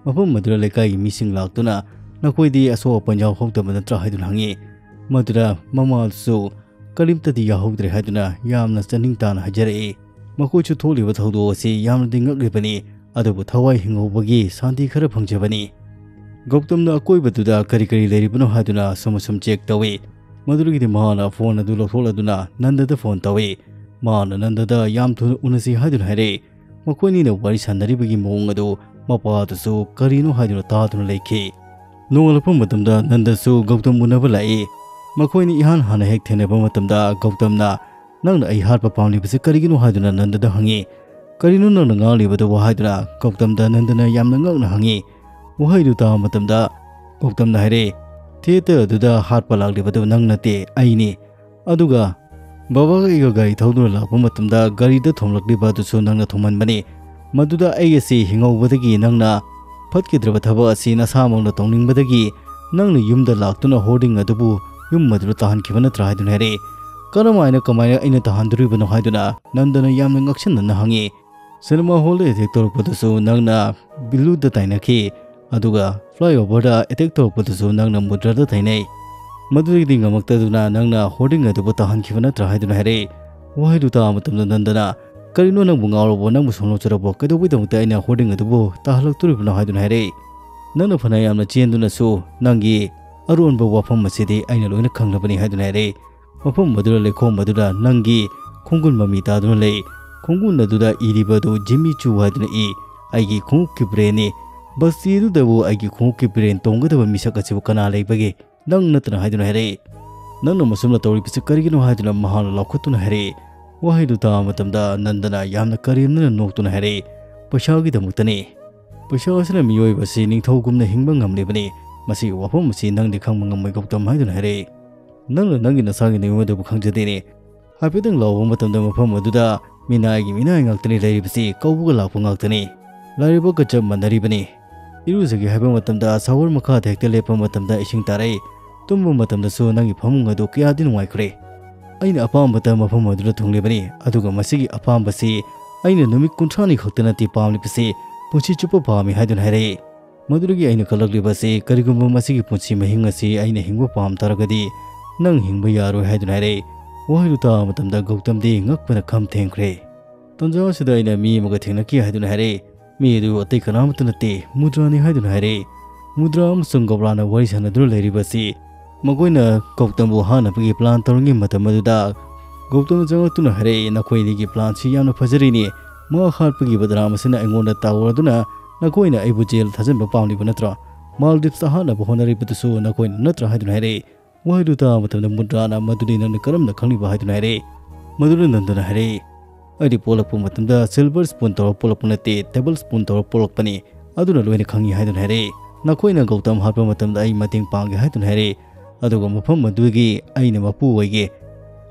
ꯃꯐꯝ ꯑꯗꯨꯗ ꯂꯩꯀꯥꯏꯒꯤ ꯃꯤꯁꯤꯡ ꯂꯥꯛꯇꯨꯅ, "ꯅꯈꯣꯏꯗꯤ ꯑꯁꯣꯛ ꯑꯄꯟ ꯌꯥꯎꯍꯧꯗꯕ ꯅꯠꯇ꯭ꯔꯥ?" ꯍꯥꯏꯗꯨꯅ ꯍꯪꯉꯤ꯫ ꯃꯗꯨꯗ ꯃꯃꯥꯗꯨꯁꯨ ꯀꯔꯤꯝꯇꯗꯤ ꯌꯥꯎꯍꯧꯗ꯭ꯔꯦ ꯍꯥꯏꯗꯨꯅ ꯌꯥꯝꯅ ꯆꯅꯤꯡ ꯇꯥꯅ ꯍꯥꯏꯖꯔꯛꯏ꯫ ꯃꯈꯣꯏꯁꯨ ꯊꯣꯛꯂꯤꯕ ꯊꯧꯗꯣꯛ ꯑꯁꯤ ꯌꯥꯝꯅꯗꯤ ꯉꯛꯂꯤꯕꯅꯤ, ꯑꯗꯨꯕꯨ ꯊꯋꯥꯏ ꯍꯤꯡꯍꯧꯕꯒꯤ ꯁꯥꯟꯇꯤ ꯈꯔ ꯐꯪꯖꯕꯅꯤ꯫ ꯒꯧꯇꯝꯅ ꯑꯀꯣꯏꯕꯗꯨꯗ ꯀꯔꯤ ꯀꯔꯤ ꯂꯩꯔꯤꯕꯅꯣ ꯍꯥꯏꯗꯨꯅ ꯑꯁꯨꯝ ꯑꯁꯨꯝ ꯆꯦꯛ ꯇꯧꯏ꯫ ꯃꯗꯨꯗꯒꯤꯗꯤ ꯃꯍꯥꯛꯅ ꯐꯣꯟ ꯑꯗꯨ ꯂꯧꯊꯣꯛꯂꯗꯨꯅ ꯅꯟꯗꯗ ꯐꯣꯟ ꯇꯧꯏ꯫ ꯃꯥꯅ ꯅꯟꯗꯗ ꯌꯥꯝ ꯊꯨꯅ ꯎꯅꯁꯤ ꯍꯥꯏꯗꯨꯅ ꯍꯥꯏꯔꯛꯏ꯫ ꯃꯈꯣꯏꯅꯤꯅ ꯋꯥꯔꯤ ꯁꯥꯟꯅꯔꯤꯕꯒꯤ ꯃꯑꯣꯡ ꯑꯗꯨ ꯃꯄꯥꯗꯨꯁꯨ ꯀꯔꯤꯅꯣ ꯍꯥꯏꯗꯨꯅ ꯇꯥꯗꯨꯅ ꯂꯩꯈꯤ꯫ ꯅꯣꯡꯉꯥꯜꯂꯛꯄ ꯃꯇꯝꯗ ꯅꯟꯗꯁꯨ ꯒꯧꯇꯝ ꯎꯅꯕ ꯂꯥꯛꯏ꯫ ꯃꯈꯣꯏꯅꯤ ꯏꯍꯥꯟ ꯍꯥꯟꯅ ꯍꯦꯛ ꯊꯦꯡꯅꯕ ꯃꯇꯝꯗ ꯒꯧꯇꯝꯅ, "ꯅꯪꯅ ꯑꯩ ꯍꯥꯠꯄ ꯄꯥꯝꯂꯤꯕꯁꯤ ꯀꯔꯤꯒꯤꯅꯣ?" ꯍꯥꯏꯗꯨꯅ ꯅꯟꯗꯗ ꯍꯪꯉꯤ꯫ "ꯀꯔꯤꯅꯣ ꯅꯪꯅ ꯉꯥꯡꯂꯤꯕꯗꯨꯕꯨ?" ꯍꯥꯏꯗꯨꯅ ꯒꯧꯇꯝꯗ ꯅꯟꯗꯅ ꯌꯥꯝꯅ ꯉꯛꯅ ꯍꯪꯉꯤ꯫ ꯋꯥꯍꯩꯗꯨ ꯇꯥꯕ ꯃꯇꯝꯗ ꯒꯧꯇꯝꯅ ꯍꯥꯏꯔꯛꯏ, "ꯊꯤꯌꯦꯇꯔ ꯑꯗꯨꯗ ꯍꯥꯠꯄ ꯂꯥꯛꯂꯤꯕꯗꯨ ꯅꯪ ꯅꯠꯇꯦ, ꯑꯩꯅꯤ꯫ ꯑꯗꯨꯒ ꯕꯕꯥꯒ ꯑꯩꯒ ꯒꯥꯔꯤ ꯊꯧꯗꯨꯅ ꯂꯥꯛꯄ ꯃꯇꯝꯗ ꯒꯥꯔꯤꯗ ꯊꯣꯝꯂꯛꯂꯤꯕ ꯑꯗꯨꯁꯨ ꯅꯪꯅ ꯊꯣꯝꯍꯟꯕꯅꯤ꯫ ꯃꯗꯨꯗ ꯑꯩ ꯑꯁꯤ ꯍꯤꯡꯍꯧꯕꯗꯒꯤ ꯅꯪꯅ ꯐꯠꯈꯤꯗ꯭ꯔꯕ ꯊꯕꯛ ꯑꯁꯤ ꯅꯁꯥꯃꯛꯅ ꯇꯧꯅꯤꯡꯕꯗꯒꯤ ꯅꯪꯅ ꯌꯨꯝꯗ ꯂꯥꯛꯇꯨꯅ ꯍꯣꯔꯗꯤꯡ ꯑꯗꯨꯕꯨ ꯌꯨꯝ ꯑꯗꯨꯗ ꯇꯥꯍꯟꯈꯤꯕ ꯅꯠꯇ꯭ꯔꯥ?" ꯍꯥꯏꯗꯨꯅ ꯍꯥꯏꯔꯛꯏ꯫ "ꯀꯔꯝꯍꯥꯏꯅ, ꯀꯃꯥꯏꯅ ꯑꯩꯅ ꯇꯥꯍꯟꯗꯣꯔꯤꯕꯅꯣ?" ꯍꯥꯏꯗꯨꯅ ꯅꯟꯗꯅ ꯌꯥꯝꯅ ꯉꯛꯁꯤꯟꯅꯅ ꯍꯪꯉꯤ꯫ "ꯁꯤꯅꯦꯃꯥ ꯍꯣꯜꯗ ꯑꯦꯇꯦꯛ ꯇꯧꯔꯛꯄꯗꯨꯁꯨ ꯅꯪꯅ ꯕꯤꯂꯨꯗ ꯇꯥꯏꯅꯈꯤ, ꯑꯗꯨꯒ ꯐ꯭ꯂꯥꯏꯑꯣꯚꯔꯗ ꯑꯦꯇꯦꯛ ꯇꯧꯔꯛꯄꯗꯨꯁꯨ ꯅꯪꯅ ꯃꯨꯗ꯭ꯔꯥꯗ ꯇꯥꯏꯅꯩ꯫ ꯃꯗꯨꯗꯒꯤꯗꯤ ꯉꯝꯃꯛꯇꯗꯨꯅ ꯅꯪꯅ ꯍꯣꯔꯗꯤꯡ ꯑꯗꯨꯕꯨ ꯇꯥꯍꯟꯈꯤꯕ ꯅꯠꯇ꯭ꯔꯥ?" ꯍꯥꯏꯗꯨꯅ ꯍꯥꯏꯔꯛꯏ꯫ ꯋꯥꯍꯩꯗꯨ ꯇꯥꯕ ꯃꯇꯝꯗ ꯅꯟꯗꯅ, "ꯀꯔꯤꯅꯣ, ꯅꯪꯕꯨ ꯉꯥꯎꯔꯕꯣ? ꯅꯪꯕꯨ ꯁꯣꯅꯣ ꯆꯨꯔꯕꯣ? ꯀꯩꯗꯧꯕꯒꯤꯗꯃꯛꯇ ꯑꯩꯅ ꯍꯣꯔꯗꯤꯡ ꯑꯗꯨꯕꯨ ꯇꯥꯍꯜꯂꯛꯇꯣꯔꯤꯕꯅꯣ?" ꯍꯥꯏꯗꯨꯅ ꯍꯥꯏꯔꯛꯏ꯫ "ꯅꯪꯅ ꯐꯅ ꯌꯥꯝꯅ ꯆꯦꯟꯗꯨꯅꯁꯨ ꯅꯪꯒꯤ ꯑꯔꯣꯟꯕ ꯋꯥꯐꯝ ꯑꯁꯤꯗꯤ ꯑꯩꯅ ꯂꯣꯏꯅ ꯈꯪꯂꯕꯅꯤ" ꯍꯥꯏꯗꯨꯅ ꯍꯥꯏꯔꯛꯏ꯫ "ꯃꯐꯝ ꯑꯗꯨꯗ, ꯂꯩꯈꯣꯝ ꯑꯗꯨꯗ ꯅꯪꯒꯤ ꯈꯣꯡꯒꯨꯟ ꯃꯃꯤ ꯇꯥꯗꯨꯅ ꯂꯩ꯫ ꯈꯣꯡꯒꯨꯟ ꯑꯗꯨꯗ ꯏꯔꯤꯕ ꯑꯗꯨ ꯖꯤꯝꯃꯤ ꯆꯨ ꯍꯥꯏꯗꯨꯅ ꯏ꯫ ꯑꯩꯒꯤ ꯈꯣꯡꯎꯞꯀꯤ ꯕ꯭ꯔꯦꯟꯅꯤ꯫ ꯕꯁꯇꯤ ꯑꯗꯨꯗꯕꯨ ꯑꯩꯒꯤ ꯈꯣꯡꯎꯞꯀꯤ ꯕ꯭ꯔꯦꯟ ꯇꯣꯡꯒꯗꯕ ꯃꯤꯁꯛ ꯑꯁꯤꯕꯨ ꯀꯅꯥ ꯂꯩꯕꯒꯦ? ꯅꯪ ꯅꯠꯇꯅ" ꯍꯥꯏꯗꯨꯅ ꯍꯥꯏꯔꯛꯏ꯫ "ꯅꯪꯅ ꯃꯁꯨꯝꯅ ꯇꯧꯔꯤꯕꯁꯤ ꯀꯔꯤꯒꯤꯅꯣ?" ꯍꯥꯏꯗꯨꯅ ꯃꯍꯥꯛꯅ ꯂꯥꯎꯈꯠꯇꯨꯅ ꯍꯥꯏꯔꯛꯏ꯫ ꯋꯥꯍꯩꯗꯨ ꯇꯥꯕ ꯃꯇꯝꯗ ꯅꯟꯗꯅ ꯌꯥꯝꯅ ꯀꯔꯦꯝꯅꯅ ꯅꯣꯛꯇꯨꯅ ꯍꯥꯏꯔꯛꯏ, "ꯄꯩꯁꯥꯒꯤꯗꯃꯛꯇꯅꯤ꯫ ꯄꯩꯁꯥ ꯑꯁꯤꯅ ꯃꯤꯑꯣꯏꯕ ꯑꯁꯤ ꯅꯤꯡꯊꯧꯒꯨꯝꯅ ꯍꯤꯡꯕ ꯉꯝꯂꯤꯕꯅꯤ꯫ ꯃꯁꯤꯒꯤ ꯋꯥꯐꯝ ꯑꯁꯤ ꯅꯪꯗꯤ ꯈꯪꯕ ꯉꯝꯃꯣꯏ, ꯒꯧꯇꯝ" ꯍꯥꯏꯗꯨꯅ ꯍꯥꯏꯔꯛꯏ꯫ "ꯅꯪꯅ ꯅꯪꯒꯤ ꯅꯁꯥꯒꯤ ꯅꯌꯨꯝ ꯑꯗꯨꯕꯨ ꯈꯪꯖꯗꯦꯅꯦ꯫ ꯍꯥꯏꯐꯦꯠꯇꯪ ꯂꯥꯎꯕ ꯃꯇꯝꯗ ꯃꯐꯝ ꯑꯗꯨꯗ ꯃꯤꯅꯥꯏꯒꯤ ꯃꯤꯅꯥꯏ ꯉꯥꯛꯇꯅꯤ ꯂꯩꯔꯤꯕꯁꯤ, ꯀꯧꯕꯒ ꯂꯥꯛꯄ ꯉꯥꯛꯇꯅꯤ꯫ ꯂꯥꯏꯔꯕꯒ ꯆꯞ ꯃꯥꯟꯅꯔꯤꯕꯅꯤ꯫ ꯏꯔꯨꯖꯒꯦ ꯍꯥꯏꯕ ꯃꯇꯝꯗ ꯁꯥꯋꯔ ꯃꯈꯥꯗ ꯍꯦꯛꯇ ꯂꯦꯞꯄ ꯃꯇꯝꯗ ꯏꯁꯤꯡ ꯇꯥꯔꯛꯏ꯫ ꯇꯨꯝꯕ ꯃꯇꯝꯗꯁꯨ ꯅꯪꯒꯤ ꯐꯃꯨꯡ ꯑꯗꯨ ꯀꯌꯥꯗꯤ ꯅꯨꯡꯉꯥꯏꯈ꯭ꯔꯦ꯫ ꯑꯩꯅ ꯑꯄꯥꯝꯕꯇ ꯃꯐꯝ ꯑꯗꯨꯗ ꯊꯨꯡꯂꯤꯕꯅꯤ, ꯑꯗꯨꯒ ꯃꯁꯤꯒꯤ ꯑꯄꯥꯝꯕꯁꯤ ꯑꯩꯅ ꯅꯨꯃꯤꯠ ꯀꯨꯟꯊ꯭ꯔꯥꯅꯤ ꯈꯛꯇ ꯅꯠꯇꯦ ꯄꯥꯝꯂꯤꯕꯁꯤ, ꯄꯨꯟꯁꯤ ꯆꯨꯞꯄ ꯄꯥꯝꯃꯤ" ꯍꯥꯏꯗꯨꯅ ꯍꯥꯏꯔꯛꯏ꯫ ꯃꯗꯨꯗꯒꯤ ꯑꯩꯅ ꯈꯜꯂꯛꯂꯤꯕꯁꯤ, ꯀꯔꯤꯒꯨꯝꯕ ꯃꯁꯤꯒꯤ ꯄꯨꯟꯁꯤ ꯃꯍꯤꯡ ꯑꯁꯤ ꯑꯩꯅ ꯍꯤꯡꯕ ꯄꯥꯝ ꯇꯥꯔꯒꯗꯤ, ꯅꯪ ꯍꯤꯡꯕ ꯌꯥꯔꯣꯏ ꯍꯥꯏꯗꯨꯅ ꯍꯥꯏꯔꯛꯏ꯫ ꯋꯥꯍꯩꯗꯨ ꯇꯥꯕ ꯃꯇꯝꯗ ꯒꯧꯇꯝꯗꯤ ꯉꯛꯄꯅ ꯈꯝ ꯊꯦꯡꯈ꯭ꯔꯦ꯫ ꯇꯟꯖꯥ ꯑꯁꯤꯗ ꯑꯩꯅ ꯃꯤ ꯑꯃꯒ ꯊꯦꯡꯅꯈꯤ ꯍꯥꯏꯗꯨꯅ ꯍꯥꯏꯔꯛꯏ꯫ ꯃꯤ ꯑꯗꯨ ꯑꯇꯩ ꯀꯅꯥꯃꯠꯇ ꯅꯠꯇꯦ, ꯃꯨꯗ꯭ꯔꯥꯅꯤ ꯍꯥꯏꯗꯨꯅ ꯍꯥꯏꯔꯛꯏ꯫ ꯃꯨꯗ꯭ꯔꯥ ꯑꯃꯁꯨꯡ ꯒꯧꯔꯥꯅ ꯋꯥꯔꯤ ꯁꯥꯟꯅꯗꯨꯅ ꯂꯩꯔꯤꯕꯁꯤ, ꯃꯈꯣꯏꯅ ꯒꯧꯇꯝꯕꯨ ꯍꯥꯠꯅꯕꯒꯤ ꯄ꯭ꯂꯥꯟ ꯇꯧꯔꯤꯉꯩ ꯃꯇꯝ ꯑꯗꯨꯗ ꯒꯧꯇꯝꯅ ꯆꯪꯂꯛꯇꯨꯅ ꯍꯥꯏꯔꯛꯏ, "ꯅꯈꯣꯏ ꯑꯅꯤꯒꯤ plan ꯁꯤ ꯌꯥꯝꯅ ꯐꯖꯔꯤꯅꯦ꯫ ꯃꯍꯥꯛ ꯍꯥꯠꯄꯒꯤ ꯕꯗꯅꯥꯝ ꯑꯁꯤꯅ ꯑꯩꯉꯣꯟꯗ ꯇꯥꯎꯔꯗꯨꯅ ꯅꯈꯣꯏꯅ ꯑꯩꯕꯨ jail ꯊꯥꯖꯤꯟꯕ ꯄꯥꯝꯂꯤꯕ ꯅꯠꯇ꯭ꯔꯣ? Maldives ꯇ ꯍꯥꯠꯅꯕ ꯍꯣꯠꯅꯔꯤꯕꯗꯨꯁꯨ ꯅꯈꯣꯏꯅ ꯅꯠꯇ꯭ꯔꯥ?" ꯍꯥꯏꯗꯨꯅ ꯍꯥꯏꯔꯛꯏ꯫ ꯋꯥꯍꯩꯗꯨ ꯇꯥꯕ ꯃꯇꯝꯗ ꯃꯨꯗ꯭ꯔꯥꯅ, "ꯃꯗꯨꯗꯤ ꯅꯪꯅ ꯀꯔꯝꯅ ꯈꯪꯂꯤꯕ?" ꯍꯥꯏꯗꯨꯅ ꯍꯥꯏꯔꯛꯏ꯫ ꯃꯗꯨꯗ ꯅꯟꯗꯅ ꯍꯥꯏꯔꯛꯏ, "ꯑꯩꯗꯤ ꯄꯣꯛꯂꯛꯄ ꯃꯇꯝꯗ silver spoon ꯇꯧꯔ ꯄꯣꯛꯂꯛꯄ ꯅꯠꯇꯦ, table spoon ꯇꯧꯔ ꯄꯣꯛꯂꯛꯄꯅꯤ꯫ ꯑꯗꯨꯅ ꯂꯣꯏꯅ ꯈꯪꯉꯤ" ꯍꯥꯏꯗꯨꯅ ꯍꯥꯏꯔꯛꯏ꯫ "ꯅꯈꯣꯏꯅ ꯒꯧꯇꯝ ꯍꯥꯠꯄ ꯃꯇꯝꯗ ꯑꯩ ꯃꯇꯦꯡ ꯄꯥꯡꯒꯦ" ꯍꯥꯏꯗꯨꯅ ꯍꯥꯏꯔꯛꯏ꯫ "ꯑꯗꯨꯒ ꯃꯐꯝ ꯑꯗꯨꯒꯤ ꯑꯩꯅ ꯃꯄꯨ ꯑꯣꯏꯒꯦ꯫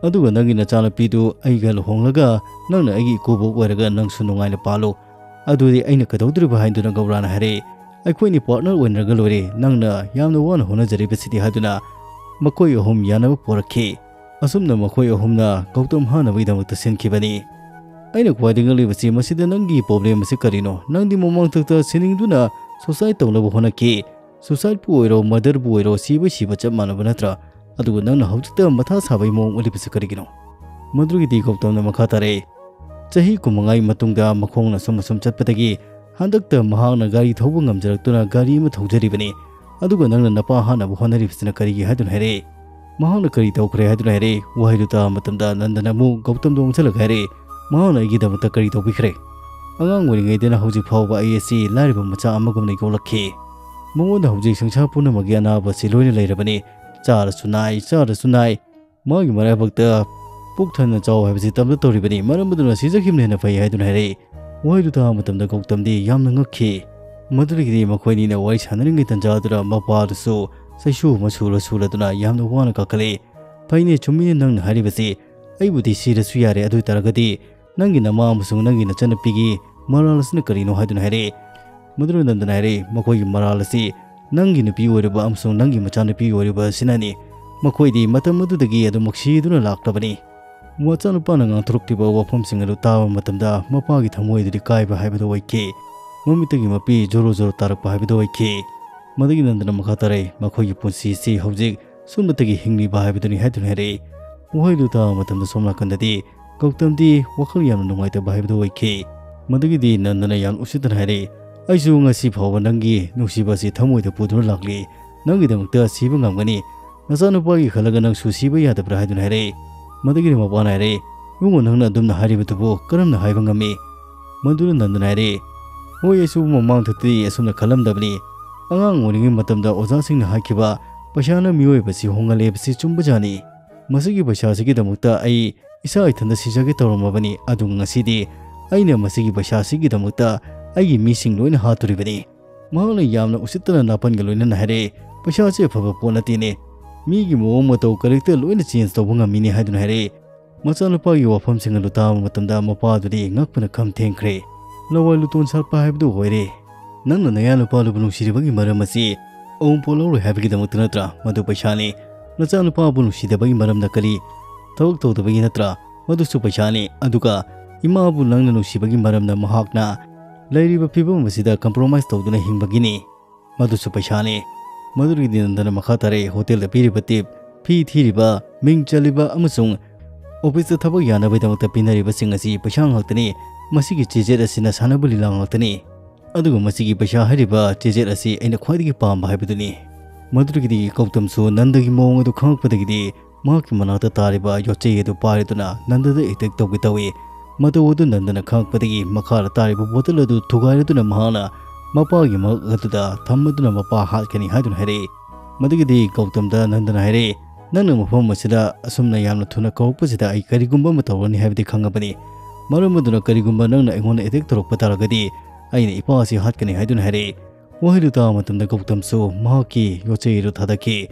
ꯑꯗꯨꯒ ꯅꯪꯒꯤ ꯅꯆꯥꯅꯨꯄꯤꯗꯨ ꯑꯩꯒ ꯂꯨꯍꯣꯡꯂꯒ ꯅꯪꯅ ꯑꯩꯒꯤ ꯏꯀꯨꯕꯣꯛ ꯑꯣꯏꯔꯒ ꯅꯪꯁꯨ ꯅꯨꯡꯉꯥꯏꯅ ꯄꯥꯜꯂꯨ꯫ ꯑꯗꯨꯗꯤ ꯑꯩꯅ ꯀꯩꯗꯧꯗꯣꯔꯤꯕ?" ꯍꯥꯏꯗꯨꯅ ꯒꯧꯔꯥꯅ ꯍꯥꯏꯔꯛꯏ꯫ "ꯑꯩꯈꯣꯏꯅꯤ partner ꯑꯣꯏꯅꯔꯒ ꯂꯣꯏꯔꯦ꯫ ꯅꯪꯅ ꯌꯥꯝꯅ ꯋꯥꯅ ꯍꯣꯠꯅꯖꯔꯤꯕꯁꯤꯗꯤ" ꯍꯥꯏꯗꯨꯅ ꯃꯈꯣꯏ ꯑꯍꯨꯝ ꯌꯥꯅꯕ ꯄꯣꯔꯛꯈꯤ꯫ ꯑꯁꯨꯝꯅ ꯃꯈꯣꯏ ꯑꯍꯨꯝꯅ ꯒꯧꯇꯝ ꯍꯥꯠꯅꯕꯒꯤꯗꯃꯛꯇ ꯁꯤꯟꯈꯤꯕꯅꯤ꯫ "ꯑꯩꯅ ꯈ꯭ꯋꯥꯏꯗꯒꯤ ꯉꯛꯂꯤꯕꯁꯤ ꯃꯁꯤꯗ ꯅꯪꯒꯤ problem ꯑꯁꯤ ꯀꯔꯤꯅꯣ? ꯅꯪꯗꯤ ꯃꯃꯥꯡꯊꯛꯇ ꯁꯤꯅꯤꯡꯗꯨꯅ suicide ꯇꯧꯅꯕ ꯍꯣꯠꯅꯈꯤ꯫ Suicideꯄꯨ ꯑꯣꯏꯔꯣ, murderꯕꯨ ꯑꯣꯏꯔꯣ, ꯁꯤꯕ ꯁꯤꯕ ꯆꯞ ꯃꯥꯟꯅꯕ ꯅꯠꯇ꯭ꯔꯥ? ꯑꯗꯨꯒ ꯅꯪꯅ ꯍꯧꯖꯤꯛꯇ ꯃꯊꯥ ꯁꯥꯕꯒꯤ ꯃꯑꯣꯡ ꯎꯠꯂꯤꯕꯁꯤ ꯀꯔꯤꯒꯤꯅꯣ?" ꯃꯗꯨꯒꯤꯗꯤ ꯒꯧꯇꯝꯅ ꯃꯈꯥ ꯇꯥꯔꯛꯏ, "ꯆꯍꯤ ꯀꯨꯟꯃꯉꯥꯒꯤ ꯃꯇꯨꯡꯗ ꯃꯈꯣꯡꯅ ꯑꯁꯨꯝ ꯑꯁꯨꯝ ꯆꯠꯄꯗꯒꯤ ꯍꯟꯗꯛꯇ ꯃꯍꯥꯛꯅ ꯒꯥꯔꯤ ꯊꯧꯕ ꯉꯝꯖꯔꯛꯇꯨꯅ ꯒꯥꯔꯤ ꯑꯃ ꯊꯧꯖꯔꯤꯕꯅꯤ꯫ ꯑꯗꯨꯒ ꯅꯪꯅ ꯅꯄꯥ ꯍꯥꯠꯅꯕ ꯍꯣꯠꯅꯔꯤꯕꯁꯤꯅ ꯀꯔꯤꯒꯤ?" ꯍꯥꯏꯗꯨꯅ ꯍꯥꯏꯔꯛꯏ꯫ "ꯃꯍꯥꯛꯅ ꯀꯔꯤ ꯇꯧꯈ꯭ꯔꯦ?" ꯍꯥꯏꯗꯨꯅ ꯍꯥꯏꯔꯛꯏ꯫ ꯋꯥꯍꯩꯗꯨ ꯇꯥꯕ ꯃꯇꯝꯗ ꯅꯟꯗꯅ ꯑꯃꯨꯛ ꯒꯧꯇꯝꯗ ꯑꯣꯟꯁꯤꯜꯂꯒ ꯍꯥꯏꯔꯛꯏ, "ꯃꯍꯥꯛꯅ ꯑꯩꯒꯤꯗꯃꯛꯇ ꯀꯔꯤ ꯇꯧꯕꯤꯈ꯭ꯔꯦ? ꯑꯉꯥꯡ ꯑꯣꯏꯔꯤꯉꯩꯗꯅ ꯍꯧꯖꯤꯛ ꯐꯥꯎꯕ ꯑꯩ ꯑꯁꯤ ꯂꯥꯏꯔꯕ ꯃꯆꯥ ꯑꯃꯒꯨꯝꯅ ꯌꯣꯛꯂꯛꯈꯤ꯫ ꯃꯉꯣꯟꯗ ꯍꯧꯖꯤꯛ ꯁꯪꯁꯥꯔ ꯄꯨꯝꯅꯃꯛꯀꯤ ꯑꯅꯥꯕ ꯑꯁꯤ ꯂꯣꯏꯅ ꯂꯩꯔꯕꯅꯤ꯫ ꯆꯥꯔꯁꯨ ꯅꯥꯏ, ꯆꯥꯔꯁꯨ ꯅꯥꯏ꯫ ꯃꯥꯒꯤ ꯃꯔꯥꯏꯕꯛꯇ ꯄꯨꯛ ꯊꯟꯅ ꯆꯥꯎ ꯍꯥꯏꯕꯁꯤ ꯇꯝꯗ ꯇꯧꯔꯤꯕꯅꯤ꯫ ꯃꯔꯝ ꯑꯗꯨꯅ ꯁꯤꯖꯈꯤꯕꯅ ꯍꯦꯟꯅ ꯐꯩ" ꯍꯥꯏꯗꯨꯅ ꯍꯥꯏꯔꯛꯏ꯫ ꯋꯥꯍꯩꯗꯨ ꯇꯥꯕ ꯃꯇꯝꯗ ꯒꯧꯇꯝꯗꯤ ꯌꯥꯝꯅ ꯉꯛꯈꯤ꯫ ꯃꯗꯨꯗꯒꯤꯗꯤ ꯃꯈꯣꯏ ꯑꯅꯤꯅ ꯋꯥꯔꯤ ꯁꯥꯟꯅꯔꯤꯉꯩ ꯇꯟꯖꯥ ꯑꯗꯨꯗ ꯃꯄꯥꯗꯨꯁꯨ ꯆꯩꯁꯨ ꯑꯃ ꯁꯨꯔ ꯁꯨꯔꯗꯨꯅ ꯌꯥꯝꯅ ꯋꯥꯅ ꯀꯥꯈꯠꯂꯛꯏ꯫ "ꯐꯩꯅꯦ, ꯆꯨꯝꯃꯤꯅꯦ ꯅꯪꯅ ꯍꯥꯏꯔꯤꯕꯁꯤ꯫ ꯑꯩꯕꯨꯗꯤ ꯁꯤꯔꯁꯨ ꯌꯥꯔꯦ, ꯑꯗꯨ ꯑꯣꯏ ꯇꯥꯔꯒꯗꯤ ꯅꯪꯒꯤ ꯅꯃꯥ ꯑꯃꯁꯨꯡ ꯅꯪꯒꯤ ꯅꯆꯟꯅꯨꯄꯤꯒꯤ ꯃꯔꯥꯜ ꯑꯁꯤꯅ ꯀꯔꯤꯅꯣ?" ꯍꯥꯏꯗꯨꯅ ꯍꯥꯏꯔꯛꯏ꯫ ꯃꯗꯨꯗ ꯅꯟꯗꯅ ꯍꯥꯏꯔꯛꯏ, "ꯃꯈꯣꯏꯒꯤ ꯃꯔꯥꯜ ꯑꯁꯤ ꯅꯪꯒꯤ ꯅꯨꯄꯤ ꯑꯣꯏꯔꯤꯕ ꯑꯃꯁꯨꯡ ꯅꯪꯒꯤ ꯃꯆꯥꯅꯨꯄꯤ ꯑꯣꯏꯔꯤꯕ ꯑꯁꯤꯅꯅꯤ꯫ ꯃꯈꯣꯏꯗꯤ ꯃꯇꯝ ꯑꯗꯨꯗꯒꯤ ꯑꯗꯨꯃꯛ ꯁꯤꯗꯨꯅ ꯂꯥꯛꯂꯕꯅꯤ꯫" ꯃꯆꯥꯅꯨꯄꯥꯅ ꯉꯥꯡꯊꯣꯔꯛꯂꯤꯕ ꯋꯥꯐꯝꯁꯤꯡ ꯑꯗꯨ ꯇꯥꯕ ꯃꯇꯝꯗ ꯃꯄꯥꯒꯤ ꯊꯃꯣꯏ ꯑꯗꯨꯗꯤ ꯀꯥꯏꯕ ꯍꯥꯏꯕꯗꯨ ꯑꯣꯏꯈꯤ꯫ ꯃꯃꯤꯠꯇꯒꯤ ꯃꯄꯤ ꯖꯣꯔꯣ ꯖꯣꯔꯣ ꯇꯥꯔꯛꯄ ꯍꯥꯏꯕꯗꯨ ꯑꯣꯏꯈꯤ꯫ ꯃꯗꯨꯒꯤ ꯅꯟꯗꯅ ꯃꯈꯥ ꯇꯥꯔꯛꯏ, "ꯃꯈꯣꯏꯒꯤ ꯄꯨꯟꯁꯤꯁꯤ ꯍꯧꯖꯤꯛ ꯁꯨꯞꯅꯇꯒꯤ ꯍꯤꯡꯂꯤꯕ ꯍꯥꯏꯕꯗꯨꯅꯤ" ꯍꯥꯏꯗꯨꯅ ꯍꯥꯏꯔꯛꯏ꯫ ꯋꯥꯍꯩꯗꯨ ꯇꯥꯕ ꯃꯇꯝꯗ ꯁꯣꯝ ꯅꯥꯀꯟꯗꯗꯤ ꯒꯧꯇꯝꯗꯤ ꯋꯥꯈꯜ ꯌꯥꯝꯅ ꯅꯨꯡꯉꯥꯏꯇꯕ ꯍꯥꯏꯕꯗꯨ ꯑꯣꯏꯈꯤ꯫ ꯃꯗꯨꯒꯤꯗꯤ ꯅꯟꯗꯅ ꯌꯥꯝ ꯎꯁꯤꯠꯇꯅ ꯍꯥꯏꯔꯛꯏ, "ꯑꯩꯁꯨ ꯉꯁꯤ ꯐꯥꯎꯕ ꯅꯪꯒꯤ ꯅꯨꯡꯁꯤꯕ ꯑꯁꯤ ꯊꯃꯣꯏꯗ ꯄꯨꯗꯨꯅ ꯂꯥꯛꯂꯤ꯫ ꯅꯪꯒꯤꯗꯃꯛꯇ ꯁꯤꯕ ꯉꯝꯒꯅꯤ꯫ ꯅꯆꯥꯅꯨꯄꯥꯒꯤ ꯈꯜꯂꯒ ꯅꯪꯁꯨ ꯁꯤꯕ ꯌꯥꯗꯕ꯭ꯔꯥ?" ꯍꯥꯏꯗꯨꯅ ꯍꯥꯏꯔꯛꯏ꯫ ꯃꯗꯨꯒꯤꯗꯤ ꯃꯄꯥꯅ ꯍꯥꯏꯔꯦ, "ꯏꯕꯨꯡꯉꯣ, ꯅꯪꯅ ꯑꯗꯨꯝꯅ ꯍꯥꯏꯔꯤꯕꯗꯨꯕꯨ ꯀꯔꯝꯅ ꯍꯥꯏꯕ ꯉꯝꯃꯤ?" ꯃꯗꯨꯗ ꯅꯟꯗꯅ ꯍꯥꯏꯔꯦ, "ꯍꯣꯏ, ꯑꯩꯁꯨ ꯃꯃꯥꯡꯊꯛꯇꯗꯤ ꯑꯁꯨꯝꯅ ꯈꯜꯂꯝꯗꯕꯅꯤ꯫ ꯑꯉꯥꯡ ꯑꯣꯏꯔꯤꯉꯩ ꯃꯇꯝꯗ ꯑꯣꯖꯥꯁꯤꯡꯅ ꯍꯥꯏꯈꯤꯕ, ꯄꯩꯁꯥꯅ ꯃꯤꯑꯣꯏꯕꯁꯤ ꯍꯣꯡꯍꯜꯂꯦ ꯍꯥꯏꯕꯁꯤ ꯆꯨꯝꯕꯖꯥꯠꯅꯤ꯫ ꯃꯁꯤꯒꯤ ꯄꯩꯁꯥꯁꯤꯒꯤꯗꯃꯛꯇ ꯑꯩ ꯏꯁꯥ ꯏꯊꯟꯇ ꯁꯤꯖꯒꯦ ꯇꯧꯔꯝꯃꯕꯅꯤ, ꯑꯗꯨꯒ ꯉꯁꯤꯗꯤ ꯑꯩꯅ ꯃꯁꯤꯒꯤ ꯄꯩꯁꯥꯁꯤꯒꯤꯗꯃꯛꯇ ꯑꯩꯒꯤ ꯃꯤꯁꯤꯡ ꯂꯣꯏꯅ ꯍꯥꯠꯇꯣꯔꯤꯕꯅꯤ꯫" ꯃꯍꯥꯛꯅ ꯌꯥꯝꯅ ꯎꯁꯤꯠꯇꯅ ꯅꯥꯄꯟꯒ ꯂꯣꯏꯅꯅ ꯍꯥꯏꯔꯛꯑꯦ, "ꯄꯩꯁꯥꯁꯦ ꯑꯐꯕ ꯄꯣꯠ ꯅꯠꯇꯦꯅꯦ꯫ ꯃꯤꯒꯤ ꯃꯑꯣꯡ ꯃꯇꯧ, ꯀꯦꯔꯦꯛꯇꯔ ꯂꯣꯏꯅ ꯆꯦꯟꯖ ꯇꯧꯕ ꯉꯝꯃꯤꯅꯦ", ꯍꯥꯏꯗꯨꯅ ꯍꯥꯏꯔꯛꯑꯦ꯫ ꯃꯆꯥꯅꯨꯄꯥꯒꯤ ꯋꯥꯐꯝꯁꯤꯡ ꯑꯗꯨ ꯇꯥꯕ ꯃꯇꯝꯗ ꯃꯄꯥꯗꯨꯗꯤ ꯉꯛꯄꯅ ꯈꯝ ꯊꯦꯡꯈ꯭ꯔꯦ꯫ ꯂꯋꯥꯏ ꯂꯨꯇꯣꯟ ꯁꯥꯠꯄ ꯍꯥꯏꯕꯗꯨ ꯑꯣꯏꯔꯦ꯫ ꯅꯪꯅ ꯅꯌꯥꯅꯨꯄꯥꯗꯨꯕꯨ ꯅꯨꯡꯁꯤꯔꯤꯕꯒꯤ ꯃꯔꯝ ꯑꯁꯤ ꯑꯋꯨꯡꯄꯣꯛ ꯂꯧꯔꯣꯏ ꯍꯥꯏꯕꯒꯤꯗꯃꯛꯇ ꯅꯠꯇ꯭ꯔꯥ? ꯃꯗꯨ ꯄꯩꯁꯥꯅꯤ꯫ ꯅꯆꯥꯅꯨꯄꯥꯕꯨ ꯅꯨꯡꯁꯤꯗꯕꯒꯤ ꯃꯔꯝꯅ ꯀꯔꯤ? ꯊꯕꯛ ꯇꯧꯗꯕꯒꯤ ꯅꯠꯇ꯭ꯔꯥ? ꯃꯗꯨꯁꯨ ꯄꯩꯁꯥꯅꯤ꯫ ꯑꯗꯨꯒ ꯏꯃꯥꯕꯨ ꯅꯪꯅ ꯅꯨꯡꯁꯤꯕꯒꯤ ꯃꯔꯝꯅ ꯃꯍꯥꯛꯅ ꯂꯩꯔꯤꯕ ꯐꯤꯕꯝ ꯑꯁꯤꯗ ꯀꯝꯄ꯭ꯔꯣꯃꯥꯏꯁ ꯇꯧꯗꯨꯅ ꯍꯤꯡꯕꯒꯤꯅꯤ꯫ ꯃꯗꯨꯁꯨ ꯄꯩꯁꯥꯅꯤ꯫ ꯃꯗꯨꯗꯒꯤꯗꯤ ꯅꯟꯗꯅ ꯃꯈꯥ ꯇꯥꯔꯛꯏ, ꯍꯣꯇꯦꯜꯗ ꯄꯤꯔꯤꯕ ꯇꯤꯞ, ꯐꯤ ꯊꯤꯔꯤꯕ, ꯃꯤꯡ ꯆꯜꯂꯤꯕ ꯑꯃꯁꯨꯡ ꯑꯣꯐꯤꯁꯇ ꯊꯕꯛ ꯌꯥꯅꯕꯒꯤꯗꯃꯛꯇ ꯄꯤꯅꯔꯤꯕꯁꯤꯡ ꯑꯁꯤ ꯄꯩꯁꯥ ꯉꯥꯛꯇꯅꯤ꯫ ꯃꯁꯤꯒꯤ ꯆꯦꯖꯦꯠ ꯑꯁꯤꯅ ꯁꯥꯟꯅꯕ ꯂꯤꯂꯥ ꯉꯥꯛꯇꯅꯤ꯫ ꯑꯗꯨꯒ ꯃꯁꯤꯒꯤ ꯄꯩꯁꯥ ꯍꯥꯏꯔꯤꯕ ꯆꯦꯖꯦꯠ ꯑꯁꯤ ꯑꯩꯅ ꯈ꯭ꯋꯥꯏꯗꯒꯤ ꯄꯥꯝꯕ ꯍꯥꯏꯕꯗꯨꯅꯤ꯫ ꯃꯗꯨꯗꯒꯤꯗꯤ ꯒꯧꯇꯝꯁꯨ ꯅꯟꯗꯒꯤ ꯃꯑꯣꯡ ꯑꯗꯨ ꯈꯪꯂꯛꯄꯗꯒꯤꯗꯤ ꯃꯍꯥꯛꯀꯤ ꯃꯅꯥꯛꯇ ꯇꯥꯔꯤꯕ ꯌꯣꯠꯆꯩ ꯑꯗꯨ ꯄꯥꯏꯔꯗꯨꯅ ꯅꯟꯗꯗ ꯑꯦꯇꯦꯛ ꯇꯧꯒꯦ ꯇꯧꯏ꯫ ꯃꯇꯧ ꯑꯗꯨ ꯅꯟꯗꯅ ꯈꯪꯂꯛꯄꯗꯒꯤ ꯃꯈꯥꯗ ꯇꯥꯔꯤꯕ ꯕꯣꯇꯜ ꯑꯗꯨ ꯊꯨꯒꯥꯏꯔꯗꯨꯅ ꯃꯍꯥꯛꯅ ꯃꯄꯥꯒꯤ ꯃꯉꯛ ꯑꯗꯨꯗ ꯊꯝꯃꯗꯨꯅ ꯃꯄꯥ ꯍꯥꯠꯀꯅꯤ ꯍꯥꯏꯗꯨꯅ ꯍꯥꯏꯔꯛꯏ꯫ ꯃꯗꯨꯒꯤꯗꯤ ꯒꯧꯇꯝꯗ ꯅꯟꯗꯅ ꯍꯥꯏꯔꯛꯏ, "ꯅꯪꯅ ꯃꯐꯝ ꯑꯁꯤꯗ ꯑꯁꯨꯝꯅ ꯌꯥꯝꯅ ꯊꯨꯅ ꯀꯧꯔꯛꯄꯁꯤꯗ ꯑꯩ ꯀꯔꯤꯒꯨꯝꯕ ꯑꯃ ꯇꯧꯔꯅꯤ ꯍꯥꯏꯕꯗꯤ ꯈꯪꯉꯕꯅꯤ꯫ ꯃꯔꯝ ꯑꯗꯨꯅ ꯀꯔꯤꯒꯨꯝꯕ ꯅꯪꯅ ꯑꯩꯉꯣꯟꯗ ꯑꯦꯇꯦꯛ ꯇꯧꯔꯛꯄ ꯇꯥꯔꯒꯗꯤ ꯑꯩꯅ ꯏꯄꯥ ꯑꯁꯤ ꯍꯥꯠꯀꯅꯤ" ꯍꯥꯏꯗꯨꯅ ꯍꯥꯏꯔꯛꯏ꯫ ꯋꯥꯍꯩꯗꯨ ꯇꯥꯕ ꯃꯇꯝꯗ ꯒꯧꯇꯝꯁꯨ ꯃꯍꯥꯛꯀꯤ ꯌꯣꯠꯆꯩ ꯑꯗꯨ ꯊꯥꯗꯈꯤ꯫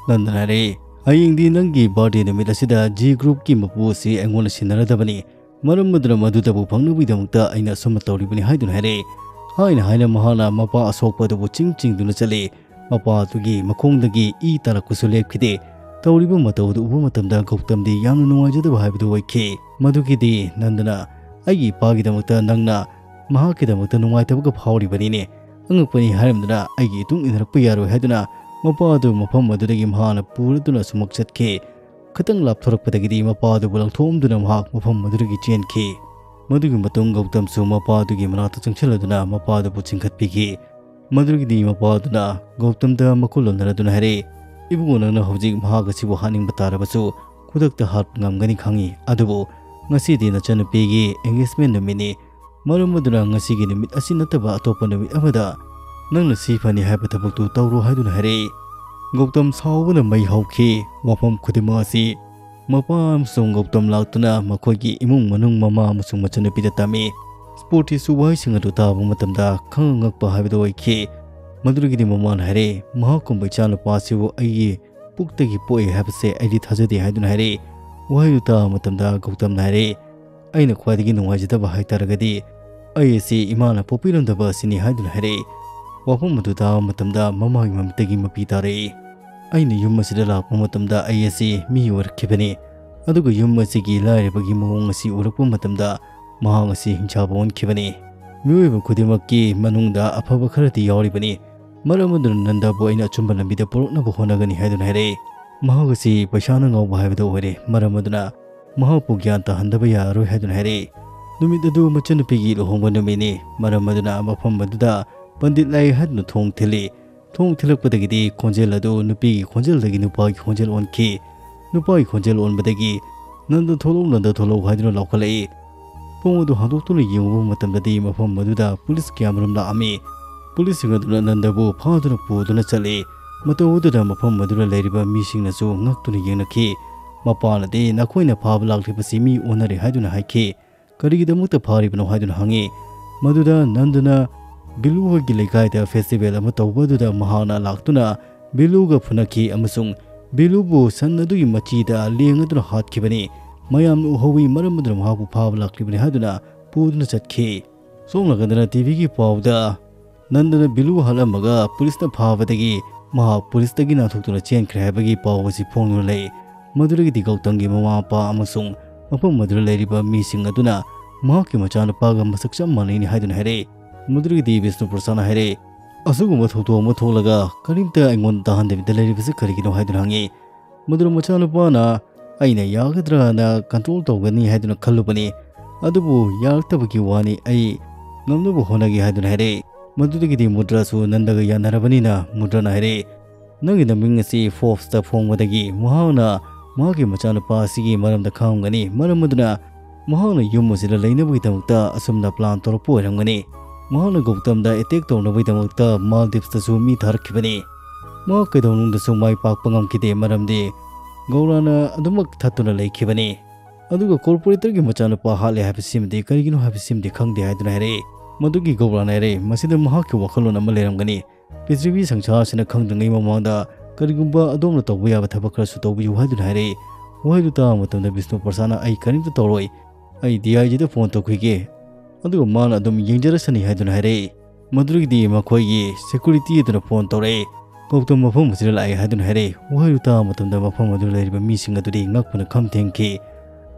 ꯅꯟꯗꯅ ꯍꯥꯏꯔꯛꯏ, "ꯍꯌꯦꯡꯗꯤ ꯅꯪꯒꯤ ꯕꯥꯔꯗꯦ ꯅꯨꯃꯤꯠ ꯑꯁꯤꯗ ꯖꯤ ꯒ꯭ꯔꯨꯞꯀꯤ ꯃꯄꯨ ꯑꯁꯤ ꯑꯩꯉꯣꯟꯗ ꯁꯤꯟꯅꯔꯗꯕꯅꯤ꯫ ꯃꯔꯝ ꯑꯗꯨꯅ ꯃꯗꯨꯗꯕꯨ ꯐꯪꯅꯕꯒꯤꯗꯃꯛꯇ ꯑꯩꯅ ꯑꯁꯨꯝꯅ ꯇꯧꯔꯤꯕꯅꯤ" ꯍꯥꯏꯗꯨꯅ ꯍꯥꯏꯔꯛꯏ꯫ ꯍꯥꯏꯅ ꯍꯥꯏꯅ ꯃꯍꯥꯛꯅ ꯃꯄꯥ ꯑꯁꯣꯛꯄ ꯑꯗꯨꯕꯨ ꯆꯤꯡ ꯆꯤꯡꯗꯨꯅ ꯆꯠꯂꯤ꯫ ꯃꯄꯥ ꯑꯗꯨꯒꯤ ꯃꯈꯣꯡꯗꯒꯤ ꯏ ꯇꯥꯔꯛꯄꯁꯨ ꯂꯦꯞꯈꯤꯗꯦ꯫ ꯇꯧꯔꯤꯕ ꯃꯇꯧ ꯑꯗꯨ ꯎꯕ ꯃꯇꯝꯗ ꯒꯧꯇꯝꯗꯤ ꯌꯥꯝꯅ ꯅꯨꯡꯉꯥꯏꯖꯗꯕ ꯍꯥꯏꯕꯗꯨ ꯑꯣꯏꯈꯤ꯫ ꯃꯗꯨꯒꯤꯗꯤ ꯅꯟꯗꯅ, "ꯑꯩꯒꯤ ꯏꯄꯥꯒꯤꯗꯃꯛꯇ ꯅꯪꯅ ꯃꯍꯥꯛꯀꯤꯗꯃꯛꯇ ꯅꯨꯡꯉꯥꯏꯇꯕꯒ ꯐꯥꯎꯔꯤꯕꯅꯤꯅꯦ꯫ ꯑꯉꯛꯄꯅꯤ ꯍꯥꯏꯔꯝꯗꯅ ꯑꯩꯒꯤ ꯏꯇꯨꯡ ꯏꯟꯅꯔꯛꯄ ꯌꯥꯔꯣꯏ" ꯍꯥꯏꯗꯨꯅ ꯃꯄꯥ ꯑꯗꯨ ꯃꯐꯝ ꯑꯗꯨꯗꯒꯤ ꯃꯍꯥꯛꯅ ꯄꯨꯔꯗꯨꯅ ꯑꯁꯨꯃꯛ ꯆꯠꯈꯤ꯫ ꯈꯤꯇꯪ ꯂꯥꯞꯊꯣꯔꯛꯄꯗꯒꯤꯗꯤ ꯃꯄꯥ ꯑꯗꯨꯕꯨ ꯂꯪꯊꯣꯛꯑꯝꯗꯨꯅ ꯃꯍꯥꯛ ꯃꯐꯝ ꯑꯗꯨꯗꯒꯤ ꯆꯦꯟꯈꯤ꯫ ꯃꯗꯨꯒꯤ ꯃꯇꯨꯡ ꯒꯧꯇꯝꯁꯨ ꯃꯄꯥ ꯑꯗꯨꯒꯤ ꯃꯅꯥꯛꯇ ꯆꯪꯁꯤꯜꯂꯗꯨꯅ ꯃꯄꯥ ꯑꯗꯨꯕꯨ ꯆꯤꯡꯈꯠꯄꯤꯈꯤ꯫ ꯃꯗꯨꯗꯒꯤꯗꯤ ꯃꯄꯥ ꯑꯗꯨꯅ ꯒꯧꯇꯝꯗ ꯃꯈꯨ ꯂꯣꯟꯅꯔꯗꯨꯅ ꯍꯥꯏꯔꯛꯏ, "ꯏꯕꯨꯡꯉꯣ, ꯅꯪꯅ ꯍꯧꯖꯤꯛ ꯃꯍꯥꯛ ꯑꯁꯤꯕꯨ ꯍꯥꯠꯅꯤꯡꯕ ꯇꯥꯔꯕꯁꯨ, ꯈꯨꯗꯛꯇ ꯍꯥꯠꯄ ꯉꯝꯒꯅꯤ ꯈꯪꯏ, ꯑꯗꯨꯕꯨ ꯉꯁꯤꯗꯤ ꯅꯆꯟꯅꯨꯄꯤꯒꯤ engagement ꯅꯨꯃꯤꯠꯅꯤ꯫ ꯃꯔꯝ ꯑꯗꯨꯅ ꯉꯁꯤꯒꯤ ꯅꯨꯃꯤꯠ ꯑꯁꯤ ꯅꯠꯇꯕ ꯑꯇꯣꯞꯄ ꯅꯨꯃꯤꯠ ꯑꯃꯗ ꯅꯪꯅ ꯁꯤ ꯐꯅꯤ ꯍꯥꯏꯕ ꯊꯕꯛꯇꯨ ꯇꯧꯔꯣ" ꯍꯥꯏꯗꯨꯅ ꯍꯥꯏꯔꯛꯏ꯫ ꯒꯧꯇꯝ ꯁꯥꯎꯕꯅ ꯃꯩ ꯍꯧꯈꯤ꯫ ꯋꯥꯐꯝ ꯈꯨꯗꯤꯡꯃꯛ ꯑꯁꯤ ꯃꯄꯥ ꯑꯃꯁꯨꯡ ꯒꯧꯇꯝ ꯂꯥꯛꯇꯨꯅ ꯃꯈꯣꯏꯒꯤ ꯏꯃꯨꯡ ꯃꯅꯨꯡ, ꯃꯃꯥ ꯑꯃꯁꯨꯡ ꯃꯆꯟꯅꯨꯄꯤꯗ ꯇꯝꯃꯤ꯫ ꯁ꯭ꯄꯣꯔꯠꯀꯤ ꯋꯥꯍꯩꯁꯤꯡ ꯑꯗꯨ ꯇꯥꯕ ꯃꯇꯝꯗ ꯈꯪꯉꯛꯄ ꯍꯥꯏꯕꯗꯨ ꯑꯣꯏꯈꯤ꯫ ꯃꯗꯨꯗꯒꯤꯗꯤ ꯃꯃꯥꯅ ꯍꯥꯏꯔꯦ, "ꯃꯍꯥꯛꯀꯨꯝꯕ ꯏꯆꯥꯅꯨꯄꯥꯁꯤꯕꯨ ꯑꯩꯒꯤ ꯄꯨꯛꯇꯒꯤ ꯄꯣꯛꯏ ꯍꯥꯏꯕꯁꯦ ꯑꯩꯗꯤ ꯊꯥꯖꯗꯦ" ꯍꯥꯏꯗꯨꯅ ꯍꯥꯏꯔꯦ꯫ ꯋꯥꯍꯩꯗꯨ ꯇꯥꯕ ꯃꯇꯝꯗ ꯒꯧꯇꯝꯅ ꯍꯥꯏꯔꯦ, "ꯑꯩꯅ ꯈ꯭ꯋꯥꯏꯗꯒꯤ ꯅꯨꯡꯉꯥꯏꯖꯗꯕ ꯍꯥꯏꯇꯥꯔꯒꯗꯤ ꯑꯩ ꯑꯁꯤ ꯏꯃꯥꯅ ꯄꯣꯛꯄꯤꯔꯝꯗꯕ ꯑꯁꯤꯅꯤ" ꯍꯥꯏꯗꯨꯅ ꯍꯥꯏꯔꯛꯏ꯫ ꯋꯥꯐꯝ ꯑꯗꯨ ꯇꯥꯕ ꯃꯇꯝꯗ ꯃꯃꯥꯒꯤ ꯃꯃꯤꯠꯇꯒꯤ ꯃꯄꯤ ꯇꯥꯔꯛꯏ꯫ "ꯑꯩꯅ ꯌꯨꯝ ꯑꯁꯤꯗ ꯂꯥꯛꯄ ꯃꯇꯝꯗ ꯑꯩ ꯑꯁꯤ ꯃꯤ ꯑꯣꯏꯔꯛꯈꯤꯕꯅꯤ, ꯑꯗꯨꯒ ꯌꯨꯝ ꯑꯁꯤꯒꯤ ꯂꯥꯏꯔꯕꯒꯤ ꯃꯑꯣꯡ ꯑꯁꯤ ꯎꯔꯛꯄ ꯃꯇꯝꯗ ꯃꯍꯥꯛ ꯑꯁꯤ ꯍꯤꯡꯁꯥꯕ ꯑꯣꯟꯈꯤꯕꯅꯤ꯫ ꯃꯤꯑꯣꯏꯕ ꯈꯨꯗꯤꯡꯃꯛꯀꯤ ꯃꯅꯨꯡꯗ ꯑꯐꯕ ꯈꯔꯗꯤ ꯌꯥꯎꯔꯤꯕꯅꯤ, ꯃꯔꯝ ꯑꯗꯨꯅ ꯅꯟꯗꯕꯨ ꯑꯩꯅ ꯑꯆꯨꯝꯕ ꯂꯝꯕꯤꯗ ꯄꯨꯔꯛꯅꯕ ꯍꯣꯠꯅꯒꯅꯤ" ꯍꯥꯏꯗꯨꯅ ꯍꯥꯏꯔꯛꯏ꯫ ꯃꯍꯥꯛ ꯑꯁꯤ ꯄꯩꯁꯥꯅ ꯉꯥꯎꯕ ꯍꯥꯏꯕꯗꯨ ꯑꯣꯏꯔꯦ, ꯃꯔꯝ ꯑꯗꯨꯅ ꯃꯍꯥꯛꯄꯨ ꯒ꯭ꯌꯥꯟ ꯇꯥꯍꯟꯗꯕ ꯌꯥꯔꯔꯣꯏ ꯍꯥꯏꯗꯨꯅ ꯍꯥꯏꯔꯛꯏ꯫ ꯅꯨꯃꯤꯠ ꯑꯗꯨ ꯃꯆꯟꯅꯨꯄꯤꯒꯤ ꯂꯨꯍꯣꯡꯕ ꯅꯨꯃꯤꯠꯅꯤ, ꯃꯔꯝ ꯑꯗꯨꯅ ꯃꯐꯝ ꯑꯗꯨꯗ ꯄꯟꯗꯤꯠ ꯂꯥꯛꯏ ꯍꯥꯏꯗꯨꯅ ꯊꯣꯡ ꯊꯤꯜꯂꯤ꯫ ꯊꯣꯡ ꯊꯤꯜꯂꯛꯄꯗꯒꯤꯗꯤ ꯈꯣꯟꯖꯦꯜ ꯑꯗꯨ ꯅꯨꯄꯤꯒꯤ ꯈꯣꯟꯖꯦꯜꯗꯒꯤ ꯅꯨꯄꯥꯒꯤ ꯈꯣꯟꯖꯦꯜ ꯑꯣꯟꯈꯤ꯫ ꯅꯨꯄꯥꯒꯤ ꯈꯣꯟꯖꯦꯜ ꯑꯣꯟꯕꯗꯒꯤ "ꯅꯟꯗ ꯊꯣꯛꯂꯛꯎ, ꯅꯟꯗ ꯊꯣꯛꯂꯛꯎ" ꯍꯥꯏꯗꯨꯅ ꯂꯥꯎꯈꯠꯂꯛꯏ꯫ ꯊꯣꯡ ꯑꯗꯨ ꯍꯥꯡꯗꯣꯛꯇꯨꯅ ꯌꯦꯡꯉꯨꯕ ꯃꯇꯝꯗꯗꯤ ꯃꯐꯝ ꯑꯗꯨꯗ ꯄꯨꯂꯤꯁ ꯀꯌꯥꯃꯔꯨꯝ ꯂꯥꯛꯑꯝꯃꯤ꯫ ꯄꯨꯂꯤꯁꯁꯤꯡ ꯑꯗꯨꯅ ꯅꯟꯗꯕꯨ ꯐꯥꯗꯨꯅ ꯄꯨꯗꯨꯅ ꯆꯠꯂꯤ꯫ ꯃꯇꯧ ꯑꯗꯨꯗ ꯃꯐꯝ ꯑꯗꯨꯗ ꯂꯩꯔꯤꯕ ꯃꯤꯁꯤꯡꯅꯁꯨ ꯉꯛꯇꯨꯅ ꯌꯦꯡꯅꯈꯤ꯫ ꯃꯄꯥꯅꯗꯤ "ꯅꯈꯣꯏꯅ ꯐꯥꯕ ꯂꯥꯛꯂꯤꯕꯁꯤ ꯃꯤ ꯑꯣꯟꯅꯔꯦ" ꯍꯥꯏꯗꯨꯅ ꯍꯥꯏꯈꯤ꯫ "ꯀꯔꯤꯒꯤꯗꯃꯛꯇ ꯐꯥꯔꯤꯕꯅꯣ?" ꯍꯥꯏꯗꯨꯅ ꯍꯪꯉꯤ꯫ ꯃꯗꯨꯗ ꯅꯟꯗꯨꯅ ꯕꯤꯂꯨ ꯍꯣꯏꯒꯤ ꯂꯩꯀꯥꯏꯗ festival ꯑꯃ ꯇꯧꯕ ꯑꯗꯨꯗ ꯃꯍꯥꯛꯅ ꯂꯥꯛꯇꯨꯅ ꯕꯤꯂꯨꯒ ꯐꯨꯅꯈꯤ ꯑꯃꯁꯨꯡ ꯕꯤꯂꯨꯕꯨ ꯁꯟ ꯑꯗꯨꯒꯤ ꯃꯆꯤꯗ ꯂꯦꯡꯗꯨꯅ ꯍꯥꯠꯈꯤꯕꯅꯤ꯫ ꯃꯌꯥꯝꯅ ꯎꯍꯧꯏ, ꯃꯔꯝ ꯑꯗꯨꯅ ꯃꯍꯥꯛꯄꯨ ꯐꯥꯕ ꯂꯥꯛꯂꯤꯕꯅꯤ ꯍꯥꯏꯗꯨꯅ ꯄꯨꯗꯨꯅ ꯆꯠꯈꯤ꯫ ꯁꯣꯝ ꯅꯥꯀꯟꯗꯅ ꯇꯤꯚꯤꯒꯤ ꯄꯥꯎꯗ ꯅꯟꯗꯅ ꯕꯤꯂꯨ ꯍꯥꯠꯂꯝꯃꯒ ꯄꯨꯂꯤꯁꯅ ꯐꯥꯕꯗꯒꯤ ꯃꯍꯥꯛ ꯄꯨꯂꯤꯁꯇꯒꯤ ꯅꯥꯟꯊꯣꯛꯇꯨꯅ ꯆꯦꯟꯈ꯭ꯔꯦ ꯍꯥꯏꯕꯒꯤ ꯄꯥꯎ ꯑꯁꯤ ꯐꯣꯡꯗꯨꯅ ꯂꯩ꯫ ꯃꯗꯨꯗꯒꯤꯗꯤ ꯒꯧꯇꯝꯒꯤ ꯃꯃꯥ ꯃꯄꯥ ꯑꯃꯁꯨꯡ ꯃꯐꯝ ꯑꯗꯨꯗ ꯂꯩꯔꯤꯕ ꯃꯤꯁꯤꯡ ꯑꯗꯨꯅ ꯃꯍꯥꯛꯀꯤ ꯃꯆꯥꯅꯨꯄꯥꯒ ꯃꯁꯛ ꯆꯞ ꯃꯥꯟꯅꯩꯅꯤ ꯍꯥꯏꯗꯨꯅ ꯍꯥꯏꯔꯛꯏ꯫ ꯃꯗꯨꯗꯒꯤꯗꯤ ꯕꯤꯁꯅꯨ ꯄ꯭ꯔꯁꯥꯗꯅ ꯍꯥꯏꯔꯛꯏ, "ꯑꯁꯤꯒꯨꯝꯕ ꯊꯧꯗꯣꯛ ꯑꯃ ꯊꯣꯛꯂꯒ ꯀꯔꯤꯝꯇ ꯑꯩꯉꯣꯟꯗ ꯇꯥꯍꯟꯗꯕꯤꯗ ꯂꯩꯔꯤꯕꯁꯤ ꯀꯔꯤꯒꯤꯅꯣ?" ꯍꯥꯏꯗꯨꯅ ꯍꯪꯉꯤ꯫ ꯃꯗꯨꯗ ꯃꯆꯥꯅꯨꯄꯥꯅ, "ꯑꯩꯅ ꯌꯥꯒꯗ꯭ꯔꯥꯅ control ꯇꯧꯒꯅꯤ ꯍꯥꯏꯗꯨꯅ ꯈꯜꯂꯨꯕꯅꯤ, ꯑꯗꯨꯕꯨ ꯌꯥꯔꯛꯇꯕꯒꯤ ꯋꯥꯅꯤ, ꯑꯩ ꯉꯝꯅꯕ ꯍꯣꯠꯅꯒꯦ" ꯍꯥꯏꯗꯨꯅ ꯍꯥꯏꯔꯛꯏ꯫ ꯃꯗꯨꯗꯒꯤꯗꯤ ꯃꯨꯗ꯭ꯔꯥꯁꯨ ꯅꯟꯗꯒ ꯌꯥꯅꯔꯕꯅꯤꯅ ꯃꯨꯗ꯭ꯔꯥꯅ ꯍꯥꯏꯔꯛꯏ, "ꯅꯪꯒꯤ ꯅꯃꯤꯡ ꯑꯁꯤ Forbesꯇ ꯐꯣꯡꯕꯗꯒꯤ ꯃꯍꯥꯛꯅ ꯃꯍꯥꯛꯀꯤ ꯃꯆꯥꯅꯨꯄꯥ ꯑꯁꯤꯒꯤ ꯃꯔꯝꯗ ꯈꯪꯉꯝꯒꯅꯤ꯫ ꯃꯔꯝ ꯑꯗꯨꯅ ꯃꯍꯥꯛꯅ ꯌꯨꯝ ꯑꯁꯤꯗ ꯂꯩꯅꯕꯒꯤꯗꯃꯛꯇ ꯑꯁꯨꯝꯅ plan ꯇꯧꯔꯛꯄ ꯑꯣꯏꯔꯝꯒꯅꯤ꯫ ꯃꯍꯥꯛꯅ ꯒꯧꯇꯝꯗ attack ꯇꯧꯅꯕꯒꯤꯗꯃꯛꯇ ꯃꯥꯜꯗꯤꯞꯁꯇꯁꯨ ꯃꯤ ꯊꯥꯔꯛꯈꯤꯕꯅꯤ꯫ ꯃꯍꯥꯛ ꯀꯩꯗꯧꯅꯨꯡꯗꯁꯨ ꯃꯥꯏ ꯄꯥꯛꯄ ꯉꯝꯈꯤꯗꯦ, ꯃꯔꯝꯗꯤ ꯒꯧꯔꯥꯅ ꯑꯗꯨꯃꯛ ꯊꯠꯇꯨꯅ ꯂꯩꯈꯤꯕꯅꯤ꯫ ꯑꯗꯨꯒ corporatorꯒꯤ ꯃꯆꯥꯅꯨꯄꯥ ꯍꯥꯠꯂꯦ ꯍꯥꯏꯕꯁꯤꯃꯗꯤ ꯀꯔꯤꯒꯤꯅꯣ ꯍꯥꯏꯕꯁꯤꯃꯗꯤ ꯈꯪꯗꯦ ꯍꯥꯏꯗꯨꯅ ꯍꯥꯏꯔꯛꯏ꯫ ꯃꯗꯨꯒꯤ ꯒꯧꯔꯥꯅ ꯍꯥꯏꯔꯛꯏ, ꯃꯁꯤꯗ ꯃꯍꯥꯛꯀꯤ ꯋꯥꯈꯜꯂꯣꯟ ꯑꯃ ꯂꯩꯔꯝꯒꯅꯤ꯫ ꯄ꯭ꯔꯤꯊꯤꯕꯤ ꯁꯪꯁꯥꯔꯁꯤꯅ ꯈꯪꯗ꯭ꯔꯤꯉꯩ ꯃꯃꯥꯡꯗ ꯀꯔꯤꯒꯨꯝꯕ ꯑꯗꯣꯝꯅ ꯇꯧꯕ ꯌꯥꯕ ꯊꯕꯛ ꯈꯔꯁꯨ ꯇꯧꯕꯤꯌꯨ ꯍꯥꯏꯗꯨꯅ ꯍꯥꯏꯔꯛꯏ꯫ ꯋꯥꯍꯩꯗꯨ ꯇꯥꯕ ꯃꯇꯝꯗ ꯕꯤꯁꯅꯨ ꯄ꯭ꯔꯁꯥꯗꯅ ꯑꯩ ꯀꯔꯤꯝꯇ ꯇꯧꯔꯣꯏ, ꯑꯩ DIGꯗ phone ꯇꯧꯈꯤꯒꯦ, ꯑꯗꯨꯒ ꯃꯥꯅ ꯑꯗꯨꯝ ꯌꯦꯡꯖꯔꯁꯅꯤ ꯍꯥꯏꯗꯨꯅ ꯍꯥꯏꯔꯛꯏ꯫ ꯃꯗꯨꯗꯒꯤꯗꯤ ꯃꯈꯣꯏꯒꯤ security ꯑꯗꯨꯅ phone ꯇꯧꯔꯛꯏ꯫ ꯒꯧꯇꯝ ꯃꯐꯝ ꯑꯁꯤꯗ ꯂꯥꯛꯑꯦ ꯍꯥꯏꯗꯨꯅ ꯍꯥꯏꯔꯛꯏ꯫ ꯋꯥꯍꯩꯗꯨ ꯇꯥꯕ ꯃꯇꯝꯗ ꯃꯐꯝ ꯑꯗꯨꯗ ꯂꯩꯔꯤꯕ ꯃꯤꯁꯤꯡ ꯑꯗꯨꯗꯤ ꯉꯛꯄꯅ ꯈꯝ ꯊꯦꯡꯈꯤ꯫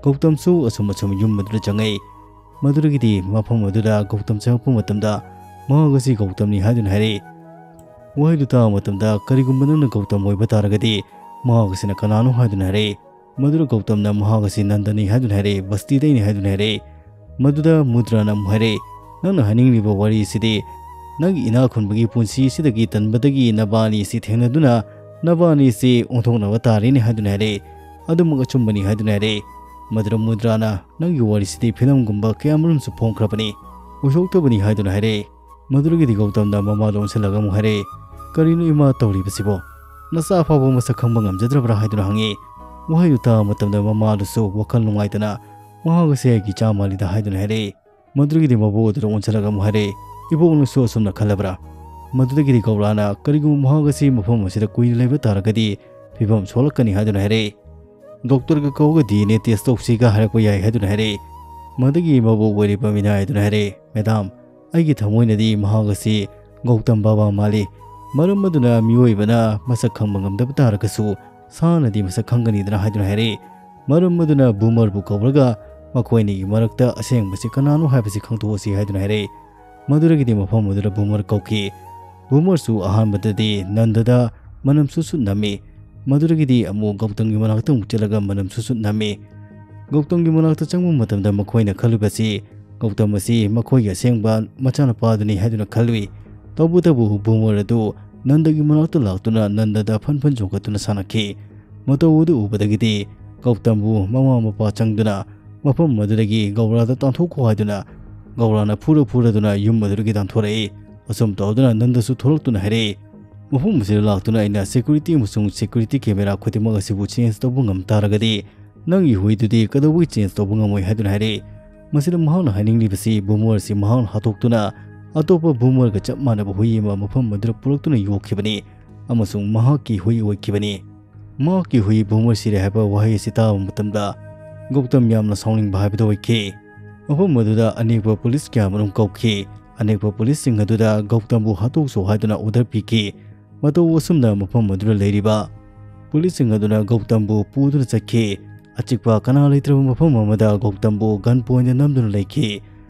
ꯒꯧꯇꯝꯁꯨ ꯑꯁꯨꯝ ꯑꯁꯨꯝ ꯌꯨꯝ ꯑꯗꯨꯗ ꯆꯪꯉꯛꯏ꯫ ꯃꯗꯨꯗꯒꯤꯗꯤ ꯃꯐꯝ ꯑꯗꯨꯗ ꯒꯧꯇꯝ ꯆꯪꯉꯛꯄ ꯃꯇꯝꯗ ꯃꯍꯥꯛ ꯑꯁꯤ ꯒꯧꯇꯝꯅꯤ ꯍꯥꯏꯗꯨꯅ ꯍꯥꯏꯔꯛꯏ꯫ ꯋꯥꯍꯩꯗꯨ ꯇꯥꯕ ꯃꯇꯝꯗ ꯀꯔꯤꯒꯨꯝꯕ ꯅꯪꯅ ꯒꯧꯇꯝ ꯑꯣꯏꯕ ꯇꯥꯔꯒꯗꯤ ꯃꯍꯥꯛ ꯑꯁꯤꯅ ꯀꯅꯥꯅꯣ ꯍꯥꯏꯗꯨꯅ ꯍꯥꯏꯔꯛꯏ꯫ ꯃꯗꯨꯗ ꯒꯧꯇꯝꯅ ꯃꯍꯥꯛ ꯑꯁꯤ ꯅꯟꯗꯅꯤ ꯍꯥꯏꯗꯨꯅ ꯍꯥꯏꯔꯛꯏ, ꯕꯁꯇꯤꯗꯩꯅꯤ ꯍꯥꯏꯗꯨꯅ ꯍꯥꯏꯔꯛꯏ꯫ ꯃꯗꯨꯗ ꯃꯨꯗ꯭ꯔꯥꯅ ꯑꯃꯨꯛ ꯍꯥꯏꯔꯛꯏ, ꯅꯪꯅ ꯍꯥꯏꯅꯤꯡꯂꯤꯕ ꯋꯥꯔꯤ ꯑꯁꯤꯗꯤ ꯅꯪꯒꯤ ꯏꯅꯥꯛ ꯈꯨꯟꯕꯒꯤ ꯄꯨꯟꯁꯤ ꯑꯁꯤꯗꯒꯤ ꯇꯟꯕꯗꯒꯤ ꯅꯕꯥꯅꯤ ꯑꯁꯤ ꯊꯦꯡꯅꯗꯨꯅ ꯅꯕꯥꯅꯤ ꯑꯁꯤ ꯑꯣꯟꯊꯣꯛꯅꯕ ꯇꯥꯔꯦꯅꯦ ꯍꯥꯏꯗꯨꯅ ꯍꯥꯏꯔꯛꯏ꯫ ꯑꯗꯨꯃꯛ ꯑꯆꯨꯝꯕꯅꯤ ꯍꯥꯏꯗꯨꯅ ꯍꯥꯏꯔꯛꯏ꯫ ꯃꯗꯨꯗ ꯃꯨꯗ꯭ꯔꯥꯅ ꯅꯪꯒꯤ ꯋꯥꯔꯤꯁꯤꯗꯤ ꯐꯤꯂꯝꯒꯨꯝꯕ ꯀꯌꯥꯃꯔꯨꯝꯁꯨ ꯐꯣꯡꯈ꯭ꯔꯕꯅꯤ, ꯑꯣꯏꯊꯣꯛꯇꯕꯅꯤ ꯍꯥꯏꯗꯨꯅ ꯍꯥꯏꯔꯛꯏ꯫ ꯃꯗꯨꯗꯒꯤꯗꯤ ꯒꯧꯇꯝꯅ ꯃꯃꯥꯗ ꯑꯣꯟꯁꯤꯜꯂꯒ ꯑꯃꯨꯛ ꯍꯥꯏꯔꯛꯏ, ꯀꯔꯤꯅꯣ ꯏꯃꯥ ꯇꯧꯔꯤꯕꯁꯤꯕꯣ? ꯅꯆꯥ ꯐꯥꯎꯕ ꯃꯁꯛ ꯈꯪꯕ ꯉꯝꯖꯗ꯭ꯔꯕ꯭ꯔꯥ ꯍꯥꯏꯗꯨꯅ ꯍꯪꯉꯤ꯫ ꯋꯥꯍꯩꯗꯨ ꯇꯥꯕ ꯃꯇꯝꯗ ꯃꯃꯥꯗꯨꯁꯨ ꯋꯥꯈꯜ ꯅꯨꯡꯉꯥꯏꯇꯅ ꯃꯍꯥꯛ ꯑꯁꯤ ꯑꯩꯒꯤ ꯏꯆꯥ ꯃꯥꯜꯂꯤꯗ ꯍꯥꯏꯗꯨꯅ ꯍꯥꯏꯔꯛꯏ꯫ ꯃꯗꯨꯗꯒꯤꯗꯤ ꯃꯕꯣꯛ ꯑꯗꯨꯗ ꯑꯣꯟꯁꯤꯜꯂꯒ ꯑꯃꯨꯛ ꯍꯥꯏꯔꯛꯏ, ꯏꯕꯣꯛꯅꯁꯨ ꯑꯁꯨꯝꯅ ꯈꯜꯂꯕ꯭ꯔꯥ? ꯃꯗꯨꯗꯒꯤꯗꯤ ꯒꯧꯔꯥꯅ ꯀꯔꯤꯒꯨꯝꯕ ꯃꯍꯥꯛ ꯑꯁꯤ ꯃꯐꯝ ꯑꯁꯤꯗ ꯀꯨꯏꯅ ꯂꯩꯕ ꯇꯥꯔꯒꯗꯤ ꯐꯤꯕꯝ ꯁꯣꯛꯂꯛꯀꯅꯤ ꯍꯥꯏꯗꯨꯅ ꯍꯥꯏꯔꯛꯏ꯫ ꯗꯣꯛꯇꯔꯒ ꯀꯧꯔꯒ DNA test ꯇꯧꯁꯤꯒ ꯍꯥꯏꯔꯛꯄ ꯌꯥꯏ ꯍꯥꯏꯗꯨꯅ ꯍꯥꯏꯔꯛꯏ꯫ ꯃꯗꯨꯒꯤ ꯃꯕꯣꯛ ꯑꯣꯏꯔꯤꯕ ꯃꯤꯅꯥꯏ ꯑꯗꯨꯅ ꯍꯥꯏꯔꯛꯏ, ꯃꯦꯗꯥꯝ, ꯑꯩꯒꯤ ꯊꯃꯣꯏꯅꯗꯤ ꯃꯍꯥꯛ ꯑꯁꯤ ꯒꯧꯇꯝ ꯕꯥꯕꯥ ꯃꯥꯜꯂꯤ꯫ ꯃꯔꯝ ꯑꯗꯨꯅ ꯃꯤꯑꯣꯏꯕꯅ ꯃꯁꯛ ꯈꯪꯕ ꯉꯝꯗꯕ ꯇꯥꯔꯒꯁꯨ ꯁꯥꯅꯗꯤ ꯃꯁꯛ ꯈꯪꯒꯅꯤꯗꯅ ꯍꯥꯏꯗꯨꯅ ꯍꯥꯏꯔꯛꯏ꯫ ꯃꯔꯝ ꯑꯗꯨꯅ ꯕꯨꯃꯔꯕꯨ ꯀꯧꯔꯒ ꯃꯈꯣꯏ ꯑꯅꯤꯒꯤ ꯃꯔꯛꯇ ꯑꯁꯦꯡꯕꯁꯤ ꯀꯅꯥꯅꯣ ꯍꯥꯏꯕꯁꯤ ꯈꯪꯗꯣꯛꯑꯁꯤ ꯍꯥꯏꯗꯨꯅ ꯍꯥꯏꯔꯛꯏ꯫ ꯃꯗꯨꯗꯒꯤꯗꯤ ꯃꯐꯝ ꯑꯗꯨꯗ ꯕꯨꯃꯔ ꯀꯧꯈꯤ꯫ ꯕꯨꯃꯔꯁꯨ ꯑꯍꯥꯟꯕꯗꯗꯤ ꯅꯟꯗꯗ ꯃꯅꯝ ꯁꯨꯠ ꯁꯨꯠ ꯅꯝꯃꯤ꯫ ꯃꯗꯨꯗꯒꯤꯗꯤ ꯑꯃꯨꯛ ꯒꯧꯇꯝꯒꯤ ꯃꯅꯥꯛꯇ ꯑꯃꯨꯛ ꯆꯠꯂꯒ ꯃꯅꯝ ꯁꯨꯠ ꯁꯨꯠ ꯅꯝꯃꯤ꯫ ꯒꯧꯇꯝꯒꯤ ꯃꯅꯥꯛꯇ ꯆꯪꯕ ꯃꯇꯝꯗ ꯃꯈꯣꯏꯅ ꯈꯜꯂꯨꯕꯁꯤ ꯒꯧꯇꯝ ꯑꯁꯤ ꯃꯈꯣꯏꯒꯤ ꯑꯁꯦꯡꯕ ꯃꯆꯥꯅꯨꯄꯥ ꯑꯗꯨꯅꯤ ꯍꯥꯏꯗꯨꯅ ꯈꯜꯂꯨꯏ꯫ ꯇꯧꯕꯇꯕꯨ ꯕꯨꯃꯔ ꯑꯗꯨ ꯅꯟꯗꯒꯤ ꯃꯅꯥꯛꯇ ꯂꯥꯛꯇꯨꯅ ꯅꯟꯗꯗ ꯐꯟ ꯐꯟ ꯆꯣꯡꯈꯠꯇꯨꯅ ꯁꯥꯟꯅꯈꯤ꯫ ꯃꯇꯧ ꯑꯗꯨ ꯎꯕꯗꯒꯤꯗꯤ ꯒꯧꯇꯝꯕꯨ ꯃꯃꯥ ꯃꯄꯥ ꯆꯪꯗꯨꯅ ꯃꯐꯝ ꯑꯗꯨꯗꯒꯤ ꯒꯧꯔꯥꯗ ꯇꯥꯟꯊꯣꯛꯈꯣ ꯍꯥꯏꯗꯨꯅ ꯒꯧꯔꯥꯅ ꯐꯨꯔ ꯐꯨꯔꯗꯨꯅ ꯌꯨꯝ ꯑꯗꯨꯗꯒꯤ ꯇꯥꯟꯊꯣꯔꯛꯏ꯫ ꯑꯁꯨꯝ ꯇꯧꯗꯨꯅ ꯅꯟꯗꯁꯨ ꯊꯣꯛꯂꯛꯇꯨꯅ ꯍꯥꯏꯔꯛꯏ, "ꯃꯐꯝ ꯑꯁꯤꯗ ꯂꯥꯛꯇꯨꯅ ꯑꯩꯅ security ꯑꯃꯁꯨꯡ security camera ꯈꯨꯗꯤꯡꯃꯛ ꯑꯁꯤꯕꯨ change ꯇꯧꯕ ꯉꯝ ꯇꯥꯔꯒꯗꯤ ꯅꯪꯒꯤ ꯍꯨꯏꯗꯨꯗꯤ ꯀꯩꯗꯧꯕꯒꯤ change ꯇꯧꯕ ꯉꯝꯃꯣꯏ?" ꯍꯥꯏꯗꯨꯅ ꯍꯥꯏꯔꯛꯏ꯫ ꯃꯁꯤꯗ ꯃꯍꯥꯛꯅ ꯍꯥꯏꯅꯤꯡꯂꯤꯕꯁꯤ ꯕꯨꯃꯔ ꯑꯁꯤ ꯃꯍꯥꯛꯅ ꯍꯥꯠꯇꯣꯛꯇꯨꯅ ꯑꯇꯣꯞꯄ ꯕꯨꯃꯔꯒ ꯆꯞ ꯃꯥꯟꯅꯕ ꯍꯨꯏ ꯑꯃ ꯃꯐꯝ ꯑꯗꯨꯗ ꯄꯨꯔꯛꯇꯨꯅ ꯌꯣꯛꯈꯤꯕꯅꯤ ꯑꯃꯁꯨꯡ ꯃꯍꯥꯛꯀꯤ ꯍꯨꯏ ꯑꯣꯏꯈꯤꯕꯅꯤ꯫ ꯃꯍꯥꯛꯀꯤ ꯍꯨꯏ ꯕꯨꯃꯔ ꯁꯤꯔꯦ ꯍꯥꯏꯕ ꯋꯥꯍꯩ ꯑꯁꯤ ꯇꯥꯕ ꯃꯇꯝꯗ ꯒꯧꯇꯝ ꯌꯥꯝꯅ ꯁꯥꯎꯅꯤꯡꯕ ꯍꯥꯏꯕꯗꯨ ꯑꯣꯏꯈꯤ꯫ ꯃꯐꯝ ꯑꯗꯨꯗ ꯑꯅꯦꯛꯄ ꯄꯨꯂꯤꯁ ꯀꯌꯥ ꯑꯃꯔꯣꯝ ꯀꯧꯈꯤ꯫ ꯑꯅꯦꯛꯄ ꯄꯨꯂꯤꯁꯁꯤꯡ ꯑꯗꯨꯗ ꯒꯧꯇꯝꯕꯨ ꯍꯥꯠꯇꯣꯛꯆꯧ ꯍꯥꯏꯗꯨꯅ order ꯄꯤꯈꯤ꯫ ꯃꯇꯧ ꯑꯁꯨꯝꯅ ꯃꯐꯝ ꯑꯗꯨꯗ ꯂꯩꯔꯤꯕ ꯄꯨꯂꯤꯁꯁꯤꯡ ꯑꯗꯨꯅ ꯒꯧꯇꯝꯕꯨ ꯄꯨꯗꯨꯅ ꯆꯠꯈꯤ꯫ ꯑꯆꯤꯛꯄ ꯀꯅꯥ ꯂꯩꯇ꯭ꯔꯕ ꯃꯐꯝ ꯑꯃꯗ ꯒꯧꯇꯝꯕꯨ gun pointꯗ ꯅꯝꯗꯨꯅ ꯂꯩꯈꯤ꯫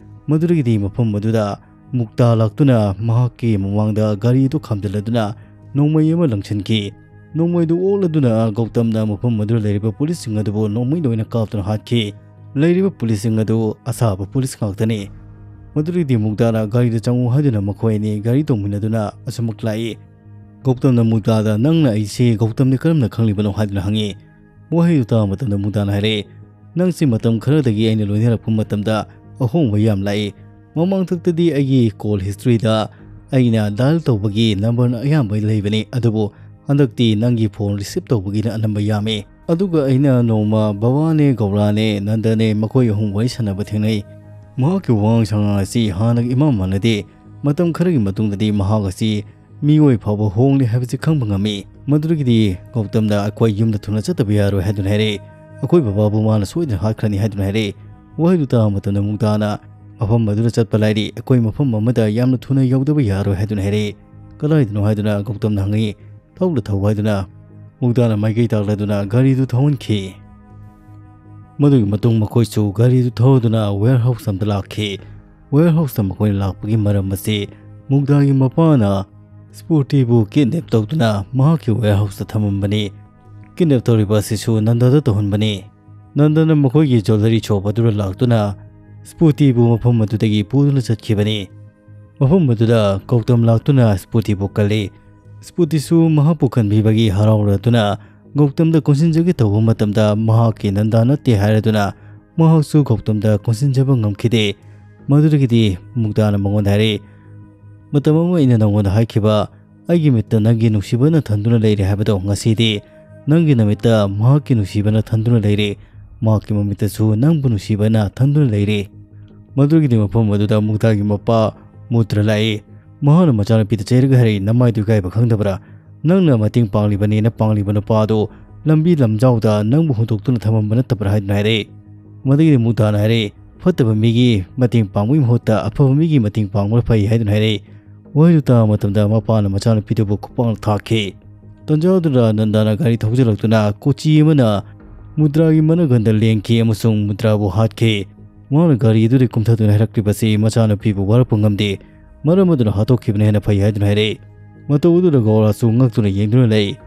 ꯃꯗꯨꯗꯒꯤꯗꯤ ꯃꯐꯝ ꯑꯗꯨꯗ ꯃꯨꯛꯇꯥ ꯂꯥꯛꯇꯨꯅ ꯃꯍꯥꯛꯀꯤ ꯃꯃꯥꯡꯗ ꯒꯥꯔꯤ ꯑꯗꯨ ꯈꯥꯝꯖꯤꯜꯂꯗꯨꯅ ꯅꯣꯡꯃꯩ ꯑꯃ ꯂꯪꯁꯤꯟꯈꯤ꯫ ꯅꯣꯡꯃꯩꯗꯨ ꯑꯣꯛꯂꯗꯨꯅ ꯒꯧꯇꯝꯅ ꯃꯐꯝ ꯑꯗꯨꯗ ꯂꯩꯔꯤꯕ ꯄꯨꯂꯤꯁꯁꯤꯡ ꯑꯗꯨꯕꯨ ꯅꯣꯡꯃꯩꯅ ꯑꯣꯏꯅ ꯀꯥꯞꯇꯨꯅ ꯍꯥꯠꯈꯤ꯫ ꯂꯩꯔꯤꯕ ꯄꯨꯂꯤꯁꯁꯤꯡ ꯑꯗꯨ ꯑꯁꯥꯕ ꯄꯨꯂꯤꯁ ꯉꯥꯛꯇꯅꯤ꯫ ꯃꯗꯨꯗꯒꯤꯗꯤ ꯃꯨꯛꯇꯥꯅ ꯒꯥꯔꯤꯗ ꯆꯪꯉꯨ ꯍꯥꯏꯗꯨꯅ ꯃꯈꯣꯏ ꯑꯅꯤ ꯒꯥꯔꯤ ꯇꯣꯡꯃꯤꯟꯅꯗꯨꯅ ꯑꯁꯨꯃꯛ ꯂꯥꯛꯏ꯫ ꯒꯧꯇꯝꯅ ꯃꯨꯛꯇꯥꯗ, "ꯅꯪꯅ ꯑꯩꯁꯤ ꯒꯧꯇꯝꯅꯤ ꯀꯔꯝꯅ ꯈꯪꯂꯤꯕꯅꯣ?" ꯍꯥꯏꯗꯨꯅ ꯍꯪꯉꯤ꯫ ꯋꯥꯍꯩꯗꯨ ꯇꯥꯕ ꯃꯇꯝꯗ ꯃꯨꯛꯇꯥꯅ ꯍꯥꯏꯔꯛꯏ, "ꯅꯪꯁꯤ ꯃꯇꯝ ꯈꯔꯗꯒꯤ ꯑꯩꯅ ꯂꯣꯏꯅꯔꯛꯄ ꯃꯇꯝꯗ ꯑꯍꯣꯡꯕ ꯌꯥꯝ ꯂꯥꯛꯏ꯫ ꯃꯃꯥꯡꯊꯛꯇꯗꯤ ꯑꯩꯒꯤ call historyꯗ ꯑꯩꯅ dial ꯇꯧꯕꯒꯤ numberꯅ ꯑꯌꯥꯝꯕ ꯂꯩꯕꯅꯤ, ꯑꯗꯨꯕꯨ ꯍꯟꯗꯛꯇꯤ ꯅꯪꯒꯤ phone receive ꯇꯧꯕꯒꯤꯅ ꯑꯅꯝꯕ ꯌꯥꯝꯃꯤ꯫ ꯑꯗꯨꯒ ꯑꯩꯅ ꯅꯣꯡꯃ ꯕꯕꯥꯅꯦ, ꯒꯧꯔꯥꯅꯦ, ꯅꯟꯗꯅꯦ, ꯃꯈꯣꯏ ꯑꯍꯨꯝ ꯋꯥꯔꯤ ꯁꯥꯟꯅꯕ ꯊꯦꯡꯅꯩ꯫ ꯃꯍꯥꯛꯀꯤ ꯋꯥꯉꯥꯡ ꯁꯉꯥꯡ ꯑꯁꯤ ꯍꯥꯟꯅꯒ ꯏꯃꯥꯟ ꯃꯥꯟꯅꯗꯦ꯫ ꯃꯇꯝ ꯈꯔꯒꯤ ꯃꯇꯨꯡꯗꯗꯤ ꯃꯍꯥꯛ ꯑꯁꯤ ꯃꯤꯑꯣꯏ ꯐꯥꯎꯕ ꯍꯣꯡꯂꯦ ꯍꯥꯏꯕꯁꯤ ꯈꯪꯕ ꯉꯝꯃꯤ꯫ ꯃꯗꯨꯗꯒꯤꯗꯤ ꯒꯧꯇꯝꯅ ꯑꯩꯈꯣꯏ ꯌꯨꯝꯗ ꯊꯨꯅ ꯆꯠꯇꯕ ꯌꯥꯔꯣꯏ ꯍꯥꯏꯗꯨꯅ ꯍꯥꯏꯔꯛꯏ꯫ ꯑꯩꯈꯣꯏ ꯕꯕꯥꯕꯨ ꯃꯥꯅ ꯁꯣꯏꯗꯅ ꯍꯥꯠꯈ꯭ꯔꯅꯤ ꯍꯥꯏꯗꯨꯅ ꯍꯥꯏꯔꯛꯏ꯫ ꯋꯥꯍꯩꯗꯨ ꯇꯥꯕ ꯃꯇꯝꯗ ꯃꯨꯛꯇꯥꯅ ꯃꯐꯝ ꯑꯗꯨꯗ ꯆꯠꯄ ꯂꯥꯏꯔꯤ, ꯑꯩꯈꯣꯏ ꯃꯐꯝ ꯑꯃꯗ ꯌꯥꯝꯅ ꯊꯨꯅ ꯌꯧꯗꯕ ꯌꯥꯔꯣꯏ ꯍꯥꯏꯗꯨꯅ ꯍꯥꯏꯔꯛꯏ꯫ "ꯀꯗꯥꯏꯗꯅꯣ?" ꯍꯥꯏꯗꯨꯅ ꯒꯧꯇꯝꯅ ꯍꯪꯉꯛꯏ꯫ "ꯊꯧꯗ ꯊꯧ" ꯍꯥꯏꯗꯨꯅ ꯃꯨꯛꯇꯥꯅ ꯃꯥꯏꯀꯩ ꯇꯥꯛꯂꯗꯨꯅ ꯒꯥꯔꯤꯗꯨ ꯊꯧꯍꯟꯈꯤ꯫ ꯃꯗꯨꯒꯤ ꯃꯇꯨꯡ ꯃꯈꯣꯏꯁꯨ ꯒꯥꯔꯤꯗꯨ ꯊꯧꯗꯨꯅ warehouse ꯑꯃꯗ ꯂꯥꯛꯈꯤ꯫ Warehouseꯇ ꯃꯈꯣꯏꯅ ꯂꯥꯛꯄꯒꯤ ꯃꯔꯝ ꯑꯁꯤ ꯃꯨꯛꯇꯥꯒꯤ ꯃꯄꯥꯅ ꯁ꯭ꯄꯨꯇꯤꯕꯨ kidnap ꯇꯧꯗꯨꯅ ꯃꯍꯥꯛꯀꯤ warehouseꯇ ꯊꯝꯃꯝꯕꯅꯤ꯫ Kidnap ꯇꯧꯔꯤꯕ ꯑꯁꯤꯁꯨ ꯅꯟꯗꯗ ꯇꯧꯍꯟꯕꯅꯤ꯫ ꯅꯟꯗꯅ ꯃꯈꯣꯏꯒꯤ jewellery shop ꯑꯗꯨꯗ ꯂꯥꯛꯇꯨꯅ ꯁ꯭ꯄꯨꯇꯤꯕꯨ ꯃꯐꯝ ꯑꯗꯨꯗꯒꯤ ꯄꯨꯗꯨꯅ ꯆꯠꯈꯤꯕꯅꯤ꯫ ꯃꯐꯝ ꯑꯗꯨꯗ ꯒꯧꯇꯝ ꯂꯥꯛꯇꯨꯅ ꯁ꯭ꯄꯨꯇꯤꯕꯨ ꯀꯜꯂꯤ꯫ ꯁ꯭ꯄꯨꯇꯤꯁꯨ ꯃꯍꯥꯛꯄꯨ ꯀꯟꯕꯤꯕꯒꯤ ꯍꯔꯥꯎꯔꯗꯨꯅ ꯒꯧꯇꯝꯗ ꯀꯣꯟꯁꯤꯟꯖꯒꯦ ꯇꯧꯕ ꯃꯇꯝꯗ ꯃꯍꯥꯛꯀꯤ ꯅꯟꯗꯥ ꯅꯠꯇꯦ ꯍꯥꯏꯔꯗꯨꯅ ꯃꯍꯥꯛꯁꯨ ꯒꯧꯇꯝꯗ ꯀꯣꯟꯁꯤꯟꯖꯕ ꯉꯝꯈꯤꯗꯦ꯫ ꯃꯗꯨꯗꯒꯤꯗꯤ ꯃꯨꯛꯇꯥꯅ ꯃꯉꯣꯟꯗ ꯍꯥꯏꯔꯛꯏ, "ꯃꯇꯝ ꯑꯃ ꯑꯩꯅ ꯅꯉꯣꯟꯗ ꯍꯥꯏꯈꯤꯕ, ꯑꯩꯒꯤ ꯃꯤꯠꯇ ꯅꯪꯒꯤ ꯅꯨꯡꯁꯤꯕꯅ ꯊꯟꯗꯨꯅ ꯂꯩꯔꯦ ꯍꯥꯏꯕꯗꯣ, ꯉꯁꯤꯗꯤ ꯅꯪꯒꯤ ꯅꯃꯤꯠꯇ ꯃꯍꯥꯛꯀꯤ ꯅꯨꯡꯁꯤꯕꯅ ꯊꯟꯗꯨꯅ ꯂꯩꯔꯦ, ꯃꯍꯥꯛꯀꯤ ꯃꯃꯤꯠꯇꯁꯨ ꯅꯪꯕꯨ ꯅꯨꯡꯁꯤꯕꯅ ꯊꯟꯗꯨꯅ ꯂꯩꯔꯦ"꯫ ꯃꯗꯨꯒꯤꯗꯤ ꯃꯐꯝ ꯑꯗꯨꯗ ꯃꯨꯛꯇꯥꯒꯤ ꯃꯄꯥ ꯃꯨꯇ꯭ꯔ ꯂꯥꯛꯏ꯫ ꯃꯍꯥꯛꯅ ꯃꯆꯥꯅꯨꯄꯤꯗ ꯆꯩꯔꯒ ꯍꯥꯏꯔꯛꯏ, "ꯅꯃꯥꯏꯗꯨ ꯏꯀꯥꯏꯕ ꯈꯪꯗꯕ꯭ꯔꯥ? ꯅꯪꯅ ꯃꯇꯦꯡ ꯄꯥꯡꯂꯤꯕꯅꯦꯅ ꯄꯥꯡꯂꯤꯕ ꯅꯨꯄꯥꯗꯨ ꯂꯝꯕꯤ ꯂꯝꯖꯥꯎꯗ ꯅꯪꯕꯨ ꯍꯨꯟꯗꯣꯛꯇꯨꯅ ꯊꯝꯃꯝꯕ ꯅꯠꯇꯕ꯭ꯔꯥ?" ꯍꯥꯏꯗꯨꯅ ꯍꯥꯏꯔꯛꯏ꯫ ꯃꯗꯨꯒꯤꯗꯤ ꯃꯨꯛꯇꯥꯅ ꯍꯥꯏꯔꯛꯏ, "ꯐꯠꯇꯕ ꯃꯤꯒꯤ ꯃꯇꯦꯡ ꯄꯥꯡꯕꯒꯤ ꯃꯍꯨꯠꯇ ꯑꯐꯕ ꯃꯤꯒꯤ ꯃꯇꯦꯡ ꯄꯥꯡꯕꯅ ꯐꯩ" ꯍꯥꯏꯗꯨꯅ ꯍꯥꯏꯔꯛꯏ꯫ ꯋꯥꯍꯩꯗꯨ ꯇꯥꯕ ꯃꯇꯝꯗ ꯃꯄꯥꯅ ꯃꯆꯥꯅꯨꯄꯤꯗꯨꯕꯨ ꯈꯨꯄꯥꯛꯅ ꯊꯥꯈꯤ꯫ ꯇꯟꯖꯥ ꯑꯗꯨꯗ ꯅꯟꯗꯥꯅ ꯒꯥꯔꯤ ꯊꯧꯖꯤꯜꯂꯛꯇꯨꯅ ꯀꯣꯆꯤ ꯑꯃꯅ ꯃꯨꯗ꯭ꯔꯥꯒꯤ ꯃꯅꯥꯒꯟꯗ ꯂꯦꯡꯈꯤ ꯑꯃꯁꯨꯡ ꯃꯨꯗ꯭ꯔꯥꯕꯨ ꯍꯥꯠꯈꯤ꯫ ꯃꯍꯥꯛꯅ ꯒꯥꯔꯤ ꯑꯗꯨꯗꯒꯤ ꯀꯨꯝꯊꯗꯨꯅ ꯍꯥꯏꯔꯛꯂꯤꯕꯁꯤ ꯃꯆꯥꯅꯨꯄꯤꯕꯨ ꯋꯥꯔꯛꯄ ꯉꯝꯗꯦ, ꯃꯔꯝ ꯑꯗꯨꯅ ꯍꯥꯠꯇꯣꯛꯈꯤꯕꯅ ꯍꯦꯟꯅ ꯐꯩ ꯍꯥꯏꯗꯨꯅ ꯍꯥꯏꯔꯛꯏ꯫ ꯃꯇꯧ ꯑꯗꯨꯗ ꯒꯧꯔꯥꯁꯨ ꯉꯛꯇꯨꯅ ꯌꯦꯡꯗꯨꯅ ꯂꯩ꯫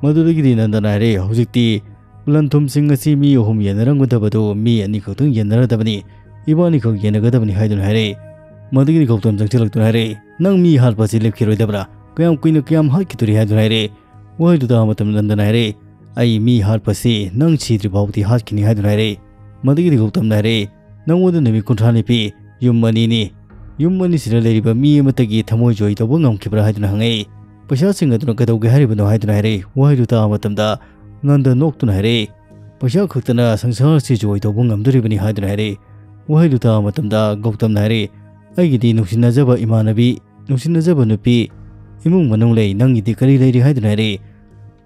ꯃꯗꯨꯗꯒꯤꯗꯤ ꯅꯟꯗꯅ ꯍꯥꯏꯔꯛꯏ, "ꯍꯧꯖꯤꯛꯇꯤ ꯂꯟ ꯊꯨꯝꯁꯤꯡ ꯑꯁꯤ ꯃꯤ ꯑꯍꯨꯝ ꯌꯦꯟꯅꯔꯝꯒꯗꯕꯗꯨ ꯃꯤ ꯑꯅꯤꯈꯛꯇꯪ ꯌꯦꯟꯅꯔꯗꯕꯅꯤ, ꯏꯕꯥꯅꯤꯈꯛ ꯌꯦꯟꯅꯒꯗꯕꯅꯤ" ꯍꯥꯏꯗꯨꯅ ꯍꯥꯏꯔꯛꯏ꯫ ꯃꯗꯨꯗꯒꯤꯗꯤ ꯒꯧꯇꯝ ꯆꯪꯁꯤꯜꯂꯛꯇꯨꯅ ꯍꯥꯏꯔꯛꯏ, "ꯅꯪ ꯃꯤ ꯍꯥꯠꯄꯁꯤ ꯂꯦꯞꯈꯤꯔꯣꯏꯗꯕ꯭ꯔꯥ? ꯀꯌꯥꯝ ꯀꯨꯏꯅ ꯀꯌꯥꯝ ꯍꯥꯠꯈꯤꯗꯣꯔꯤ?" ꯍꯥꯏꯗꯨꯅ ꯍꯥꯏꯔꯛꯏ꯫ ꯋꯥꯍꯩꯗꯨ ꯇꯥꯕ ꯃꯇꯝꯗ ꯅꯟꯗꯅ ꯍꯥꯏꯔꯛꯏ, "ꯑꯩ ꯃꯤ ꯍꯥꯠꯄꯁꯤ ꯅꯪ ꯁꯤꯗ꯭ꯔꯤ ꯐꯥꯎꯕꯗꯤ ꯍꯥꯠꯈꯤꯅꯤ" ꯍꯥꯏꯗꯨꯅ ꯍꯥꯏꯔꯛꯏ꯫ ꯃꯗꯨꯗꯒꯤꯗꯤ ꯒꯧꯇꯝꯅ ꯍꯥꯏꯔꯛꯏ, "ꯅꯪꯉꯣꯟꯗ ꯅꯨꯃꯤꯠ ꯀꯨꯟꯊ꯭ꯔꯥꯅꯤ ꯄꯤ, ꯌꯨꯝ ꯑꯅꯤꯅꯤ꯫ ꯌꯨꯝ ꯑꯅꯤꯁꯤꯗ ꯂꯩꯔꯤꯕ ꯃꯤ ꯑꯃꯠꯇꯒꯤ ꯊꯃꯣꯏ ꯖꯣꯏ ꯇꯧꯕ ꯉꯝꯈꯤꯕ꯭ꯔꯥ?" ꯍꯥꯏꯗꯨꯅ ꯍꯪꯉꯛꯏ꯫ "ꯄꯩꯁꯥꯁꯤꯡ ꯑꯗꯨꯅ ꯀꯩꯗꯧꯒꯦ ꯍꯥꯏꯔꯤꯕꯅꯣ?" ꯍꯥꯏꯗꯨꯅ ꯍꯥꯏꯔꯛꯏ꯫ ꯋꯥꯍꯩꯗꯨ ꯇꯥꯕ ꯃꯇꯝꯗ ꯅꯟꯗ ꯅꯣꯛꯇꯨꯅ ꯍꯥꯏꯔꯛꯏ, "ꯄꯩꯁꯥ ꯈꯛꯇꯅ ꯁꯪꯁꯥꯔꯁꯤ ꯖꯣꯏ ꯇꯧꯕ ꯉꯝꯗꯣꯔꯤꯕꯅꯤ" ꯍꯥꯏꯗꯨꯅ ꯍꯥꯏꯔꯛꯏ꯫ ꯋꯥꯍꯩꯗꯨ ꯇꯥꯕ ꯃꯇꯝꯗ ꯒꯧꯇꯝꯅ ꯍꯥꯏꯔꯛꯏ, "ꯑꯩꯒꯤꯗꯤ ꯅꯨꯡꯁꯤꯅꯖꯕ ꯏꯃꯥꯟꯅꯕꯤ, ꯅꯨꯡꯁꯤꯅꯖꯕ ꯅꯨꯄꯤ, ꯏꯃꯨꯡ ꯃꯅꯨꯡ ꯂꯩ, ꯅꯪꯒꯤꯗꯤ ꯀꯔꯤ ꯂꯩꯔꯤ?" ꯍꯥꯏꯗꯨꯅ ꯍꯥꯏꯔꯛꯏ꯫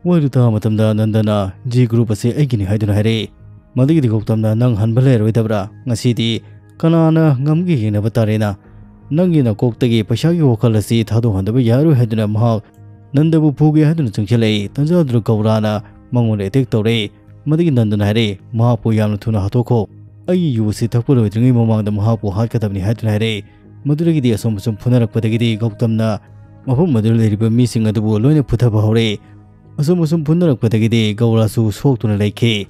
ꯋꯥꯍꯩꯗꯨ ꯇꯥꯕ ꯃꯇꯝꯗ ꯅꯟꯗꯅ, "ꯖꯤ ꯒ꯭ꯔꯨꯞ ꯑꯁꯤ ꯑꯩꯒꯤꯅꯤ" ꯍꯥꯏꯗꯨꯅ ꯍꯥꯏꯔꯛꯏ꯫ ꯃꯗꯨꯒꯤꯗꯤ ꯒꯧꯇꯝꯅ, "ꯅꯪ ꯍꯟꯕ ꯂꯩꯔꯔꯣꯏꯗꯕ꯭ꯔꯥ? ꯉꯁꯤꯗꯤ ꯀꯅꯥꯅ ꯉꯝꯒꯦ ꯌꯦꯡꯅꯕ ꯇꯥꯔꯦꯅ꯫ ꯅꯪꯒꯤ ꯅꯀꯣꯛꯇꯒꯤ ꯄꯩꯁꯥꯒꯤ ꯋꯥꯈꯜ ꯑꯁꯤ ꯊꯥꯗꯣꯛꯍꯟꯗꯕ ꯌꯥꯔꯣꯏ" ꯍꯥꯏꯗꯨꯅ ꯃꯍꯥꯛ ꯅꯟꯗꯕꯨ ꯐꯨꯒꯦ ꯍꯥꯏꯗꯨꯅ ꯆꯪꯁꯤꯜꯂꯛꯏ꯫ ꯇꯟꯖꯥ ꯑꯗꯨꯗ ꯒꯧꯔꯥꯅ ꯃꯉꯣꯟꯗ ꯑꯦꯇꯦꯛ ꯇꯧꯔꯛꯏ꯫ ꯃꯗꯨꯒꯤ ꯅꯟꯗꯅ ꯍꯥꯏꯔꯛꯏ, "ꯃꯍꯥꯛꯄꯨ ꯌꯥꯝꯅ ꯊꯨꯅ ꯍꯥꯠꯇꯣꯛꯈꯣ꯫ ꯑꯩꯒꯤ ꯌꯨ ꯑꯁꯤ ꯊꯛꯄ ꯂꯣꯏꯗ꯭ꯔꯤꯉꯩ ꯃꯃꯥꯡꯗ ꯃꯍꯥꯛꯄꯨ ꯍꯥꯠꯀꯗꯕꯅꯤ" ꯍꯥꯏꯗꯨꯅ ꯍꯥꯏꯔꯛꯏ꯫ ꯃꯗꯨꯗꯒꯤꯗꯤ ꯑꯁꯣꯝ ꯑꯁꯣꯝ ꯐꯨꯅꯔꯛꯄꯗꯒꯤꯗꯤ ꯒꯧꯇꯝꯅ ꯃꯐꯝ ꯑꯗꯨꯗ ꯂꯩꯔꯤꯕ ꯃꯤꯁꯤꯡ ꯑꯗꯨꯕꯨ ꯂꯣꯏꯅ ꯐꯨꯊꯕ ꯍꯧꯔꯛꯏ꯫ ꯑꯁꯨꯝ ꯑꯁꯨꯝ ꯐꯨꯅꯔꯛꯄꯗꯒꯤꯗꯤ ꯒꯧꯔꯥꯁꯨ ꯁꯣꯛꯇꯨꯅ ꯂꯩꯈꯤ꯫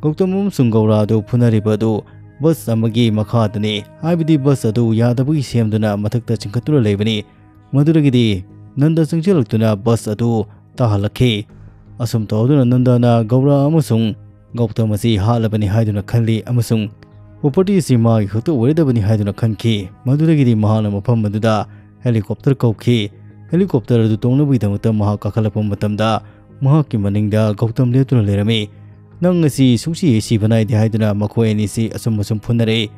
ꯒꯧꯇꯝ ꯑꯃꯁꯨꯡ ꯒꯧꯔꯥ ꯑꯗꯨ ꯐꯨꯅꯔꯤꯕ ꯑꯗꯨ ꯕꯁ ꯑꯃꯒꯤ ꯃꯈꯥꯗꯅꯤ, ꯍꯥꯏꯕꯗꯤ ꯕꯁ ꯑꯗꯨ ꯌꯥꯗꯕꯒꯤ ꯁꯦꯝꯗꯨꯅ ꯃꯊꯛꯇ ꯆꯤꯡꯈꯠꯇꯨꯅ ꯂꯩꯕꯅꯤ꯫ ꯃꯗꯨꯗꯒꯤꯗꯤ ꯅꯟꯗ ꯆꯪꯁꯤꯜꯂꯛꯇꯨꯅ ꯕꯁ ꯑꯗꯨ ꯇꯥꯍꯜꯂꯛꯈꯤ꯫ ꯑꯁꯨꯝ ꯇꯧꯗꯨꯅ ꯅꯟꯗꯅ ꯒꯧꯔꯥ ꯑꯃꯁꯨꯡ ꯒꯧꯇꯝ ꯑꯁꯤ ꯍꯥꯠꯂꯕꯅꯤ ꯍꯥꯏꯗꯨꯅ ꯈꯜꯂꯤ ꯑꯃꯁꯨꯡ property ꯑꯁꯤ ꯃꯥꯒꯤ ꯈꯛꯇ ꯑꯣꯏꯔꯗꯕꯅꯤ ꯍꯥꯏꯗꯨꯅ ꯈꯟꯈꯤ꯫ ꯃꯗꯨꯗꯒꯤꯗꯤ ꯃꯍꯥꯛꯅ ꯃꯐꯝ ꯑꯗꯨꯗ helicopter ꯀꯧꯈꯤ꯫ Helicopter ꯑꯗꯨ ꯇꯣꯡꯅꯕꯒꯤꯗꯃꯛꯇ ꯃꯍꯥꯛ ꯀꯥꯈꯠꯂꯛꯄ ꯃꯇꯝꯗ ꯃꯍꯥꯛꯀꯤ ꯃꯅꯤꯡꯗ ꯒꯧꯇꯝ ꯂꯦꯞꯇꯨꯅ ꯂꯩꯔꯝꯃꯤ꯫ "ꯅꯪ ꯑꯁꯤ ꯁꯨꯡꯁꯤ ꯍꯦꯛ ꯁꯤꯕ ꯅꯥꯏꯗꯦ" ꯍꯥꯏꯗꯨꯅ ꯃꯈꯣꯏ ꯑꯅꯤꯁꯤ ꯑꯁꯨꯝ ꯑꯁꯨꯝ ꯐꯨꯅꯔꯛꯏ꯫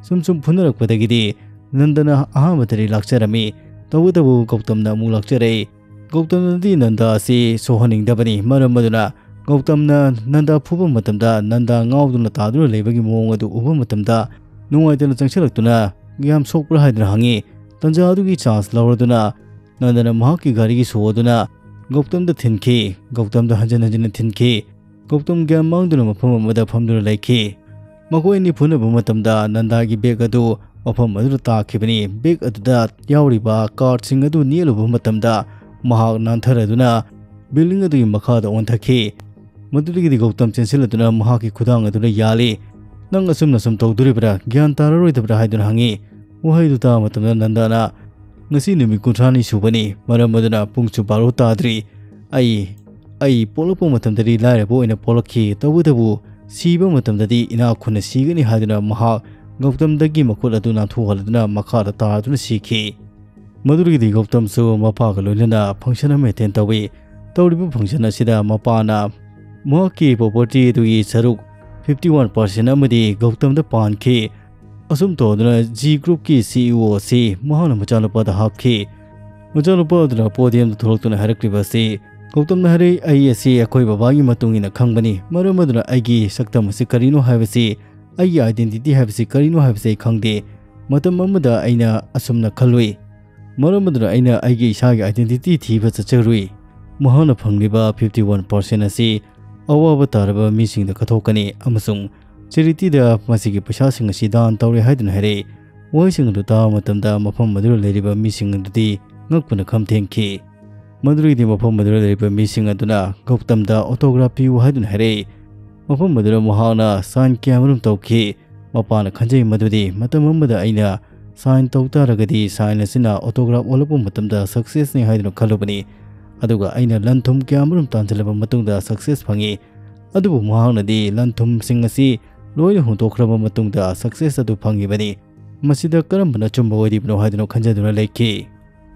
ꯁꯨꯝ ꯁꯨꯝ ꯐꯨꯅꯔꯛꯄꯗꯒꯤꯗꯤ ꯅꯟꯗꯅ ꯑꯍꯥꯟꯕꯗꯗꯤ ꯂꯥꯛꯆꯔꯝꯃꯤ꯫ ꯇꯧꯕꯇꯕꯨ ꯒꯧꯇꯝꯅ ꯑꯃꯨꯛ ꯂꯥꯛꯆꯔꯛꯏ꯫ ꯒꯧꯇꯝꯅꯗꯤ ꯅꯟꯗ ꯑꯁꯤ ꯁꯣꯛꯍꯟꯅꯤꯡꯗꯕꯅꯤ꯫ ꯃꯔꯝ ꯑꯗꯨꯅ ꯒꯧꯇꯝꯅ ꯅꯟꯗ ꯐꯨꯕ ꯃꯇꯝꯗ ꯅꯟꯗ ꯉꯥꯎꯗꯨꯅ ꯇꯥꯗꯨꯅ ꯂꯩꯕꯒꯤ ꯃꯑꯣꯡ ꯑꯗꯨ ꯎꯕ ꯃꯇꯝꯗ ꯅꯨꯡꯉꯥꯏꯇꯅ ꯆꯪꯁꯤꯜꯂꯛꯇꯨꯅ "ꯌꯥꯝ ꯁꯣꯛꯄ꯭ꯔꯥ?" ꯍꯥꯏꯗꯨꯅ ꯍꯪꯉꯤ꯫ ꯇꯟꯖꯥ ꯑꯗꯨꯒꯤ chance ꯂꯧꯔꯗꯨꯅ ꯅꯟꯗꯅ ꯃꯍꯥꯛꯀꯤ ꯒꯥꯔꯤꯒꯤ ꯁꯣ ꯑꯗꯨꯅ ꯒꯧꯇꯝꯗ ꯊꯤꯟꯈꯤ꯫ ꯒꯧꯇꯝꯗ ꯍꯟꯖꯤꯟ ꯍꯟꯖꯤꯟꯅ ꯊꯤꯟꯈꯤ꯫ ꯒꯧꯇꯝ ꯒ꯭ꯌꯥꯟ ꯃꯥꯡꯗꯨꯅ ꯃꯐꯝ ꯑꯃꯗ ꯐꯝꯗꯨꯅ ꯂꯩꯈꯤ꯫ ꯃꯈꯣꯏ ꯑꯅꯤ ꯐꯨꯅꯕ ꯃꯇꯝꯗ ꯅꯟꯗꯥꯒꯤ bag ꯑꯗꯨ ꯃꯐꯝ ꯑꯗꯨꯗ ꯇꯥꯈꯤꯕꯅꯤ꯫ Bag ꯑꯗꯨꯗ ꯌꯥꯎꯔꯤꯕ cardꯁꯤꯡ ꯑꯗꯨ ꯅꯦꯠꯂꯨꯕ ꯃꯇꯝꯗ ꯃꯍꯥꯛ ꯅꯥꯟꯊꯔꯗꯨꯅ building ꯑꯗꯨꯒꯤ ꯃꯈꯥꯗ ꯑꯣꯟꯊꯈꯤ꯫ ꯃꯗꯨꯗꯒꯤꯗꯤ ꯒꯧꯇꯝ ꯆꯦꯟꯁꯤꯜꯂꯗꯨꯅ ꯃꯍꯥꯛꯀꯤ ꯈꯨꯗꯥꯡ ꯑꯗꯨꯗ ꯌꯥꯜꯂꯤ꯫ "ꯅꯪ ꯑꯁꯨꯝꯅ ꯁꯨꯝ ꯇꯧꯗꯣꯔꯤꯕ꯭ꯔꯥ? ꯒ꯭ꯌꯥꯟ ꯇꯥꯔꯔꯣꯏꯗꯕ꯭ꯔꯥ?" ꯍꯥꯏꯗꯨꯅ ꯍꯪꯉꯤ꯫ ꯋꯥꯍꯩꯗꯨ ꯇꯥꯕ ꯃꯇꯝꯗ ꯅꯟꯗꯥꯅ, "ꯉꯁꯤ ꯅꯨꯃꯤꯠ ꯀꯨꯟꯊ꯭ꯔꯥꯅꯤ ꯁꯨꯕꯅꯤ, ꯃꯔꯝ ꯑꯗꯨꯅ ꯄꯨꯡꯁꯨ ꯕꯥꯔꯣ ꯇꯥꯗ꯭ꯔꯤ꯫ ꯑꯩ, ꯑꯩ ꯄꯣꯛꯂꯛꯄ ꯃꯇꯝꯗꯗꯤ ꯂꯥꯏꯔꯕ ꯑꯣꯏꯅ ꯄꯣꯛꯂꯛꯈꯤ, ꯇꯧꯕꯇꯕꯨ ꯁꯤꯕ ꯃꯇꯝꯗꯗꯤ ꯏꯅꯥꯛ ꯈꯨꯟꯅ ꯁꯤꯒꯅꯤ" ꯍꯥꯏꯗꯨꯅ ꯃꯍꯥꯛ ꯒꯧꯇꯝꯗꯒꯤ ꯃꯈꯨꯠ ꯑꯗꯨ ꯅꯥꯟꯊꯣꯛꯍꯜꯂꯗꯨꯅ ꯃꯈꯥꯗ ꯇꯥꯗꯨꯅ ꯁꯤꯈꯤ꯫ ꯃꯗꯨꯗꯒꯤꯗꯤ ꯒꯧꯇꯝꯁꯨ ꯃꯄꯥꯒ ꯂꯣꯏꯅꯅ function ꯑꯃ attend ꯇꯧꯏ꯫ ꯇꯧꯔꯤꯕ function ꯑꯁꯤꯗ ꯃꯄꯥꯅ ꯃꯍꯥꯛꯀꯤ property ꯑꯗꯨꯒꯤ ꯁꯔꯨꯛ fifty one percent ꯑꯃꯗꯤ ꯒꯧꯇꯝꯗ ꯄꯥꯟꯈꯤ꯫ ꯑꯁꯨꯝ ꯇꯧꯗꯨꯅ G Groupꯀꯤ CEO ꯑꯁꯤ ꯃꯍꯥꯛꯅ ꯃꯆꯥꯅꯨꯄꯥꯗ ꯍꯥꯞꯈꯤ꯫ ꯃꯆꯥꯅꯨꯄꯥ ꯑꯗꯨꯅ podiumꯗ ꯊꯣꯛꯂꯛꯇꯨꯅ ꯍꯥꯏꯔꯛꯂꯤꯕ ꯑꯁꯤ, ꯒꯧꯇꯝꯅ ꯍꯥꯏꯔꯛꯏ, "ꯑꯩ ꯑꯁꯤ ꯑꯩꯈꯣꯏ ꯕꯕꯥꯒꯤ ꯃꯇꯨꯡ ꯏꯟꯅ ꯈꯪꯕꯅꯤ, ꯃꯔꯝ ꯑꯗꯨꯅ ꯑꯩꯒꯤ ꯁꯛꯇꯝ ꯑꯁꯤ ꯀꯔꯤꯅꯣ ꯍꯥꯏꯕꯁꯤ, ꯑꯩꯒꯤ identity ꯍꯥꯏꯕꯁꯤ ꯀꯔꯤꯅꯣ ꯍꯥꯏꯕꯁꯤ ꯑꯩ ꯈꯪꯗꯦ꯫ ꯃꯇꯝ ꯑꯃꯗ ꯑꯩꯅ ꯑꯁꯨꯝꯅ ꯈꯜꯂꯨꯏ, ꯃꯔꯝ ꯑꯗꯨꯅ ꯑꯩꯅ ꯑꯩꯒꯤ ꯏꯁꯥꯒꯤ identity ꯊꯤꯕ ꯆꯠꯆꯔꯨꯏ꯫" ꯃꯍꯥꯛꯅ ꯐꯪꯂꯤꯕ fifty one percent ꯑꯁꯤ ꯑꯋꯥꯕ ꯇꯥꯔꯕ ꯃꯤꯁꯤꯡꯗ ꯀꯠꯊꯣꯛꯀꯅꯤ ꯑꯃꯁꯨꯡ charityꯗ ꯃꯁꯤꯒꯤ ꯄꯩꯁꯥꯁꯤꯡ ꯑꯁꯤ ꯗꯥꯟ ꯇꯧꯔꯦ ꯍꯥꯏꯗꯨꯅ ꯍꯥꯏꯔꯛꯏ꯫ ꯋꯥꯍꯩꯁꯤꯡ ꯑꯗꯨ ꯇꯥꯕ ꯃꯇꯝꯗ ꯃꯐꯝ ꯑꯗꯨꯗ ꯂꯩꯔꯤꯕ ꯃꯤꯁꯤꯡ ꯑꯗꯨꯗꯤ ꯉꯛꯄꯅ ꯈꯝ ꯊꯦꯡꯈꯤ꯫ ꯃꯗꯨꯗꯒꯤꯗꯤ ꯃꯐꯝ ꯑꯗꯨꯗ ꯂꯩꯔꯤꯕ ꯃꯤꯁꯤꯡ ꯑꯗꯨꯅ ꯒꯧꯇꯝꯗ autograph ꯄꯤꯌꯨ ꯍꯥꯏꯗꯨꯅ ꯍꯥꯏꯔꯛꯏ꯫ ꯃꯐꯝ ꯑꯗꯨꯗ ꯃꯍꯥꯛꯅ sign ꯀꯌꯥꯃꯔꯨꯝ ꯇꯧꯈꯤ꯫ ꯃꯄꯥꯅ ꯈꯟꯖꯩ ꯃꯗꯨꯗꯤ ꯃꯇꯝ ꯑꯃꯗ ꯑꯩꯅ sign ꯇꯧ ꯇꯥꯔꯒꯗꯤ sign ꯑꯁꯤꯅ autograph ꯑꯣꯜꯂꯛꯄ ꯃꯇꯝꯗ successꯅꯤ ꯍꯥꯏꯗꯨꯅ ꯈꯜꯂꯨꯕꯅꯤ꯫ ꯑꯗꯨꯒ ꯑꯩꯅ ꯂꯟ ꯊꯨꯝ ꯀꯌꯥꯃꯔꯨꯝ ꯇꯥꯟꯁꯤꯜꯂꯕ ꯃꯇꯨꯡꯗ success ꯐꯪꯉꯤ꯫ ꯑꯗꯨꯕꯨ ꯃꯍꯥꯛꯅꯗꯤ ꯂꯟ ꯊꯨꯝꯁꯤꯡ ꯑꯁꯤ ꯂꯣꯏꯅ ꯍꯨꯟꯗꯣꯛꯈ꯭ꯔꯕ ꯃꯇꯨꯡꯗ success ꯑꯗꯨ ꯐꯪꯉꯤꯕꯅꯤ꯫ ꯃꯁꯤꯗ ꯀꯔꯝꯕꯅ ꯑꯆꯨꯝꯕ ꯑꯣꯏꯔꯤꯕꯅꯣ ꯍꯥꯏꯗꯨꯅ ꯈꯟꯖꯗꯨꯅ ꯂꯩꯈꯤ꯫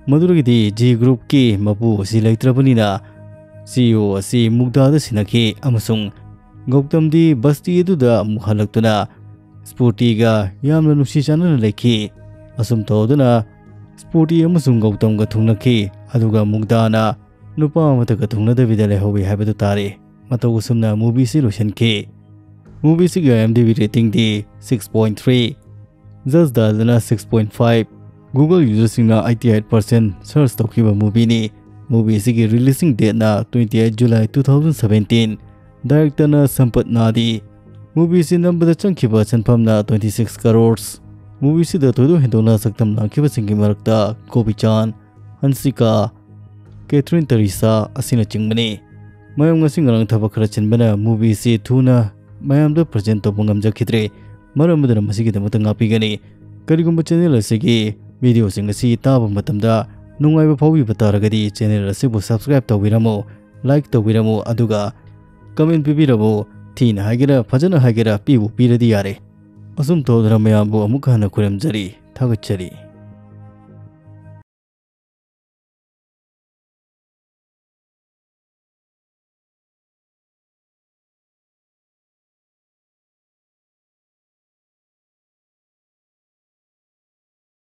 ꯃꯗꯨꯗꯒꯤꯗꯤ G Groupꯀꯤ ꯃꯄꯨ ꯑꯁꯤ ꯂꯩꯇ꯭ꯔꯕꯅꯤꯅ CEO ꯑꯁꯤ ꯃꯨꯛꯗꯥꯗ ꯁꯤꯟꯅꯈꯤ ꯑꯃꯁꯨꯡ ꯒꯧꯇꯝꯗꯤ ꯕꯁꯇꯤ ꯑꯗꯨꯗ ꯑꯃꯨꯛ ꯍꯜꯂꯛꯇꯨꯅ ꯁ꯭ꯄꯣꯔꯇꯤꯒ ꯌꯥꯝꯅ ꯅꯨꯡꯁꯤ ꯆꯥꯟꯅꯅ ꯂꯩꯈꯤ꯫ ꯑꯁꯨꯝ ꯇꯧꯗꯨꯅ ꯁ꯭ꯄꯣꯔꯇꯤ ꯑꯃꯁꯨꯡ ꯒꯧꯇꯝꯒ ꯊꯨꯡꯂꯈꯤ, ꯑꯗꯨꯒ ꯃꯨꯛꯗꯥꯅ ꯅꯨꯄꯥ ꯑꯃꯠꯇꯒ ꯊꯨꯡꯅꯗꯕꯤꯗ ꯂꯩꯍꯧꯏ ꯍꯥꯏꯕꯗꯨ ꯇꯥꯔꯦ꯫ ꯃꯇꯧ ꯑꯁꯨꯝꯅ movieꯁꯤ ꯂꯣꯏꯁꯤꯟꯈꯤ꯫ Movieꯁꯤꯒꯤ IMDb ratingꯗꯤ six point three, Just Dialꯗꯅ six point five, Google userꯁꯤꯡꯅ eighty eight percent search ꯇꯧꯈꯤꯕ movieꯅꯤ꯫ Movieꯁꯤꯒꯤ releasing dateꯅ twenty eight July two thousand seventeen꯫ Directorꯅ ꯁꯝꯄꯠ ꯅꯥꯗꯤ꯫ Movieꯁꯤ ꯅꯝꯕꯗ ꯆꯪꯈꯤꯕ ꯁꯦꯟꯐꯝꯅ twenty six crores꯫ Movieꯁꯤꯗ ꯊꯣꯏꯗꯣꯛ ꯍꯦꯟꯗꯣꯛꯅ ꯁꯛꯇꯝ ꯂꯥꯡꯈꯤꯕꯁꯤꯡꯒꯤ ꯃꯔꯛꯇ ꯒꯣꯄꯤꯆꯥꯟ, ꯍꯟꯁꯤꯀꯥ, ꯀꯦꯊ꯭ꯔꯤꯟ ꯇꯔꯤꯁꯥ ꯑꯁꯤꯅꯆꯤꯡꯕꯅꯤ꯫ ꯃꯌꯥꯝ ꯉꯁꯤ ꯉꯔꯥꯡ ꯊꯕꯛ ꯈꯔ ꯆꯤꯟꯕꯅ movieꯁꯤ ꯊꯨꯅ ꯃꯌꯥꯝꯗ present ꯇꯧꯕ ꯉꯝꯖꯈꯤꯗ꯭ꯔꯦ꯫ ꯃꯔꯝ ꯑꯗꯨꯅ ꯃꯁꯤꯒꯤꯗꯃꯛꯇ ꯉꯥꯛꯄꯤꯒꯅꯤ꯫ ꯀꯔꯤꯒꯨꯝꯕ channel ꯑꯁꯤꯒꯤ videoꯁꯤꯡ ꯑꯁꯤ ꯇꯥꯕ ꯃꯇꯝꯗ ꯅꯨꯡꯉꯥꯏꯕ ꯐꯥꯎꯕꯤꯕ ꯇꯥꯔꯒꯗꯤ channel ꯑꯁꯤꯕꯨ subscribe ꯇꯧꯕꯤꯔꯝꯃꯨ, like ꯇꯧꯕꯤꯔꯝꯃꯨ, ꯑꯗꯨꯒ comment ꯄꯤꯕꯤꯔꯝꯃꯨ꯫ ꯊꯤꯅ ꯍꯥꯏꯒꯦꯔꯥ, ꯐꯖꯅ ꯍꯥꯏꯒꯦꯔꯥ, ꯄꯤꯕꯨ ꯄꯤꯔꯗꯤ ꯌꯥꯔꯦ꯫ ꯑꯁꯨꯝ ꯇꯧꯗꯅ ꯃꯌꯥꯝꯕꯨ ꯑꯃꯨꯛ ꯍꯟꯅ ꯈꯨꯔꯨꯝꯖꯔꯤ, ꯊꯥꯒꯠꯆꯔꯤ꯫